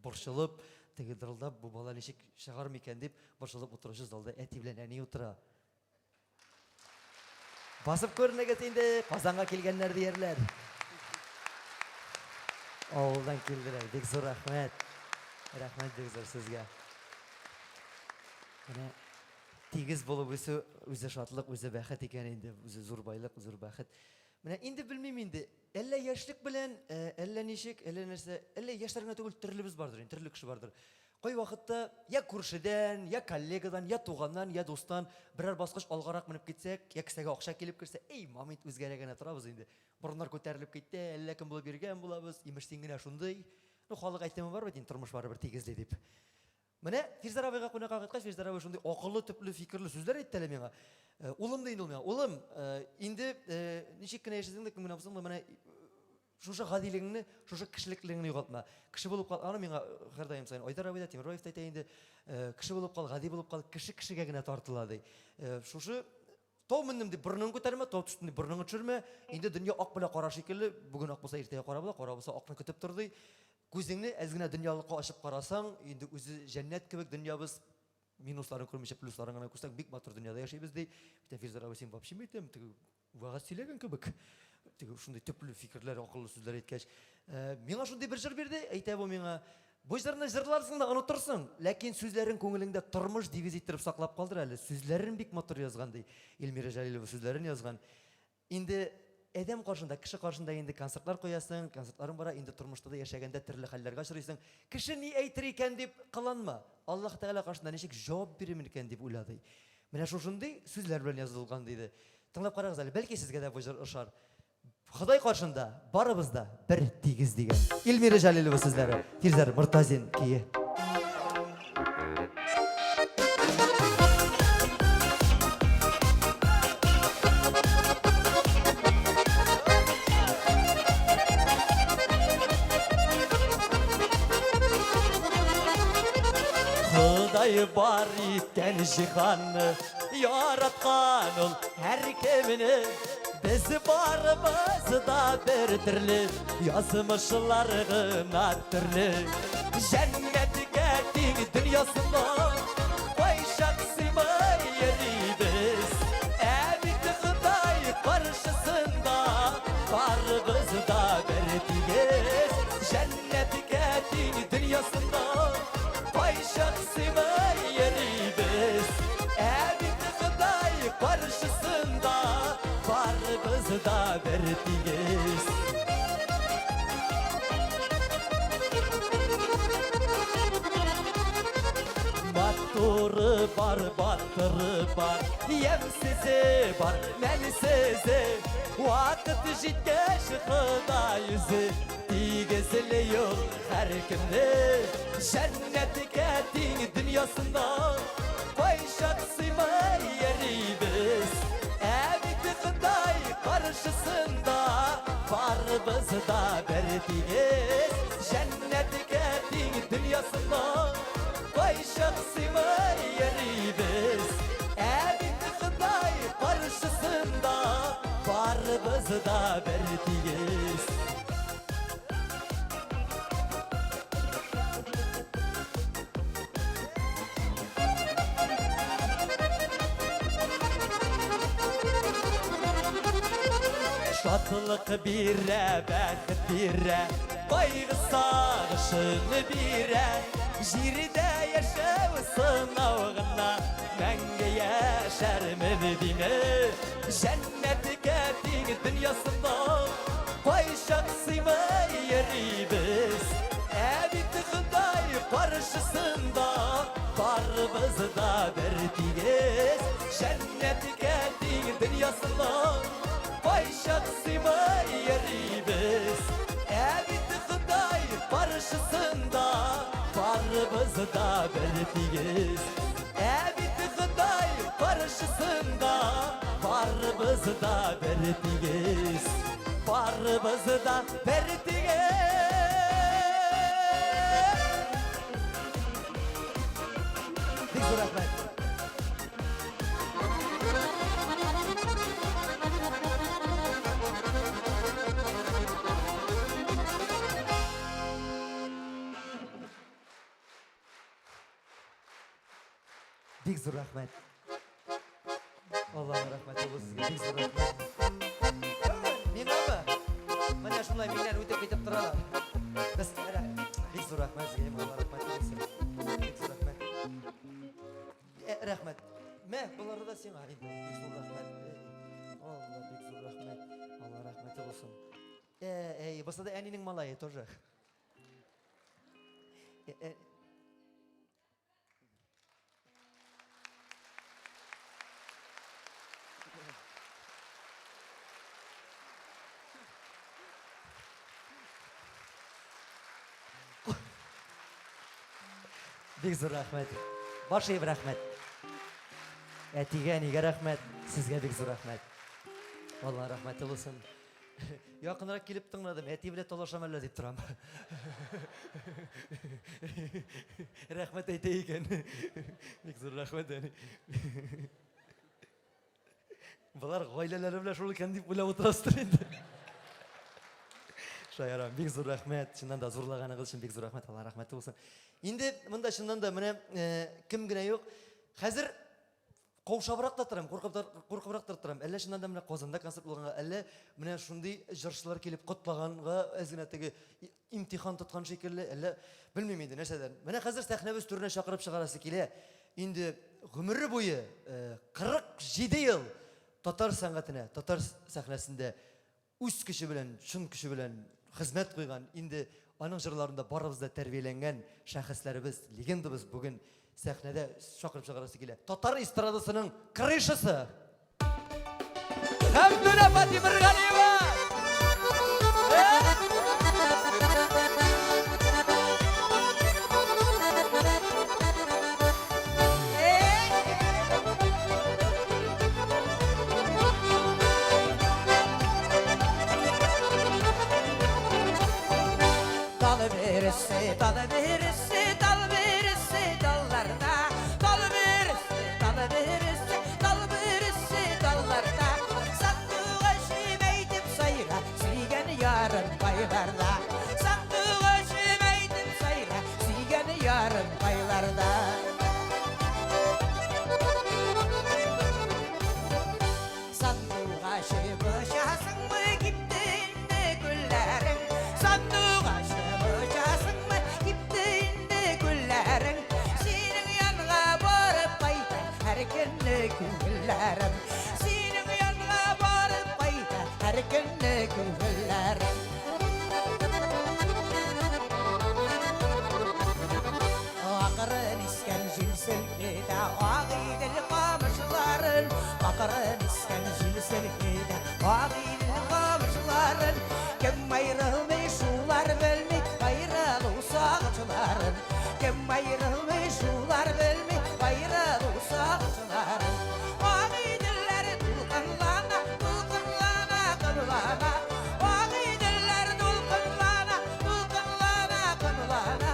борчылып, теге дырылдап, бу бала ничек чыгар микән дип борчылып утыручы залда әти белән әни утыра. Басып күренегез инде, Казанга килгәннәр диярләр. Авылдан килделәр. Бик зур рәхмәт. Рәхмәт бик зур сезгә. Менә Тигез булып үсү үзе шатлык, үзе бәхет икән инде, үзе зур байлык, зур бәхет. Менә инде белмим инде, әллә яшьлек белән, э, әллә ничек, әллә нәрсә, әллә яшьләр генә түгел, төрлебез бардыр инде, төрле кеше бардыр. Кай вакытта я күршедән, я коллегадан, я туганнан, я дустан берәр баскыч алгарак менеп китсәк, я кесәгә акча килеп керсә, эй, момент үзгәрә генә торабыз инде. Борыннар күтәрелеп китте, әллә кем булып йөргән булабыз, имеш син генә шундый. Ну, халык әйтеме бар бит инде, тормыш барыбер тигезли дип. Менә Фирзәр абыйга кунакка кайткач, Фирзәр абый шундый акыллы, төпле, фикерле сүзләр әйтте әле миңа. Э, улым ди инде ул миңа. Улым, э, инде э, ничек кенә яшәсәң дә, кем генә булсаң да, менә шушы гадилегеңне, шушы кешелеклелегеңне югалтма. Кеше булып кал. Аны миңа һәрдаим саен Айдар абый да, Тимербаев та әйтә инде, кеше булып кал, гади булып кал, кеше кешегә генә тартыла ди. Шушы Тау мендем дип борыныңны күтәрмә, тау төштем дип борыныңны төшермә. Инде дөнья ак белән кара шикелле, бүген ак булса, иртәгә кара була, кара булса, акны көтеп тор ди. Күзеңне әз генә дөньялыкка ачып карасаң, инде үзе җәннәт кебек дөньябыз, минусларын күрмичә, плюсларын гына күрсәң, бик матур дөньяда яшибез ди. Бит Фирзәр абый, син вообще әйтәм, теге вәгазь сөйләгән кебек. Теге шундый төпле фикерләр, акыллы сүзләр әйткәч, э, миңа шундый бер җыр бирде, әйтә бу миңа. Бу җырны җырларсың да онытырсың, ләкин сүзләрен күңелеңдә тормыш девиз иттереп саклап калдыр әле. Сүзләрен бик матур язган, ди. Эльмира Җәлилова сүзләрен язган. Инде адәм каршында, кеше каршында инде концертлар куясың, концертларың бара, инде тормышта да яшәгәндә төрле хәлләргә очрыйсың. Кеше ни әйтер икән дип кыланма. Аллаһ Тәгалә каршында ничек җавап бирермен икән дип уйла, ди. Менә шушындый сүзләр белән язылган, диде. Тыңлап карагыз әле, бәлки сезгә дә бу җыр ошар. Ходай каршында барыбыз да бер тигез дигән. Эльмира Җәлилова сүзләре, Фирзәр Мортазин көе. Ходай бар иткән җиһанны Яраткан ул һәркемне Без барыбыз да бер төрле Язмышлар гына төрле Җәннәткә тиң дөньясында Кайчак сыймый йөрибез Ә бит Ходай каршысында Барыбыз да бер тигез Җәннәткә тиң дөньясында Кайчак сыймый йөрибез Ә бит Ходай каршысында Барыбыз да бер тигез Матуры бар, батыры бар, ямьсезе бар, мәнсезе. Вакыт җиткәч Ходай үзе тигезли ул һәркемне. Җәннәткә тиң дөньясында кайчак сыймый йөрибез. Ә бит Ходай каршысында барыбыз да бер тигез. Җәннәткә тиң дөньясында кайчак сыймый йөрибез. Ә бит Ходай каршысында барыбыз да бер тигез. Шатлык бирә, бәхет бирә, кайгы сагышын бирә. Җирдә яшәү сынау гына, мәңге яшәрмен димә. Җәннәткә тиң дөньясында кайчак сыймый йөрибез. Ә бит Ходай каршысында барыбыз да бер тигез. Җәннәткә тиң дөньясында кайчак сыймый йөрибез. Ә бит Ходай каршысында барыбыз да бер тигез. Ә бит Ходай каршысында барыбыз да бер тигез. Барыбыз да бер тигез. Бик зур рәхмәт. Бик зур рәхмәт. Аллаһның рәхмәте булсын сезгә. Бик зур рәхмәт. Миңамы? Менә шулай миннән үтеп китеп торалар. Без менә бик зур рәхмәт сезгә. Алла рәхмәте булсын. Бик зур рәхмәт. Рәхмәт. Мә, болары да сиңа инде. Бик зур рәхмәт. Алла, бик зур рәхмәт. Алла рәхмәте булсын. Әй, бусы да әнинең малае тоже. Бик зур рәхмәт. Баш иеп рәхмәт. Әтигә, әнигә рәхмәт, сезгә бик зур рәхмәт. Алла рәхмәте булсын. Якынрак килеп тыңладым, әти белән талашам әллә дип торам. Рәхмәт әйтә икән. Бик зур рәхмәт, әни. Болар гаиләләре белән шул икән дип уйлап утырасыздыр инде. Шаярам, бик зур рәхмәт. Чыннан да зурлаганыгыз өчен бик зур рәхмәт. Алла рәхмәте булсын. Инде монда чыннан да менә кем генә юк. Хәзер каушабрак та торам, куркыбрак та торам. Әллә чыннан да менә Казанда концерт булганга, әллә менә шундый җырчылар килеп котлаганга әз генә теге имтихан тоткан шикелле, әллә белмим инде нәрсәдән. Менә хәзер сәхнәбез түренә чакырып чыгарасы килә. Инде гомере буе 47 ел татар сәнгатенә, татар сәхнәсендә үз көче белән, чын көче белән хезмәт куйган, инде аның җырларында барыбыз да тәрбияләнгән шәхесләребез, легендабыз бүген сәхнәдә чакырып чыгарасы килә. Татар эстрадасының крышасы! Хәмдүнә апа Тимергалиева! Dal birisi, dal birisi, dal birisi dallarda. Dal birisi, dal birisi, dal birisi dallarda. Sandığı meydim sayra, сөйгән ярым байларда. Sandığı meydim sayra, сөйгән ярым байларда. Сандугачы очасыңмы, кипте инде гөлләрең. Сандугачы очасыңмы, кипте инде гөлләрең. Синең янга барып кайта һәр көнне күңелләрем. Синең янга барып кайта һәр көнне күңелләрем. Акрын искән җил селкетә Агыйдел камышларын. Акрын искән җил селкетә Агыйдел камышларын. Кем аерылмый, шулар белми аерылу сагышларын. Кем аерылмый, шулар белми аерылу сагышларын. Агыйделләр дулкынлана, дулкынлана, кыллана. Агыйделләр дулкынлана, дулкынлана, кыллана.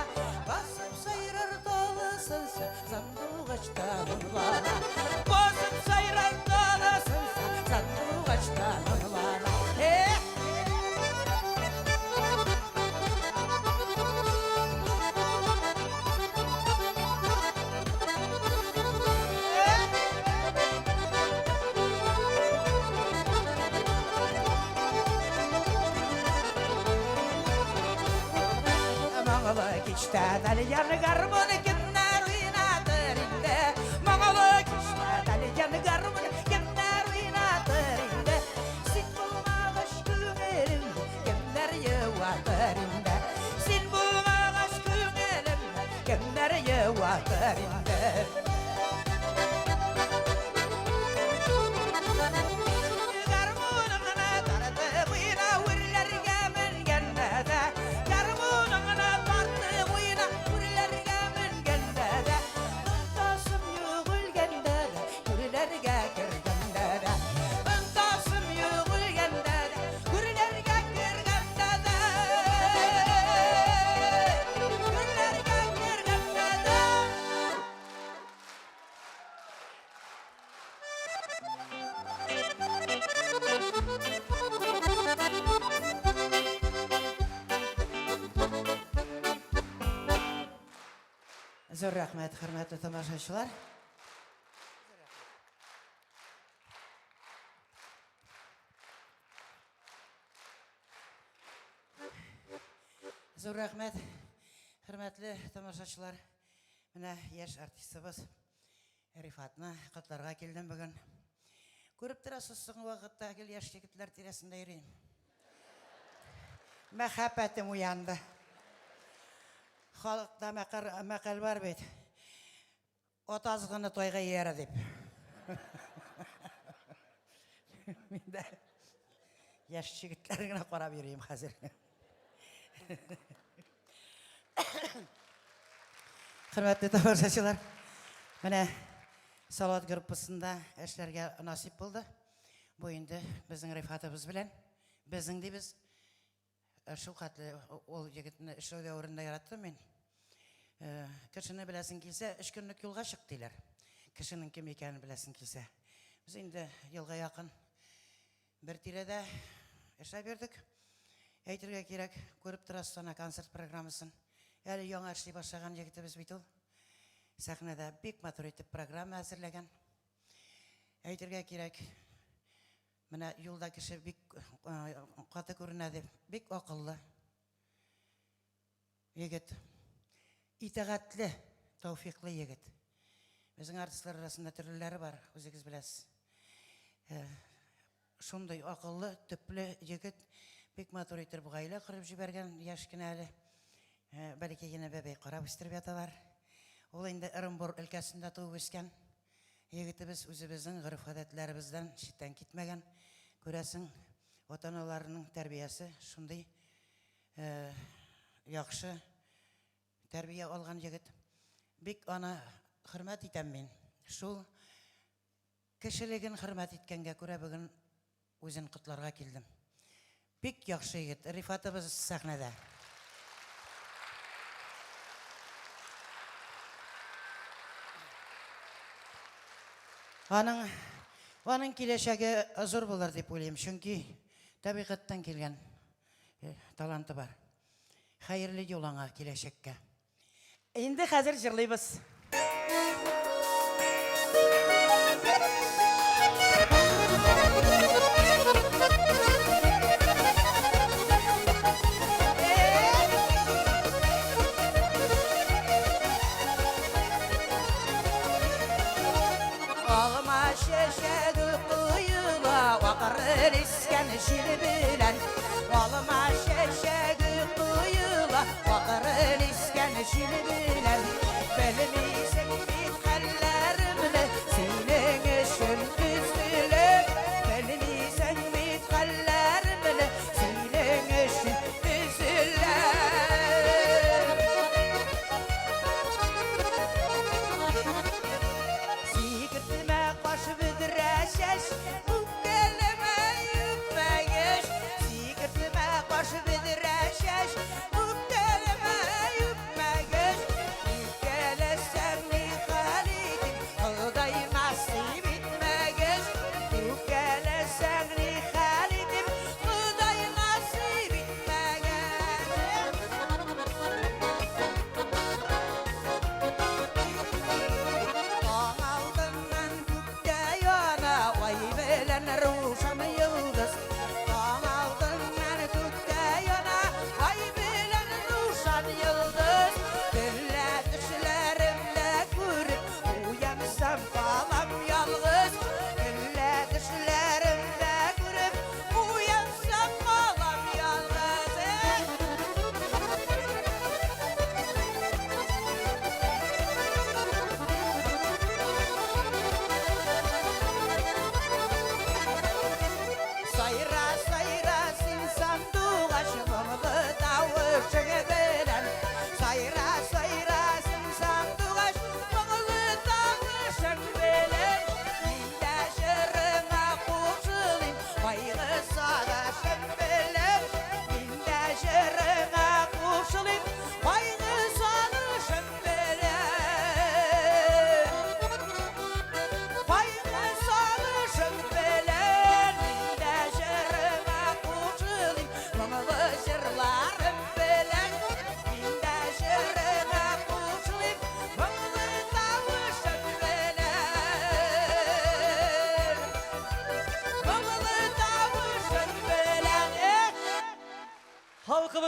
Басып сайрар даласынса, сандугачта моңлана. Басып сайрар даласынса, сандугачта моңлана. кичтә тальян гармун кемнәр уйнатыр инде? Моңлы кичтә тальян гармун кемнәр уйнатыр инде? Син булмагач күңелемне кемнәр юатыр инде? Син булмагач күңелемне кемнәр юатыр инде? Гармуныңны тартып уйна, үрләргә менгәндә дә. Гармуныңны тартып уйна, үрләргә менгәндә дә. Онтасым юк үлгәндә дә, гүрләргә кергәндә дә. Онтасым юк үлгәндә дә, гүрләргә кергәндә дә. Гүрләргә кергәндә дә. Зур рәхмәт, хөрмәтле тамашачылар. Зур рәхмәт, хөрмәтле тамашачылар. Менә яшь артистыбыз Рифатны котларга килдем бүген. Күреп торасыз, соңгы вакытта гел яшь егетләр тирәсендә йөрим. Мәхәббәтем уянды. Халыкта мәкаль бар бит. Ат азгыны тайга иярә дип. Мин дә яшь егетләр генә карап йөрим хәзер. Хөрмәтле тамашачылар, менә Салават группасында эшләргә насыйп булды. Бу инде безнең Рифатыбыз белән. Безнең дибез. Шул хәтле ул егетне эшләү дәверендә яраттым мин. Кешене беләсең килсә, өч көнлек юлга чык диләр. Кешенең кем икәнен беләсең килсә. Без инде елга якын бер тирәдә эшләп йөрдек. Әйтергә кирәк, күреп торасыз ана концерт программасын. Әле яңа эшли башлаган егетебез бит ул. Сәхнәдә бик матур итеп программа әзерләгән. Әйтергә кирәк, менә юлда кеше бик каты күренә дип, бик акыллы егет. Итагатьле, тәүфиклы егет. Безнең артистлар арасында төрлеләре бар, үзегез беләсез. Шундый акыллы, төпле егет, бик матур итеп гаилә корып җибәргән, яшь кенә әле. Бәләкәй генә бәбәй карап үстереп яталар. Ул инде Ырынбур өлкәсендә туып үскән. Егетебез үзебезнең гореф-гадәтләребездән читтән китмәгән. Күрәсең, ата-аналарының тәрбиясе шундый яхшы тәрбия алган егет. Бик аны хөрмәт итәм мин. Шул кешелеген хөрмәт иткәнгә күрә бүген үзен котларга килдем. Бик яхшы егет, Рифатыбыз сәхнәдә. Аның аның киләчәге зур булыр дип уйлыйм, чөнки табигатьтән килгән таланты бар. Хәерле юл аңа киләчәккә. Инде хәзер җырлыйбыз. Алма чәчәге коела, акрын искән җил белән. Алма чәчәге коела, акрын искән җил белән. Белмисең бит хәлләремне, синең өчен өзелеп. Белмисең бит хәлләремне, синең өчен өзелеп. Сикертмә каш, бөдрә чәч, үпкәләмә, үпмәгәч. Сикертмә каш, бөдрә чәч, үпкәләмә, үпмәгәч. Үпкәләсәң ни хәл итим, Ходай насыйп итмәгәч. Үпкәләсәң ни хәл итим, Ходай насыйп итмәгәч. Таң алдыннан күктә яна ай белән рушан йолдыз. Таң алдыннан күктә яна ай белән рушан йолдыз.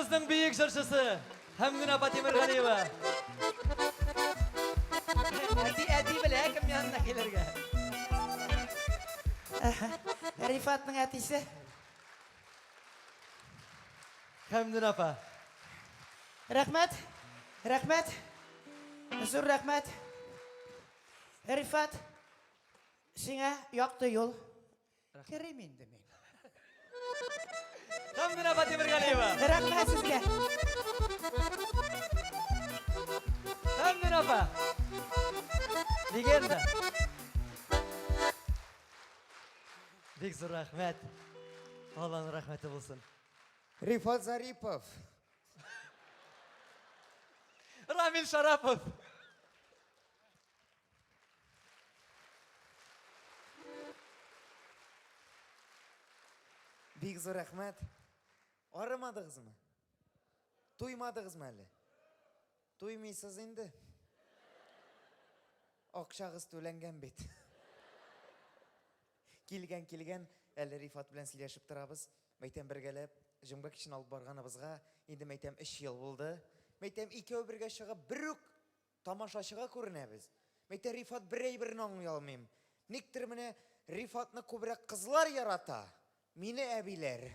Районыбызның бөек җырчысы Хәмдүнә апа Тимергалиева. Әти, әти белә кем янына килергә. Рифатның әтисе. Хәмдүнә апа. Рәхмәт. Рәхмәт. Зур рәхмәт. Рифат, сиңа якты юл. Керим инде мин. Хәмдүнә апа Тимергалиева. Рәхмәт сезгә. Хәмдүнә апа. Легенда. Бик зур рәхмәт. Алланың рәхмәте булсын. Рифат Зарипов. Рамил Шарапов. Бик зур рәхмәт. Арымадыгызмы? Туймадыгызмы әле? Туймыйсыз инде. Акчагыз түләнгән бит. Килгән, килгән, әле Рифат белән сөйләшеп торабыз. Мәйтәм бергәләп җомга кичен алып барганыбызга инде мәйтәм 3 ел булды. Мәйтәм икәү бергә чыгып бер үк тамашачыга күренәбез. Мәйтәм Рифат бер әйберне аңлый алмыйм. Никтер менә Рифатны күбрәк кызлар ярата, мине әбиләр.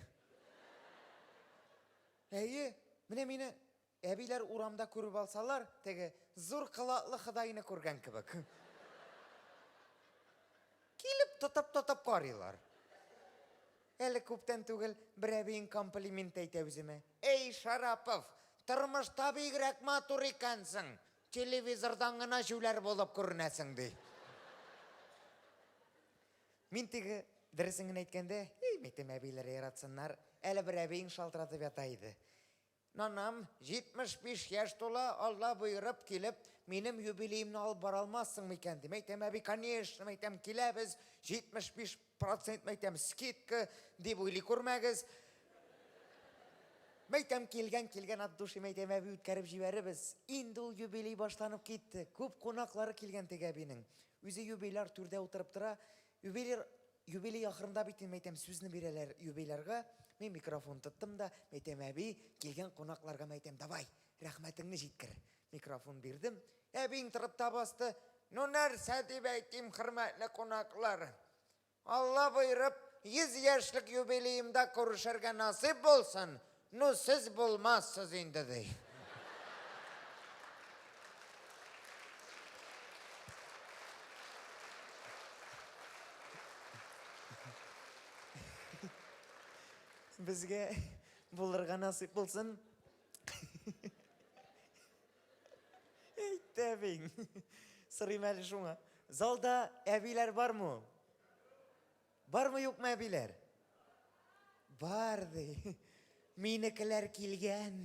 Әйе, менә мине Әбиләр урамда күреп алсалар, теге зур кылатлы Ходайны күргән кебек. Килеп тотып-тотып карыйлар. Әле күптән түгел бер әбиең комплимент әйтә үземә. Эй, Шарапов, тормышта бигрәк матур икәнсең. Телевизордан гына җүләр булып күренәсең, ди. Мин теге, дөресен генә әйткәндә, эй, мәйтәм, әбиләр яратсыннар. Әле бер әбиең шалтыратып ята иде. Нанам, 75 яшь тула, Алла боерып килеп, минем юбилеемны алып бара алмассың микән, дим. Әйтәм, әби, конечно, әйтәм, киләбез, 75 процент, әйтәм, скидка, дип уйлый күрмәгез. Мәйтәм, килгән, килгән от души, мәйтәм, әби, үткәреп җибәрербез. Инде ул юбилей башланып китте. Күп кунаклары килгән теге әбинең. Үзе юбиляр түрдә утырып тора. Юбилей Юбилей ахырында бит инде, мәйтәм, сүзне бирәләр юбилярга. Мин микрофон тоттым да, мәйтәм, әби, килгән кунакларга мәйтәм, давай, рәхмәтеңне җиткер. Микрофон бирдем. Әбиең торып та басты. Ну, нәрсә дип әйтим, хөрмәтле кунаклар. Алла боерып, 100 яшьлек юбилеемда күрешергә насыйп булсын. Ну, сез булмассыз инде, ди. Безгә булырга насыйп булсын. Әйтте әбиң. Сорыйм әле шуңа. Залда әбиләр бармы? Бармы юкмы әбиләр? Бар ди. Минекеләр килгән.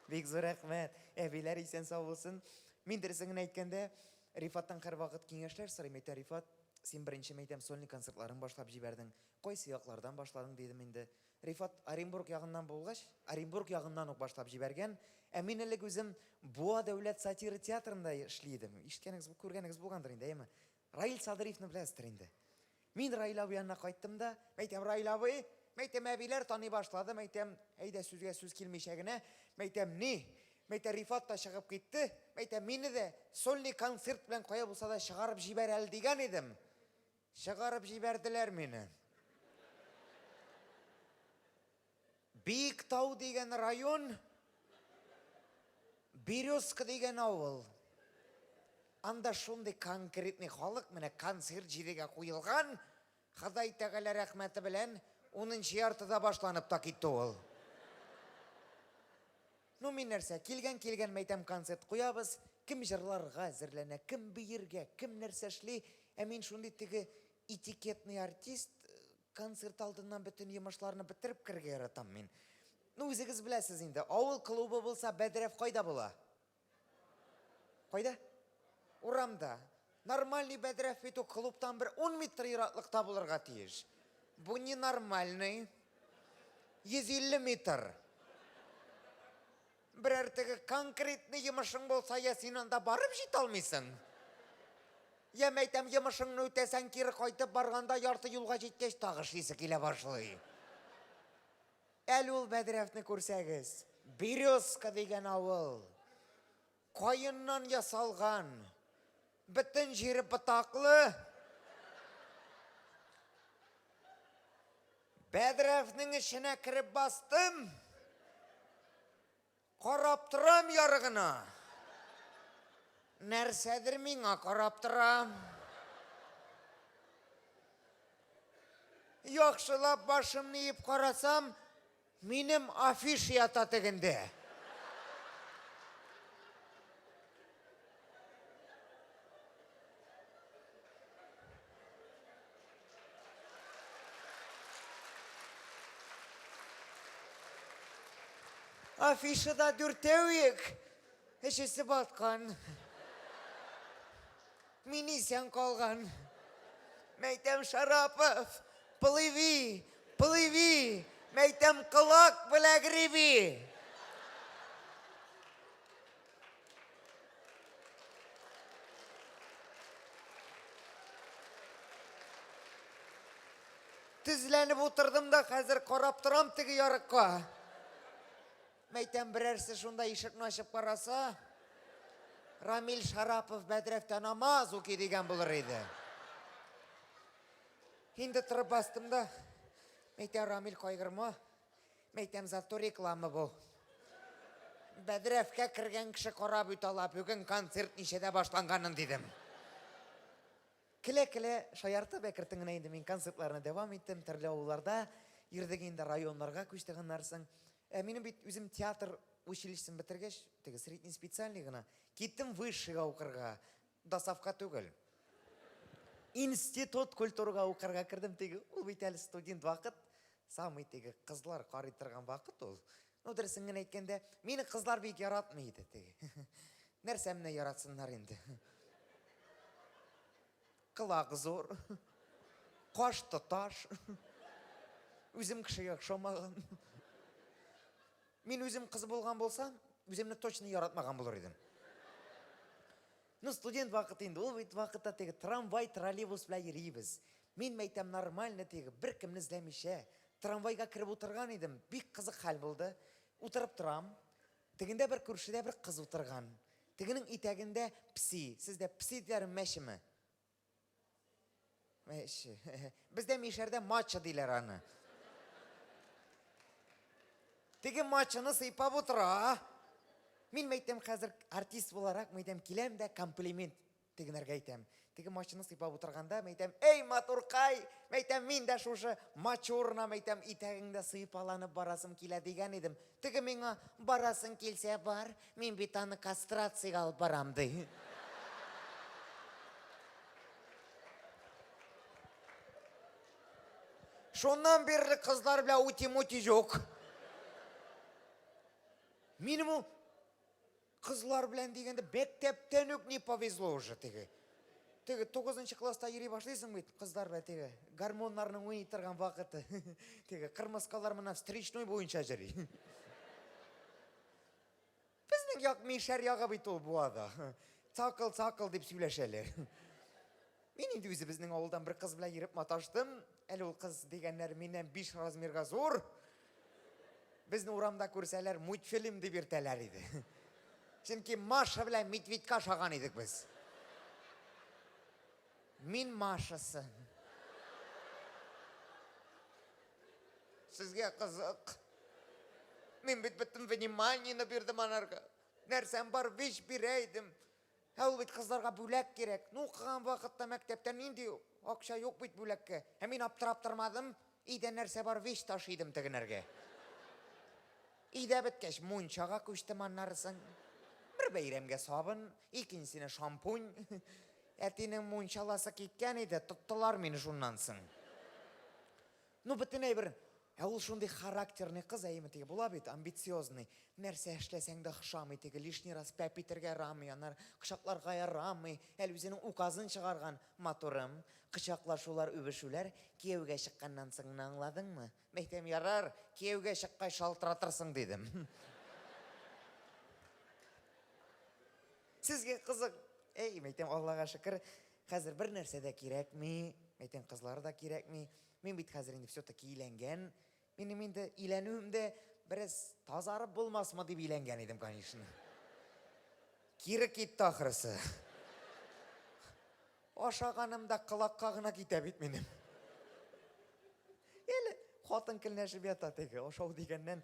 Бик зур рәхмәт. Әбиләр исән сау булсын. Мин дөресен генә әйткәндә, Рифаттан һәрвакыт киңәшләр сорыйм. Әйтә, Рифат, син беренче мәйтәм сольный концертларын башлап җибәрдең. Кайсы яклардан башладың дидем инде. Рифат Оренбург ягыннан булгач, Оренбург ягыннан ук башлап җибәргән. Ә мин элек үзем Буа дәүләт сатира театрында эшли идем. Ишеткәнегез, күргәнегез булгандыр инде, әйеме? Раил Садриевны беләсездер инде. Мин Раил абый янына кайттым да, мәйтәм, Раил абый, мәйтәм, әбиләр таный башлады, мәйтәм, әйдә сүзгә сүз килмичә генә, мәйтәм, ни? Мәйтәм, Рифат та чыгып китте, мәйтәм, мине дә сольный концерт белән кая булса да чыгарып җибәр әле дигән идем. Чыгарып җибәрделәр мине. Биектау дигән район, Березка дигән авыл. Анда шундый конкретный халык, менә концерт җирегә куелган, Ходай Тәгалә рәхмәте белән унынчы яртыда башланып та китте ул. Ну мин нәрсә, килгән килгән мәйтәм концерт куябыз, кем җырларга әзерләнә, кем биергә, кем нәрсә эшли, ә мин шундый теге этикетный артист, концерт алдыннан бөтен йомышларны бетереп керергә яратам мин. Ну үзегез беләсез инде, авыл клубы булса, бәдрәф кайда була? Кайда? Урамда. Нормальный бәдрәф бит ул клубтан бер 10 метр ераклыкта булырга тиеш. Бу ненормальный. 150 метр. Берәр теге конкретный йомышың булса, я син анда барып җитә алмыйсың. Я мәйтәм, йомышыңны үтәсәң, кире кайтып барганда ярты юлга җиткәч тагы эшлисе килә башлый. Әле ул бәдрәфне күрсәгез, Березка дигән авыл. Каеннан ясалган. Бөтен җире ботаклы. Бәдрәфнең эченә кереп бастым. Карап торам ярыгына. Нәрсәдер миңа карап тора. Яхшылап башымны иеп карасам, минем афиша ята тегендә. Афишада дүртәү ек, өчесе баткан. Мин исән калган. Мәйтәм, Шарапов, плыви, плыви, мәйтәм, колак белә греби. Тезләнеп утырдым да хәзер карап торам теге ярыкка. Мәйтәм, берәрсе шунда ишекне ачып караса, Рамил Шарапов бәдрәфтә намаз укый дигән булыр иде. Инде торып бастым да, мәйтәм, Рамил, кайгырма. Мәйтәм, зато реклама бу. Бәдрәфкә кергән кеше карап үтә ала, бүген концерт ничәдә башланганын, дидем. Келә-келә шаяртып әкертен генә инде мин концертларны дәвам иттем, төрле авылларда йөрдек инде, районнарга күчтек аннан соң. Ә минем бит үзем театр училищесын бетергәч, теге средний специальный гына, киттем высшийга укырга, досавка түгел. Институт культурага укырга кердем, теге ул бит әле студент вакыт, самый теге кызлар карый торган вакыт ул. Ну, дөресен генә әйткәндә, мине кызлар бик яратмый иде теге. Нәрсәмне яратсыннар инде. Колак зур, каш тоташ, үзем кешегә охшамаган. Мин үзем кыз булган булсам, үземне точно яратмаган булыр идем. Ну, студент вакыты инде, ул бит вакытта теге трамвай, троллейбус белән йөрибез. Мин мәйтәм нормально теге, беркемне эзләмичә, трамвайга кереп утырган идем, бик кызык хәл булды. Утырып торам, тегендә бер күршедә бер кыз утырган. Тегенең итәгендә пси. Сездә пси диләр мәчеме? Мәче. Бездә мишәрдә мача диләр аны. Теге мачаны сыйпап утыра. Мин мәйтәм хәзер артист буларак мәйтәм киләм дә комплимент тегенәргә әйтәм. Теге мачаны сыйпап утырганда мәйтәм, "Эй, матуркай, мәйтәм, мин дә шушы мачы урынына мәйтәм, итәгеңдә сыйпаланып барасым килә дигән идем. Теге миңа, барасың килсә бар, мин бит аны кастрациягә алып барам, ди. Шуннан бирле кызлар белән ути-мути юк. Минем ул кызлар белән дигәндә мәктәптән үк не повезло уже теге. Теге 9 класста йөри башлыйсың бит, кызлар белән теге гормоннарның уйный торган вакыты. Теге кырмыскалар менә встречной буенча йөри. Безнең як мишәр ягы бит ул Буада. Цакыл-цакыл дип сөйләшәләр. Мин инде үзебезнең авылдан бер кыз белән йөреп маташтым. Әле ул кыз дигәннәр миннән 5 размерга зур. Безне урамда күрсәләр, мультфильм дип йөртәләр иде. Чөнки Маша белән Медведька ошаган идек без. Мин Машасы. Сезгә кызык. Мин бит бөтен вниманиене бирдем анарга. Нәрсәм бар, вич бирә идем. Ә ул бит кызларга бүләк кирәк. Ну, укыган вакытта мәктәптә нинди акча юк бит бүләккә. Ә мин аптырап тормадым. Өйдә нәрсә бар, вич ташый идем тегенәргә. Өйдә беткәч, мунчага күчтем аннарысын. Бер бәйрәмгә сабын, икенчесенә шампунь. Әтинең мунчаласы киткән иде, тоттылар мине шуннан соң. Ну, бөтен әйбер. Ә ул шундый характерный кыз, әйеме теге була бит, амбициозный. Нәрсә эшләсәң дә охшамый теге, лишний раз пәп итәргә ярамый, аннары кочакларга ярамый. Әле үзенең указын чыгарган, матурым, кочаклашулар, үбешүләр кияүгә чыкканнан соң гына аңладыңмы? Мәйтәм, ярар, кияүгә чыккач шалтыратырсың, дидем. Сезгә кызык. Әй, мәйтәм, Аллага шөкер, хәзер бер нәрсә дә кирәкми, мәйтәм, кызлар да кирәкми. Мин бит хәзер инде все-таки өйләнгән. Минем инде өйләнүем дә бераз тазарып булмасмы дип өйләнгән идем, конечно. Кире китте ахрысы. Ашаганым да колакка гына китә бит минем. Әле хатын көнләшеп ята теге, ашау дигәннән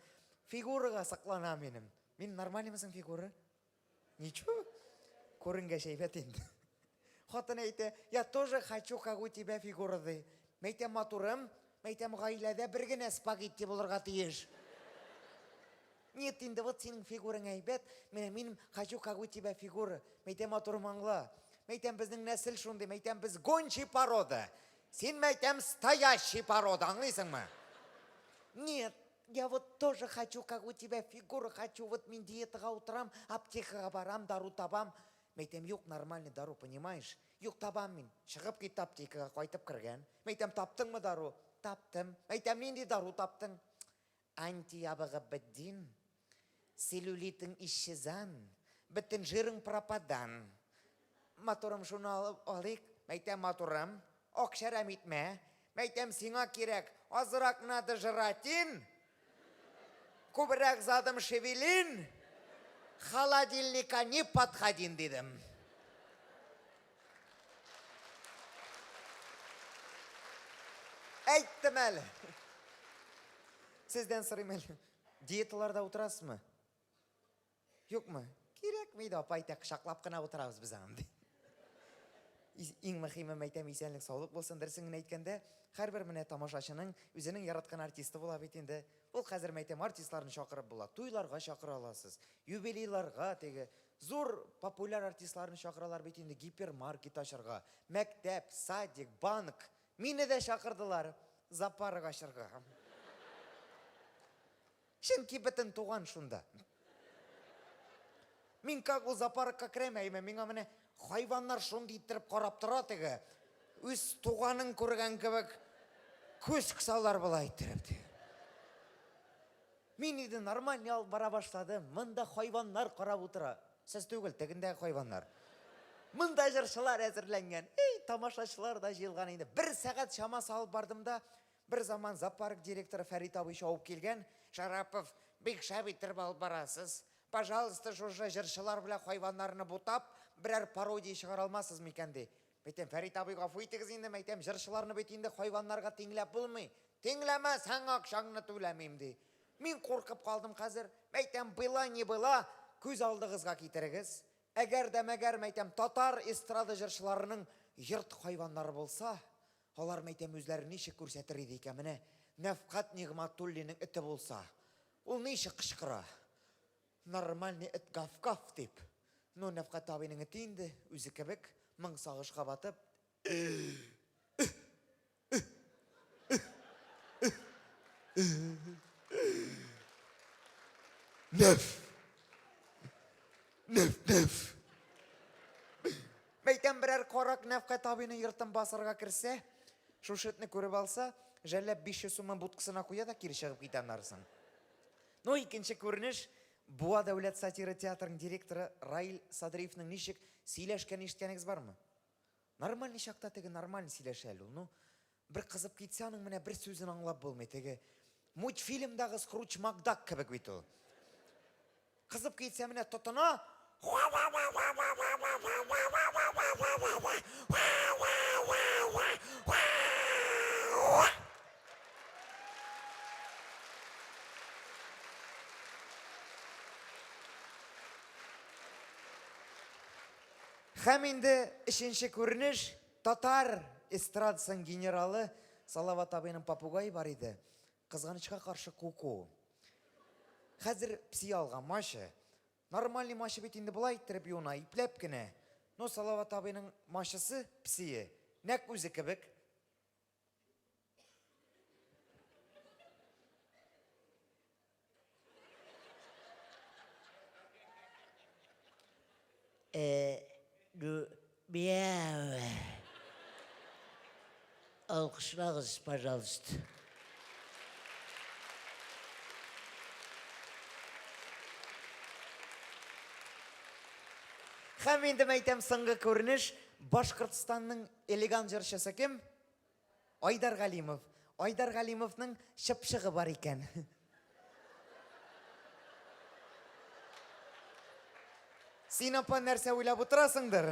фигурага соклана минем. Мин нормальныймы соң фигура? Ничего, күренгәч әйбәт инде. Хатын әйтә, я тоже хочу, как у тебя фигура, ди. Мәйтәм, матурым, мәйтәм, гаиләдә бер генә спагетти булырга тиеш. Нет, инде вот синең фигураң әйбәт, менә минем хочу, как у тебя фигура. Мәйтәм, матурым, аңла. Мәйтәм, безнең нәсел шундый, мәйтәм, без гончий порода. Син, мәйтәм, стоящий порода, аңлыйсыңмы? Нет, Я вот тоже хочу, как у тебя фигура хочу, вот мин диетага утырам, аптекага барам, дару табам. Мәйтәм, юк, нормальный дару, понимаешь? Юк, табам мин. Чыгып китте аптекага, кайтып кергән. Мәйтәм, таптыңмы дару? Таптым. Мәйтәм, нинди дару таптың? Антиябыгып бетдин, целлюлитың исчезан, бөтен жирың пропадан. Матурым, шуны алып алыйк. Мәйтәм, матурым, акча әрәм итмә. Мәйтәм, сиңа кирәк, азрак надо жратин, күбрәк задом шевелин, холодильника не подходин, дидем. Әйттем әле. Сездән сорыйм әле. Диеталарда утырасызмы? Юкмы? Кирәкми дә, апа әйтә, кочаклап кына утырабыз без аны, ди. Иң мөһиме, мәйтәм, исәнлек, саулык булсын. Дөресен генә әйткәндә, һәрбер менә тамашачының үзенең яраткан артисты була бит инде. Ул хәзер, мәйтәм, артистларны чакырып була. Туйларга чакыра аласыз, юбилейларга теге зур популяр артистларны чакыралар бит инде гипермаркет ачарга, мәктәп, садик, банк. Мине дә чакырдылар зоопарк ачарга. Чөнки бөтен туган шунда. Мин как ул зоопаркка керәм, әйме, миңа менә хайваннар шундый иттереп карап тора теге. Үз туганын күргән кебек күз кысалар болай иттереп. Мин инде нормальный алып бара башладым. Монда хайваннар карап утыра. Сез түгел, тегендәге хайваннар. Монда җырчылар әзерләнгән. Эй, тамашачылар да җыелган инде. Бер сәгать чамасы алып бардым да, Бер заман зоопарк директоры Фәрит абый чабып килгән, Шәрапов, бик шәп иттереп алып барасыз. Пожалуйста, шушы җырчылар белән хайваннарны бутап, берәр пародия чыгара алмассыз микән, ди. Мәйтәм, Фәрит абый, гафу итегез инде, мәйтәм, җырчыларны бит инде хайваннарга тиңләп булмый. Тиңләмәсәң, акчаңны түләмим, ди. Мин куркып калдым хәзер. Мәйтәм, была не была, күз алдыгызга китерегез. Әгәр дә мәгәр, мәйтәм, татар эстрада җырчыларының йорт хайваннары булса, алар, мәйтәм, үзләрен ничек күрсәтер иде икән? Менә Нәфкать Нигъмәтуллинның эте булса, ул ничек кычкыра? Нормальный эт гав-гав дип. Ну, Нәфкать абыйның эте инде, үзе кебек, моң сагышка батып, Нәф! Нәф, нәф! Мәйтәм, берәр карак Нәфкать абыйның йортын басарга керсә, шушы этне күреп алса, жәлләп 500 сумын будкасына куя да кире чыгып китә аннарысын. Ну, икенче күренеш, Буа дәүләт сатира театрының директоры Раил Садриевның ничек сөйләшкәнен ишеткәнегез бармы? Нормальный чакта теге нормально сөйләшә әле ул. Ну, бер кызып китсә, аның менә бер сүзен аңлап булмый. Теге мультфильмдагы Скрудж Макдак кебек бит ул. Кызып китсә, менә тотына. Һәм инде өченче күренеш, татар эстрадасының генералы Салават абыйның попугае бар иде. Кызганычка каршы куку. Хәзер пси алган мачы. Нормальный мачы бит инде болай иттереп юына, ипләп кенә. Но Салават абыйның мачысы, псие, нәкъ үзе кебек. Э, ну, мяу. Алкышлагыз, пожалуйста. Һәм инде мәйтәм соңгы күренеш Башкортстанның элегант җырчысы кем? Айдар Галимов. Айдар Галимовның чыпчыгы бар икән. Син, апа, нәрсә уйлап утырасыңдыр?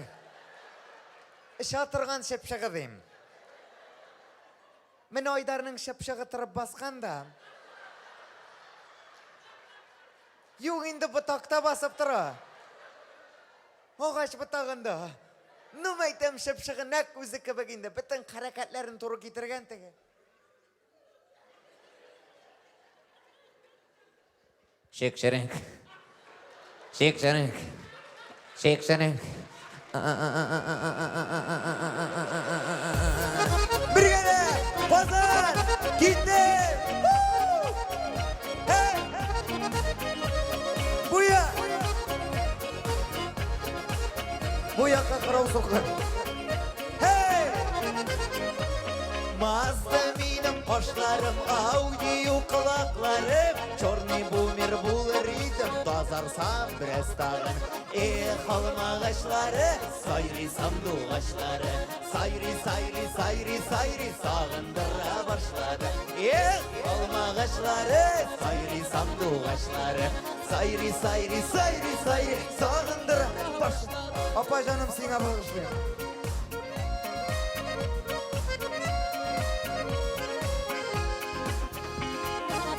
Оча торган чыпчыгы дим. Менә Айдарның чыпчыгы торып баскан да. Юк инде ботакта басып тора. Агач ботагында. Ну, мәйтәм, чыпчыгы нәкъ үзе кебек инде. Бөтен хәрәкәтләрен туры китергән теге. Шик-ширик. Шик-ширик. Шик-ширик. Бергәләп! Казан! Китте! Буя! Бу якка карау сукыр. Һей! Мазда минем кашларым, аудио колакларым, черный бумер булыр идем, тазарсам бераз тагын. Эх, алмагачлары, сайрый сандугачлары, сайрый, сайрый, сайрый, сайрый, сагындыра башлады. Эх, алмагачлары, сайрый сандугачлары, сайрый, сайрый, сайрый, сайрый, сагындыра башлады. Апа җаным, сиңа багышлыйм.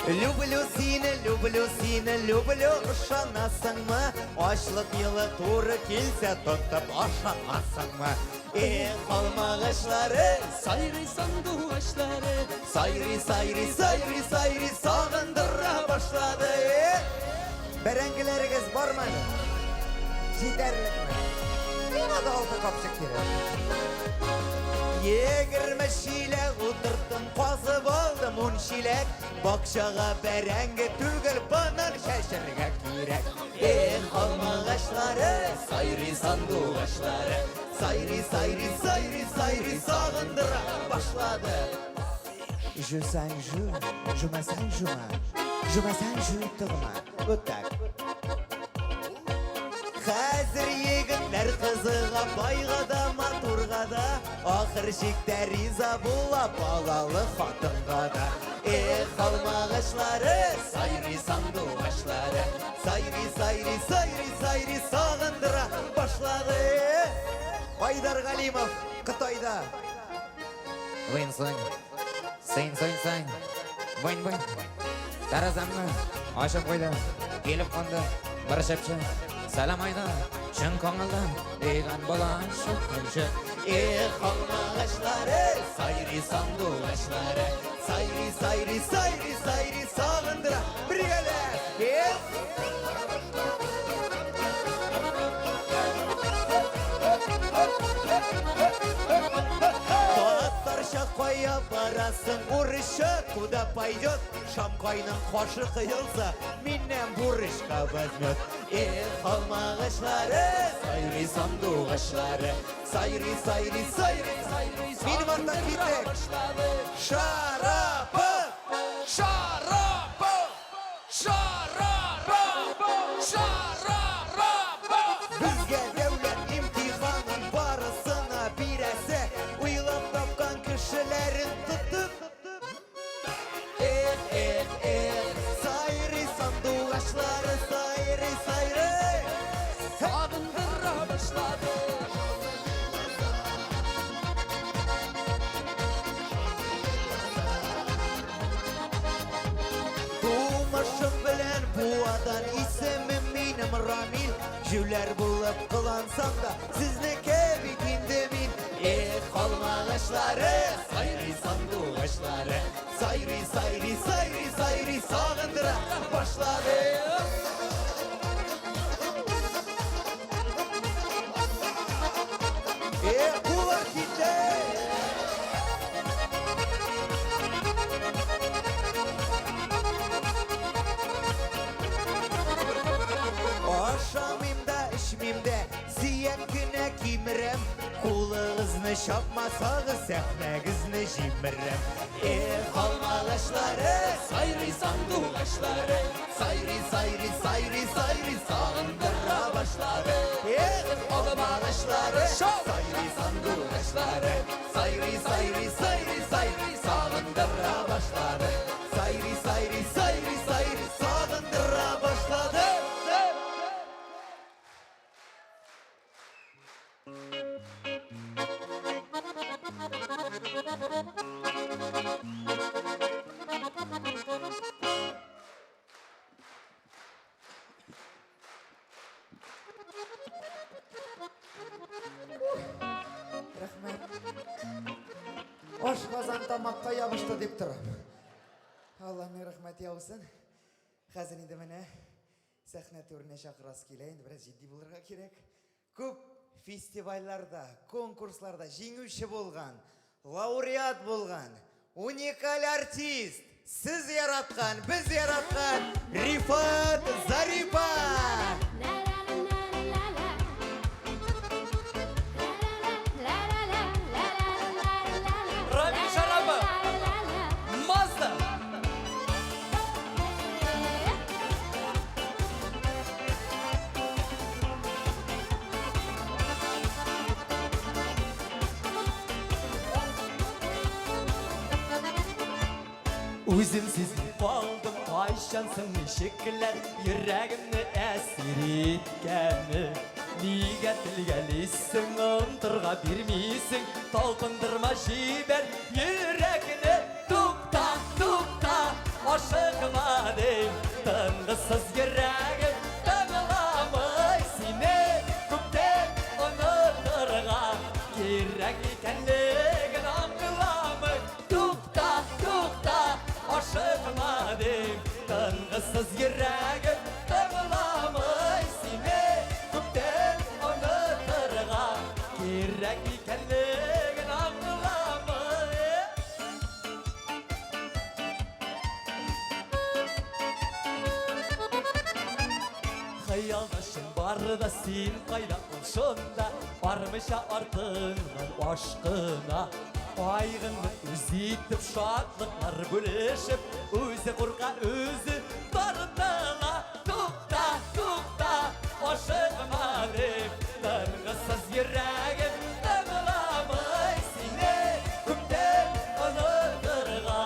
Люблю сине, люблю сине, люблю, ышанасыңмы? Ачлык елы туры килсә, тотып ашатасыңмы? Эх, алмагачлары, сайрый сандугачлары, сайрый, сайрый, сайрый, сайрый, сагындыра башлады. Эх! Бәрәңгеләрегез бармы әле? Җитәрлекме? Миңа да алты капчык кирәк. 20 чиләк утырттым, казып алдым 10 чиләк. Бакчага бәрәңге түгел, банан чәчәргә кирәк. Эх, алмагачлары, сайрый сандугачлары, сайрый, сайрый, сайрый, сайрый, сагындыра башлады. Жусаң жу, жумасаң жума, жумасаң жу тыгма. Вот так. Хәзер егетләр кызыга байга да, матурга да, ахыр чиктә риза була балалы хатынга да. Эх, алмагачлары, сайрый сандугачлары, сайрый, сайрый, сайрый, сайрый, сагындыра башлады. Айдар Галимов, Кытайда. Вин сың. Син син син. Вин вин. Тәрәзәмне ачып куйды. Килеп кунды бер чыпчык. Сәлам Айдар, чын күңелдән дигән була чукынчык. Эх, алмагачлары, сайрый сандугачлары, сайрый, сайрый, сайрый, сайрый, сагындыра бергәләп. Эх! Татарча кая барасың, урысча куда пойдет? Шамкайның кашы кыелса, миннән бурычка возьмет. Эх, алмагачлары, сайрый сандугачлары, сайрый, сайрый, сайрый, сайрый, Минем арттан киттек. Шарапов! Шарапов! Шарапов! Шарапов! Безгә дәүләт имтиханын барысына бирәсе, уйлап тапкан кешеләрен тотып. Эх, эх, эх, сайрый сандугачлары, сайрый, сайрый. Сагындыра башлады. Тумышым белән Буадан, исемем минем Рамил. Җүләр булып кылансам да, сезнеке бит инде мин. Эх, алмагачлары, сайрый сандугачлары, сайрый, сайрый, сайрый, сайрый, сагындыра башлады. Эх, куллар китте. Ашамыйм да, эчмим дә, сөяк кенә кимерәм. Кулыгызны чапмасагыз, сәхнәгезне җимерәм. Эх, алмагачлары, сайрый сандугачлары, сайрый, сайрый, сайрый, сайрый, сагындыра башлады. Эх, алмагачлары, сайрый сандугачлары, сайрый, сайрый, сайрый, сайрый, сагындыра Ашказан тамакка ябышты дип торам. Алланың рәхмәте яусын. Хәзер инде менә сәхнә түренә чакырасы килә, инде бераз җитди булырга кирәк. Күп фестивальләрдә, конкурсларда җиңүче булган, лауреат булган, уникаль артист, сез яраткан, без яраткан Рифат Зарипов! Рамил Шарапов! Мазда! Үзем сизми калдым, кайчан соң ничекләр йөрәгемне әсир иткәне. Нигә телгәлисең, онтырга бирмисең, талпындырма җибәр йөрәкне. Тукта, тукта, ашыкма дим, тынгысыз йөрәгем тыңламый сине күптән онытырга кирәк икәнлеген аңламый. Тукта, тукта, ашыкма дим, тынгысыз йөрәгем тыңламый сине күптән онытырга кирәк икәнлеген аңламый. Хыялдашым бар да син кайда ул шунда Бармыйча артыңнан ашкына Кайгыңны үз итеп шатлыклар бүлешеп Үзе курка үзе тартыла Тукта, тукта, ашыкма дип Тынгысыз йөрәгем тыңламый сине Күптән онытырга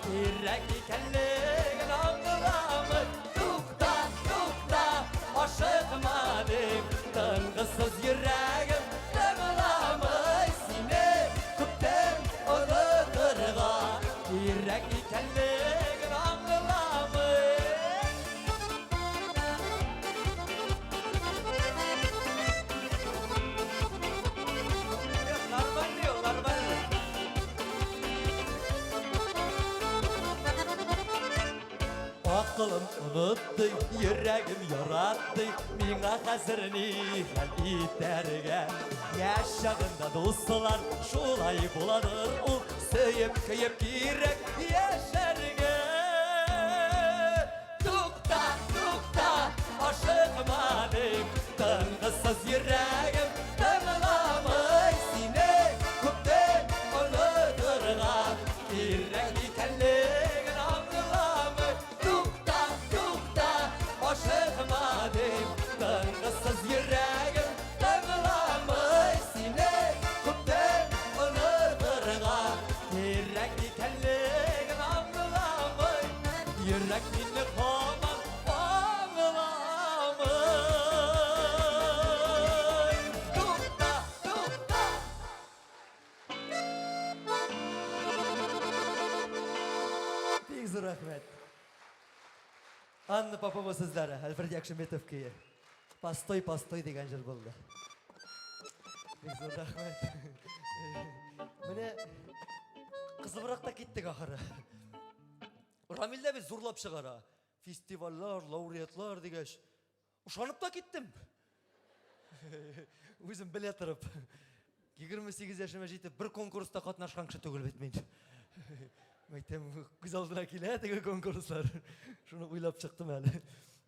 кирәк икәнлеген аңламый Тукта, тукта, ашыкма дип Тынгысыз йөрәгем тыңламый сине Күптән онытырга кирәк икәнлеген аңламый. Нормальный ул, нормальный. Акылым онытты, йөрәгем яратты, миңа хәзер ни хәл итәргә? Яшь чагында дуслар шулай буладыр ул, сөеп көеп кирәк яшәргә. Тукта, тукта, ашыкма дип, тынгысыз йөрәгем тыңламый сине күптән онытырга кирәк икәнлеген аңламый. Тукта, тукта, ашыкма дип, тынгысыз йөрәгем тыңламый сине күптән онытырга кирәк икәнлеген аңламый. Йөрәк мине һаман аңламый. Тукта, тукта. Бик зур рәхмәт. Анна Попова сүзләре, Альфред Якшеметов көе. Постой, постой дигән җыр булды. Бик зур рәхмәт. Менә кызыбрак та киттек ахыры. Рамил дә бит зурлап чыгара. Фестивальләр, лауреатлар дигәч, ышанып та киттем. Үзем белә торып. 28 яшемә җитеп, бер конкурста катнашкан кеше түгел бит мин. Әйтәм, күз алдына килә теге конкурслар. Шуны уйлап чыктым әле.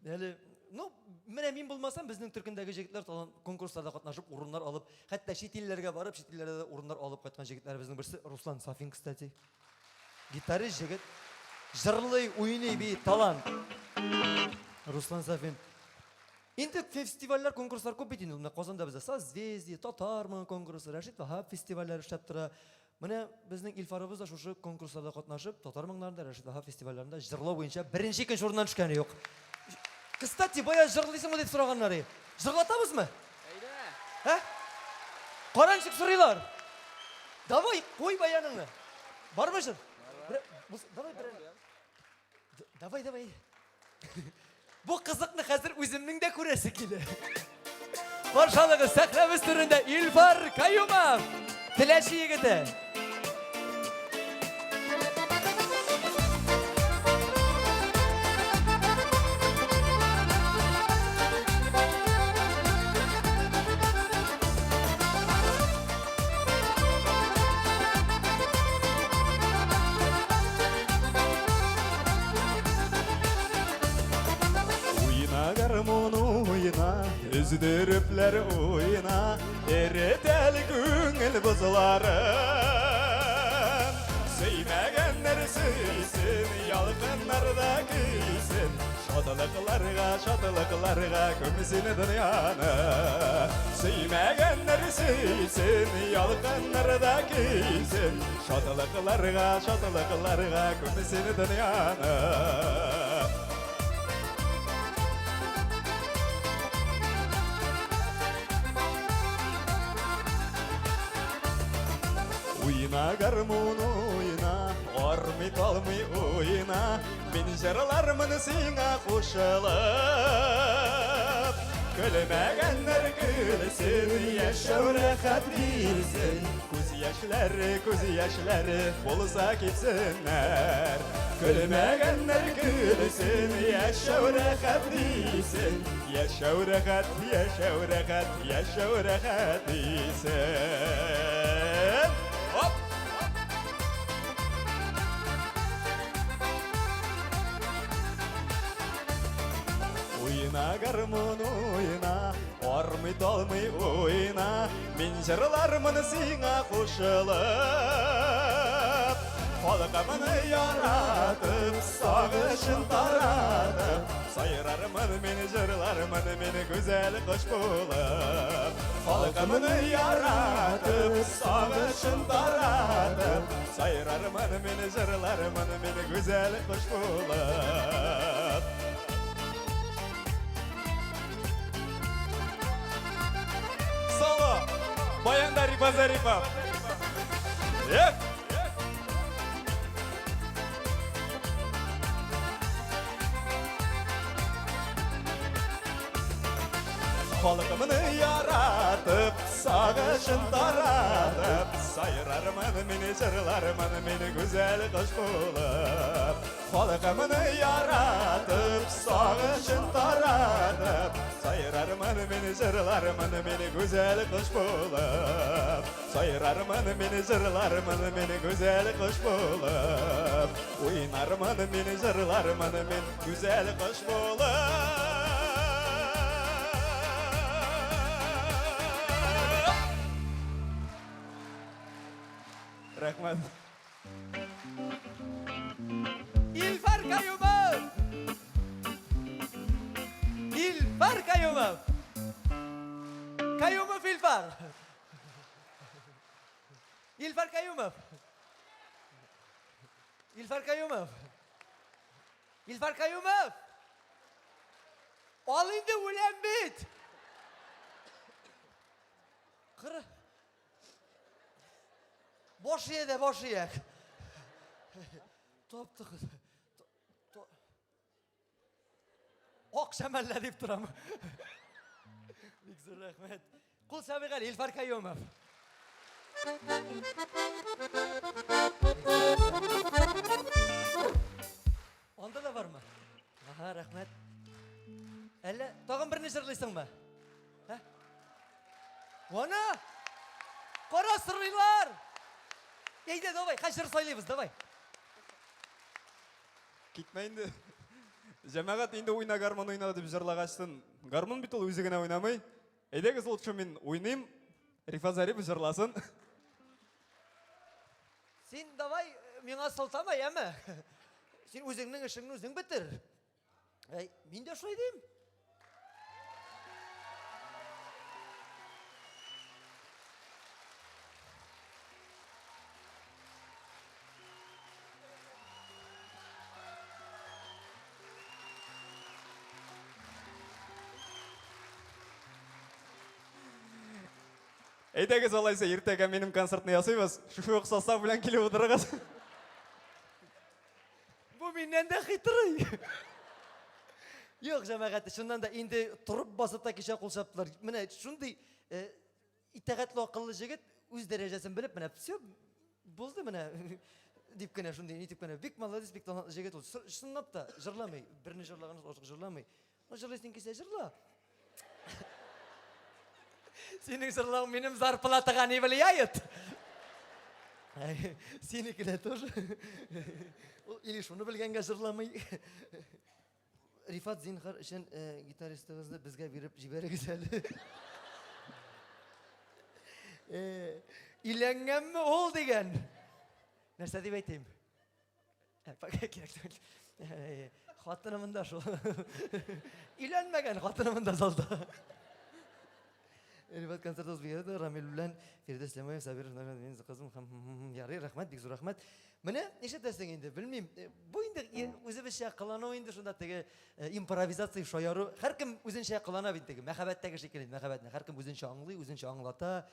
Әле, ну, менә мин булмасам, безнең төркемдәге җегетләр талант конкурсларда катнашып, урыннар алып, хәтта чит илләргә барып, чит илләрдә дә урыннар алып кайткан җегетләребезнең берсе Руслан Сафин, кстати. Гитарист җегет. Җырлый, уйный, бии, талант. Руслан Сафин. Инде фестивальләр, конкурслар күп бит инде. Менә Казанда бездә Созвездие, Татар моңы конкурсы, Рәшит Ваһап фестивальләре эшләп тора. Менә безнең Илфарыбыз да шушы конкурсларда катнашып, Татар моңнарында, Рәшит Ваһап фестивальләрендә җырлау буенча беренче, икенче урыннан төшкәне юк. Кстати, бая җырлыйсыңмы дип сораганнар. Җырлатабызмы? Әйдә. Ә? Кара ничек сорыйлар. Давай, куй баяныңны. Бармы җыр? Давай берәр. Давай, давай. Бу кызыкны хәзер үземнең дә күрәсе килә. Баршалыгыз сәхнәбез түрендә Илфар Каюмов, Теләче егете. Өздерепләр уйна, эретәл күңел бозларын. Сөймәгәннәр сөйсен, ялкыннар да көйсен. Шатлыкларга, шатлыкларга күмсен дөньяны. Сөймәгәннәр сөйсен, ялкыннар да көйсен. Шатлыкларга, шатлыкларга күмсен дөньяны. Уйна, гармун, уйна, армый талмый уйна, мин җырлармын сиңа кушылып. Көлмәгәннәр көлсен, яшәү рәхәт бирсен, күз яшьләре, күз яшьләре булса кипсеннәр. Көлмәгәннәр көлсен, яшәү рәхәт дисен, яшәү рәхәт, яшәү рәхәт, яшәү рәхәт дисен. Оп! Уйна, гармун, уйна, армый талмый уйна, мин җырлармын сиңа кушылып. Халкымны яратып, сагышын таратып, сайрармын мин, җырлармын мин гүзәл кош булып. Халкымны яратып, сагышын таратып, сайрармын мин, җырлармын мин гүзәл кош булып. Соло! Баянда Рифат Зарипов. Эх! Халкымны яратып, сагышын таратып, сайрармын мин, җырлармын мин гүзәл кош булып. Халкымны яратып, сагышын таратып, сайрармын мин, җырлармын мин гүзәл кош булып. Сайрармын мин, җырлармын мин гүзәл кош булып. Уйнармын мин, җырлармын мин гүзәл кош булып. Рәхмәт. Илфар Каюмов! Илфар Каюмов! Каюмов Илфар! Илфар Каюмов! Илфар Каюмов! Илфар Каюмов! Ал инде үләм бит! Кыр. Баш ия дә баш ия. Таптык. Ак шәмәллә дип торам. Бик зур рәхмәт. Кул чабыйк әле, Илфар Каюмов. Анда да бармы? Ага, рәхмәт. Әллә тагын берне җырлыйсыңмы? Ә? Ана! Кара сорыйлар! Әйдә, давай, хәзер сайлыйбыз, давай. Китмә инде. Җәмәгать инде уйна гармун уйна дип җырлагачтын, гармун бит ул үзе генә уйнамый. Әйдәгез лучше мин уйныйм, Рифат Зарипов җырласын. Син давай миңа сылтама, яме. Син үзеңнең эшеңне үзең бетер. Әй, мин дә шулай дим. Әйдәгез алайса, иртәгә минем концертны ясыйбыз. Шушы ук состав белән килеп утырыгыз. Бу миннән дә хитрый. Юк, җәмәгать, чыннан да инде торып басып та кичә кул чаптылар. Менә шундый э, итагатьле акыллы җегет үз дәрәҗәсен белеп, менә все булды менә дип кенә шундый нитеп кенә бик молодец, бик талантлы җегет ул. Чынлап та җырламый, берне җырлаган артык җырламый. Ну җырлыйсың килсә җырла. Синең җырлавың минем зарплатага не влияет. Синекеләр тоже. Ул или шуны белгәнгә җырламый. Рифат, зинһар өчен гитаристыгызны безгә биреп җибәрегез әле. Өйләнгәнме ул дигән. Нәрсә дип әйтим? Пока кирәк түгел. Хатыны монда шул. Өйләнмәгән хатыны монда залда. Рифат концертыбыз бигрәк Рамил белән Фирдәс Лямаев, Сабиров, мин кызым һәм ярый, рәхмәт, бик зур рәхмәт. Менә нишләтәсең инде, белмим. Бу инде үзебезчә кылану инде шунда теге импровизация, шаяру. Һәркем үзенчә кылана бит теге, мәхәббәттәге шикелле мәхәббәтне. Һәркем үзенчә аңлый, үзенчә аңлата.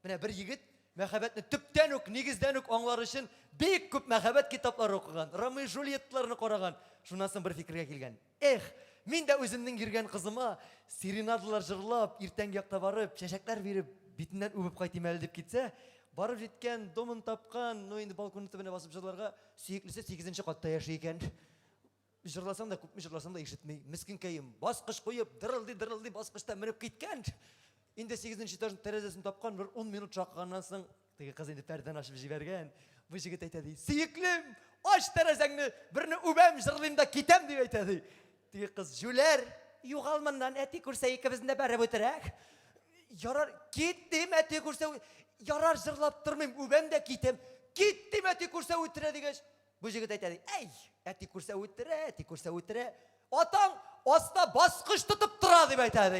Менә бер егет мәхәббәтне төптән үк, нигездән үк аңлар өчен бик күп мәхәббәт китаплары укыган, Ромео и Джульетталарны караган. Шуннан соң бер фикергә килгән. Эх, мин дә үземнең йөргән кызыма серенадалар җырлап, иртәнге якта барып, чәчәкләр биреп, битеннән үбеп кайтыйм әле дип китсә, барып җиткән, домын тапкан, ну инде балконы төбенә басып җырларга, сөеклесе сигезенче катта яши икән. Җырласаң да, күпме җырласаң да ишетми. Мескенкәем, баскыч куеп, дырылдый-дырылдый баскычта менеп киткән. Инде сигезенче этажның тәрәзәсен тапкан, бер ун минут шакыганнан соң, теге кыз инде пәрдәне ачып җибәргән. Бу җегет әйтә ди, сөеклем, ач тәрәзәңне, берне үбәм, җырлыйм да китәм, дип әйтә ди. Теге кыз, җүләр, югал моннан, әти күрсә икебезне дә бәреп үтерә. Ярар, кит дим, әти күрсә, ярар, җырлап тормыйм, үбәм дә китәм. Кит дим, әти күрсә үтерә дигәч, Бу җегет әйтә ди, әй, әти күрсә үтерә, әти күрсә үтерә. Атаң аста баскыч тотып тора дип әйтә ди.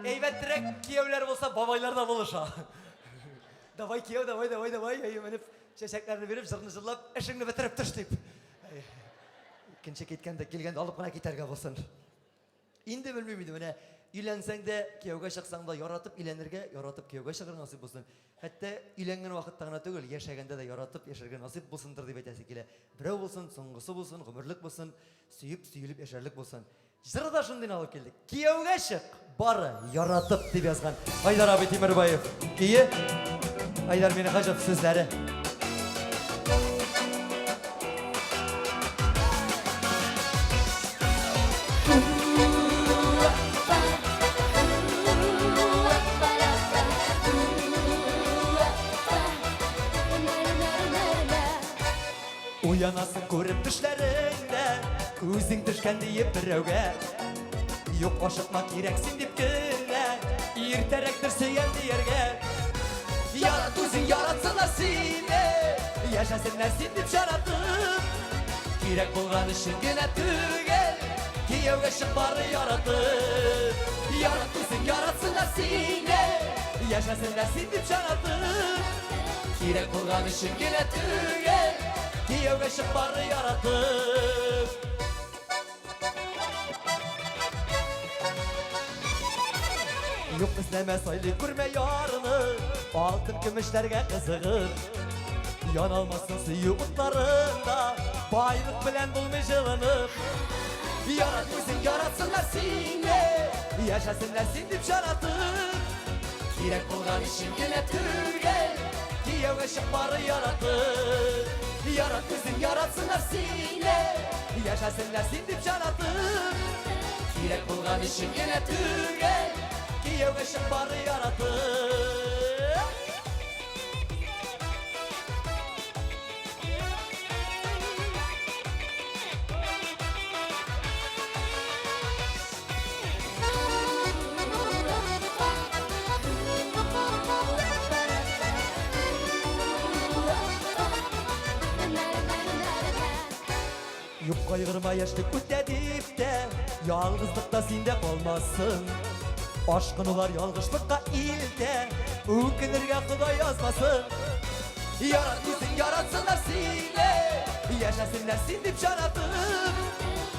Әйбәтрәк кияүләр булса, бабайлар да булыша. Давай, кияү, давай, давай, давай, әй, менеп, чәчәкләрне биреп, җырны җырлап, эшеңне бетереп төш дип. Икенче киткәндә, килгәндә алып кына китәргә булсын. Инде белмим инде, менә өйләнсәң дә, кияүгә чыксаң да, яратып өйләнергә, яратып кияүгә чыгарга насыйп булсын. Хәтта өйләнгән вакытта гына түгел, яшәгәндә дә яратып яшәргә насыйп булсындыр дип әйтәсе килә. Берәү булсын, соңгысы булсын, гомерлек булсын, сөеп, сөелеп яшәрлек булсын. Җыры да шундыйны алып килдек. Кияүгә чык, бары яратып дип язган Айдар абый Тимербаев. Көе Айдар Минһаҗев сүзләре. Уянасың күреп төшләреңдә, күзең төшкән диеп берәүгә. Юк, ашыкма кирәк син дип кенә, иртәрәктер сөям дияргә. Ярат үзең, яратсыннар сине, яшәсеннәр син дип яратып. Кирәк булган өчен генә түгел, кияүгә чык бары яратып. Ярат үзең, яратсыннар сине, яшәсеннәр син дип яратып. Кирәк булган өчен генә түгел, кияүгә чык бары яратып. Юк эзләмә сайлый күрмә ярны, алтын көмешләргә кызыгып. Яналмасын сөю утларында, байлык белән булмый җылынып. Ярат үзең, яратсыннар сине, яшәсеннәр син дип яратып. Кирәк булган өчен генә түгел, кияүгә чык бары яратып. Ярат үзең, яратсыннар сине, яшәсеннәр син дип яратып. Кирәк булган өчен генә түгел, кияүгә чык бары яратып. Юк кайгырма яшьлек үтә дип тә, ялгызлыкта син дә калмасын. Ашкынулар ялгышлыкка илтә, үкенергә Ходай язмасын. Ярат үзең, яратсыннар сине, яшәсеннәр син дип яратып.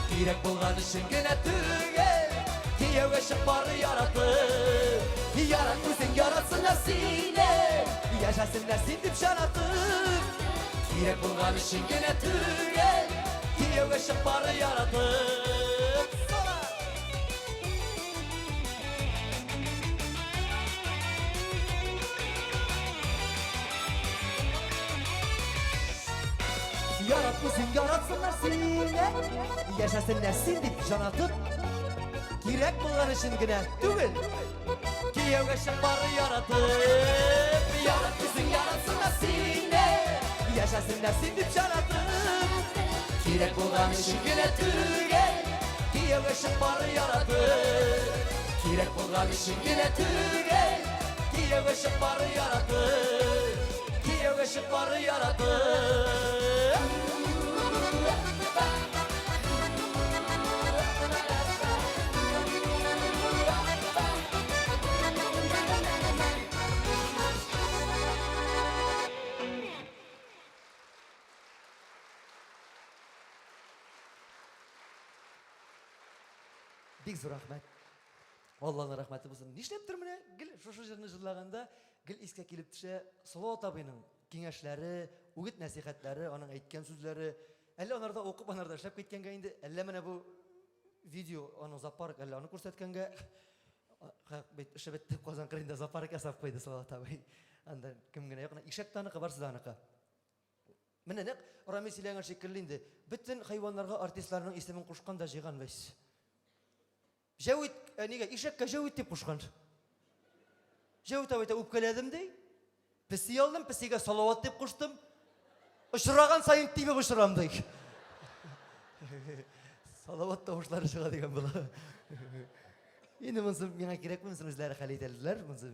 Кирәк булган өчен генә түгел, кияүгә чык бары яратып. Ярат үзең, яратсыннар сине, яшәсеннәр син дип яратып. Кирәк булган өчен генә түгел, кияүгә чык бары яратып. Ярат үзең, яратсыннар сине, яшәсеннәр син дип җанатып. Кирәк булган өчен генә түгел, Кияүгә чык бары яратып. Ярат үзең яратсыннар сине. Яшәсеннәр син дип жаратып. Кирәк булган өчен генә түгел. Кияүгә чык бары яратып. Кирәк булган өчен генә түгел. Кияүгә чык бары яратып. Кияүгә чык бары яратып. Бик зур рәхмәт. Алланың рәхмәте булсын. Нишләптер менә гел шушы җырны җырлаганда гел искә килеп төшә Салават абыйның киңәшләре, үгет нәсихәтләре, аның әйткән сүзләре. Әллә анарда укып, анарда эшләп киткәнгә инде, әллә менә бу видео аның зоопарк, әллә аны күрсәткәнгә бит эше бетте, Казан кырында зоопарк ясап куйды Салават абый. Анда кем генә юк, ишәк тә аныкы, барысы да аныкы. Менә нәкъ Рамил сөйләгән шикелле инде. Бөтен хайваннарга артистларның исемен кушкан да җыйган весь. Җәвит, ә нигә ишәккә Җәвит дип кушкан? Җәвит абый әйтә, үпкәләдем ди. Песи алдым, песигә Салават дип куштым. Очраган саен тибеп очырам ди. Салават тавышлары чыга дигән була. Инде монысы миңа кирәкме, монысын үзләре хәл итәләр. Монысы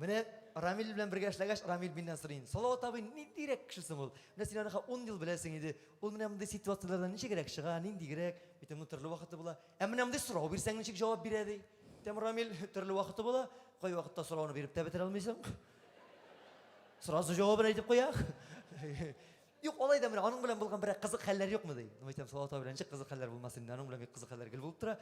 Менә Рамил белән бергә эшләгәч, Рамил миннән сорый инде. Салават абый ниндирәк кеше соң ул? Менә син аны 10 ел беләсең инде. Ул менә мондый ситуацияләрдән ничегрәк чыга, ниндигрәк? Әйтәм, ну төрле вакыты була. Ә менә мондый сорау бирсәң ничек җавап бирә ди. Әйтәм, Рамил, төрле вакыты була. Кай вакытта сорауны биреп тә бетерә алмыйсың. Сразу җавабын әйтеп куя. Юк, алай да менә аның белән булган берәр кызык хәлләр юкмы ди. Ну, әйтәм, Салават абый белән ничек кызык хәлләр булмасын инде, аның белән бик кызык хәлләр гел булып тора.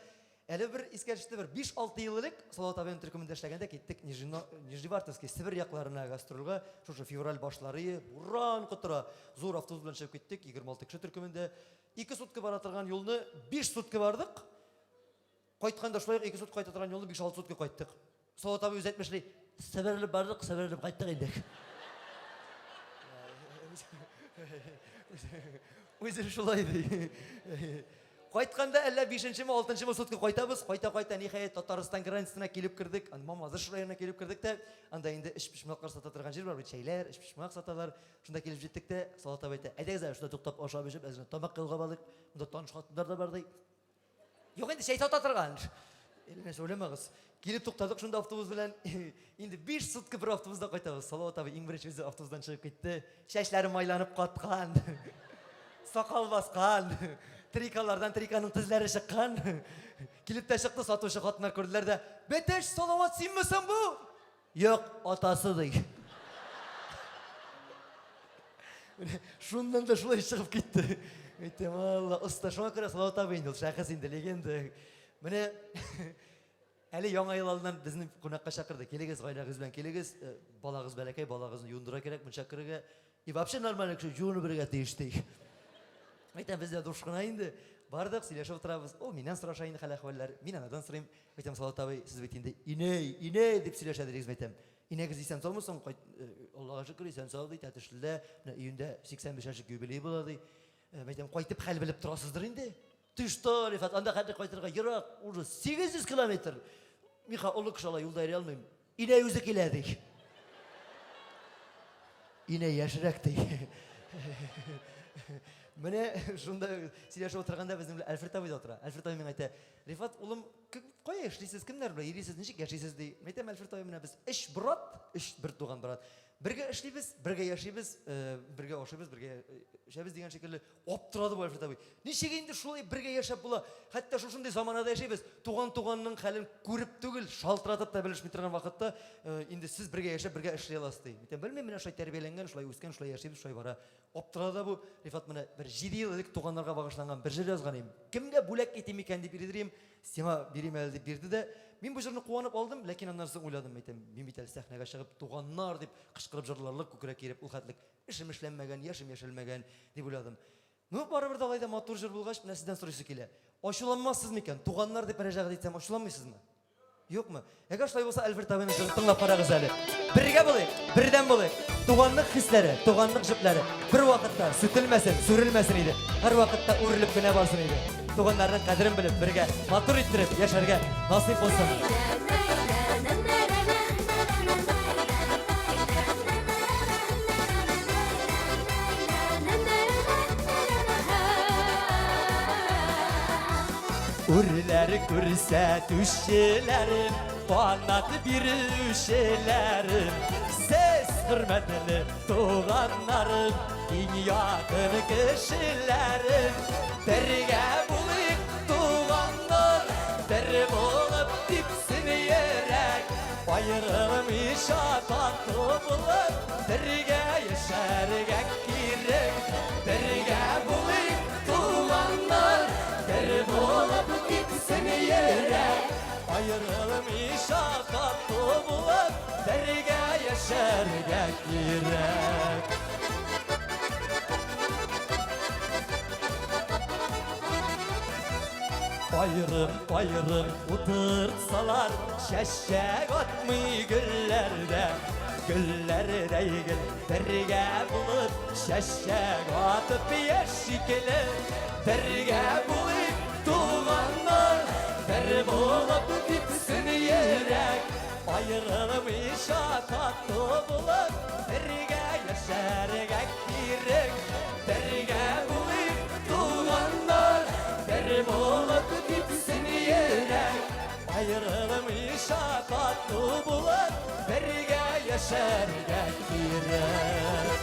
Әле бер искә төште, бер 5-6 ел элек Салават абыйның төркемендә эшләгәндә киттек Нижневартовский, Себер якларына гастрольгә. Шушы февраль башлары, буран котыра. Зур автобус белән чыгып киттек, 26 кеше төркемендә. 2 сутка бара торган юлны 5 сутка бардык. Кайтканда шулай ук 2 сутка кайта торган юлны 5-6 сутка кайттык. Салават абый үзе әйтмешли, себерелеп бардык, себерелеп кайттык инде. Үзе шулай ди. Кайтканда әллә бишенчеме, алтынчымы сутка кайтабыз. Кайта-кайта, ниһаять, Татарстан границасына килеп кердек. Анда Мамадыш районына килеп кердек тә, анда инде өчпочмаклар сата торган җир бар бит, чәйләр, өчпочмак саталар. Шунда килеп җиттек тә, Салават абый әйтә, әйдәгез әле шунда туктап ашап эчеп, әз генә тамак ялгап алыйк. Монда таныш хатыннар да бар ди. Юк инде чәй сата торган. Әллә нәрсә уйламагыз. Килеп туктадык шунда автобус белән. Инде 5 сутка бер автобуста кайтабыз. Салават абый иң беренче үзе автобустан чыгып китте. Чәчләре майланып каткан. Сакал баскан. Трикалардан триканың тезләре чыккан. Килеп тә чыкты, сатучы хатыннар күрделәр дә, "Бәтәш, Салават синме соң бу?" Юк, атасы ди. Шуннан да шулай чыгып китте. Әйтәм, Алла, оста. Шуңа күрә Салават абый инде ул шәхес инде, легенда. Менә әле яңа ел алдыннан безне кунакка чакырды. Килегез, гаиләгез белән килегез. Э, балагыз бәләкәй, балагызны юындыра кирәк, мунча керергә. И вообще нормальный кеше юынып бергә тиеш ди. Әйтәм, без дә душ кына инде. Бардык, сөйләшеп утырабыз. Ул миннән сораша инде хәл-әхвәлләр. Мин анадан сорыйм. Әйтәм, Салават абый, сез бит инде инәй, инәй дип сөйләшә дидегез, әйтәм. Инәгез исән саумы соң? Кайт, э, Аллага шөкер, исән сау ди, Тәтешледә, менә июньдә 85 яшьлек юбилей була ди. Э, әйтәм, кайтып хәл белеп торасыздыр инде. Ты что, Рифат, анда хәтле кайтырга ерак, уже 800 километр. Миха, олы кеше алай юлда йөри алмыйм. Инәй үзе килә, ди. Инәй яшьрәк, ди. Менә шунда сөйләшеп утырганда безнең белән Альфред абый да утыра. Альфред абый миңа әйтә, Рифат, улым, кая эшлисез, кемнәр белән йөрисез, ничек яшисез, ди. Мин әйтәм, Альфред абый, менә без өч брат, өч бер туган брат. Бергә эшлибез, бергә яшибез, э, бергә ашыйбыз, бергә э, эчәбез дигән шикелле. Аптырады бу Альфред абый. Ничек инде шулай бергә яшәп була? Хәтта шушындый заманада яшибез. Туган туганның хәлен күреп түгел, шалтыратып та белешми торган вакытта, э, инде сез бергә яшәп, бергә эшли аласыз ди. Әйтәм, белмим, менә шулай тәрбияләнгән, шулай үскән, шулай яшибез, шулай бара. Аптырады да бу. Рифат менә бер 7 ел элек туганнарга багышланган бер җыр язган идем. Кемгә бүләк итим икән дип йөридер идем, сиңа бирим әле дип бирде дә. Мин бу җырны куанып алдым, ләкин аннан соң уйладым, әйтәм, мин бит әле сәхнәгә чыгып туганнар дип кычкырып җырларлык күкрәк киереп ул хәтлек эшем эшләнмәгән, яшем яшәлмәгән дип уйладым. Ну, барыбер дә алай да матур җыр булгач, менә сездән сорыйсы килә. Ачуланмассыз микән? Туганнар дип мөрәҗәгать итсәм, ачуланмыйсызмы? Юкмы? Әгәр шулай булса, Альберт абыйның җырын тыңлап карагыз әле. Бергә булыйк, бердәм булыйк. Туганлык хисләре, туганлык җепләре бер вакытта сүтелмәсен, сүрелмәсен иде. Һәр вакытта үрелеп кенә барсын иде. Туганнарның кадерен белеп, бергә матур иттереп яшәргә насыйп булсын. Үрләр күрсәтүчеләрем, канат бирүчеләрем. Сез хөрмәтле туганнарым, иң якын кешеләрем. Бергә булыйк, туганнар, бер булып типсен йөрәк. Аерылмыйча тату булып, бергә яшәргә кирәк. Бергә булыйк, туганнар, бер булып типсен йөрәк. Аерылмыйча тату булып, бергә яшәргә кирәк. Аерым-аерым утыртсалар, чәчәк атмый гөлләр дә. Гөлләрдәй гел бергә булып, чәчәк атып яшик әле. Бергә булыйк, туганнар, бер булып типсен йөрәк. Аерылмыйча тату булып, бергә яшәргә кирәк. Бергә булыйк, туганнар, бер булып типсен йөрәк. Аерылмыйча тату булып, бергә яшәргә кирәк.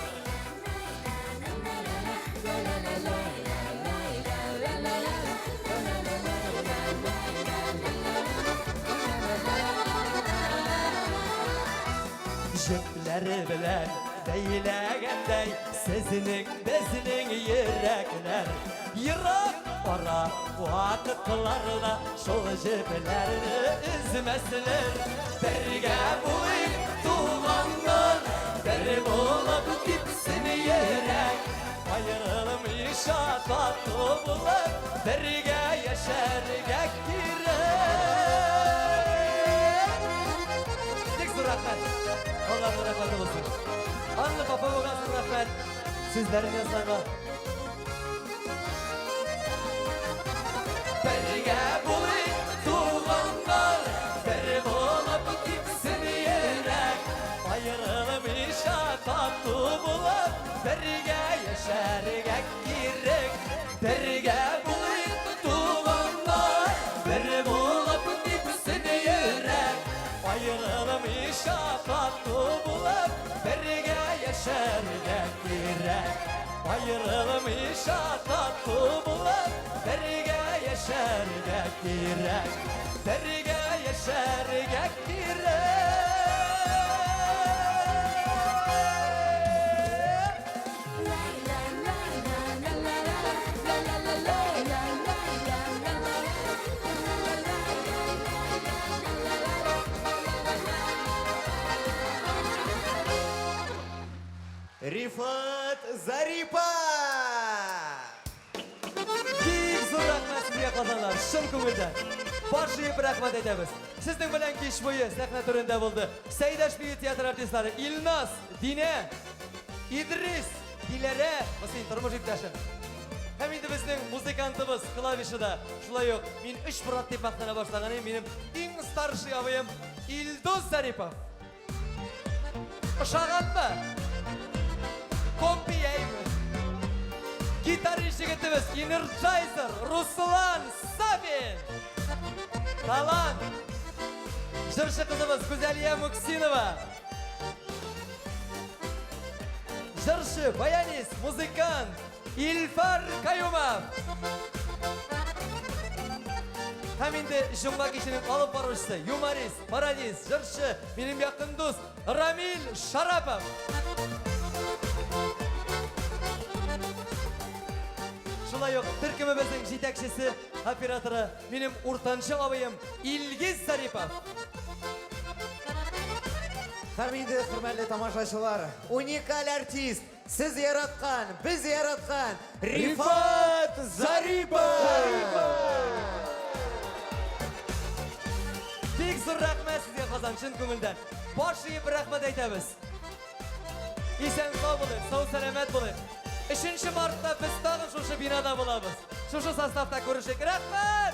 Җепләре белән бәйләгәндәй сезнең безнең йөрәкләр. Ерак ара вакытларда шул җепләрне өзмәсләр. Бергә булыйк, туганнар, бер булып типсен йөрәк. Аерылмыйча тату булып, бергә яшәргә кирәк. Бик зур рәхмәт. Аллаһның рәхмәте булсын. Анна Поповага зур рәхмәт. Сүзләрен язганга. Бергә булыйк, туганнар, бер булып типсен йөрәк. Аерылмыйча тату булып, бергә яшәргә кирәк. Бергә булыйк, туганнар, бер булып типсен йөрәк. Аерылмыйча тату булып, бергә яшәргә кирәк. Аерылмыйча тату булып, бергә яшәргә кирәк. Бергә яшәргә кирәк. Рифат Зарипов! Бик зур рәхмәт сезгә, казаннар, чын күңелдән. Баш иеп рәхмәт әйтәбез. Сезнең белән кич буе сәхнә түрендә булды Сәйдәш бию театры артистлары Илназ, Динә, Идрис, Диләрә, бу синең тормыш иптәшең. Һәм инде безнең музыкантыбыз клавишада, шулай ук мин өч брат дип мактана башлаган идем, минем иң старший абыем Илдус Зарипов. Ошаганмы? Компияйме? Гитарист егетебез Энерджайзер Руслан Сафин. Талант. Җырчы кызыбыз Гүзәлия Муксинова. Җырчы, баянист, музыкант Илфар Каюмов. Һәм инде җомга киченең алып баручысы, юморист, пародист, җырчы, минем якын дус Рамил Шарапов. Шулай ук төркемебезнең җитәкчесе, операторы, минем уртанчы абыем Илгиз Зарипов. Һәм инде, хөрмәтле тамашачылар, уникаль артист, сез яраткан, без яраткан Рифат Зарипов! Бик зур рәхмәт сезгә, Казан, чын күңелдән. Баш иеп рәхмәт әйтәбез. Исән сау булыйк, сау сәламәт булыйк. 3 мартта без тагын шушы бинада булабыз. Шушы составта күрешик. Рәхмәт!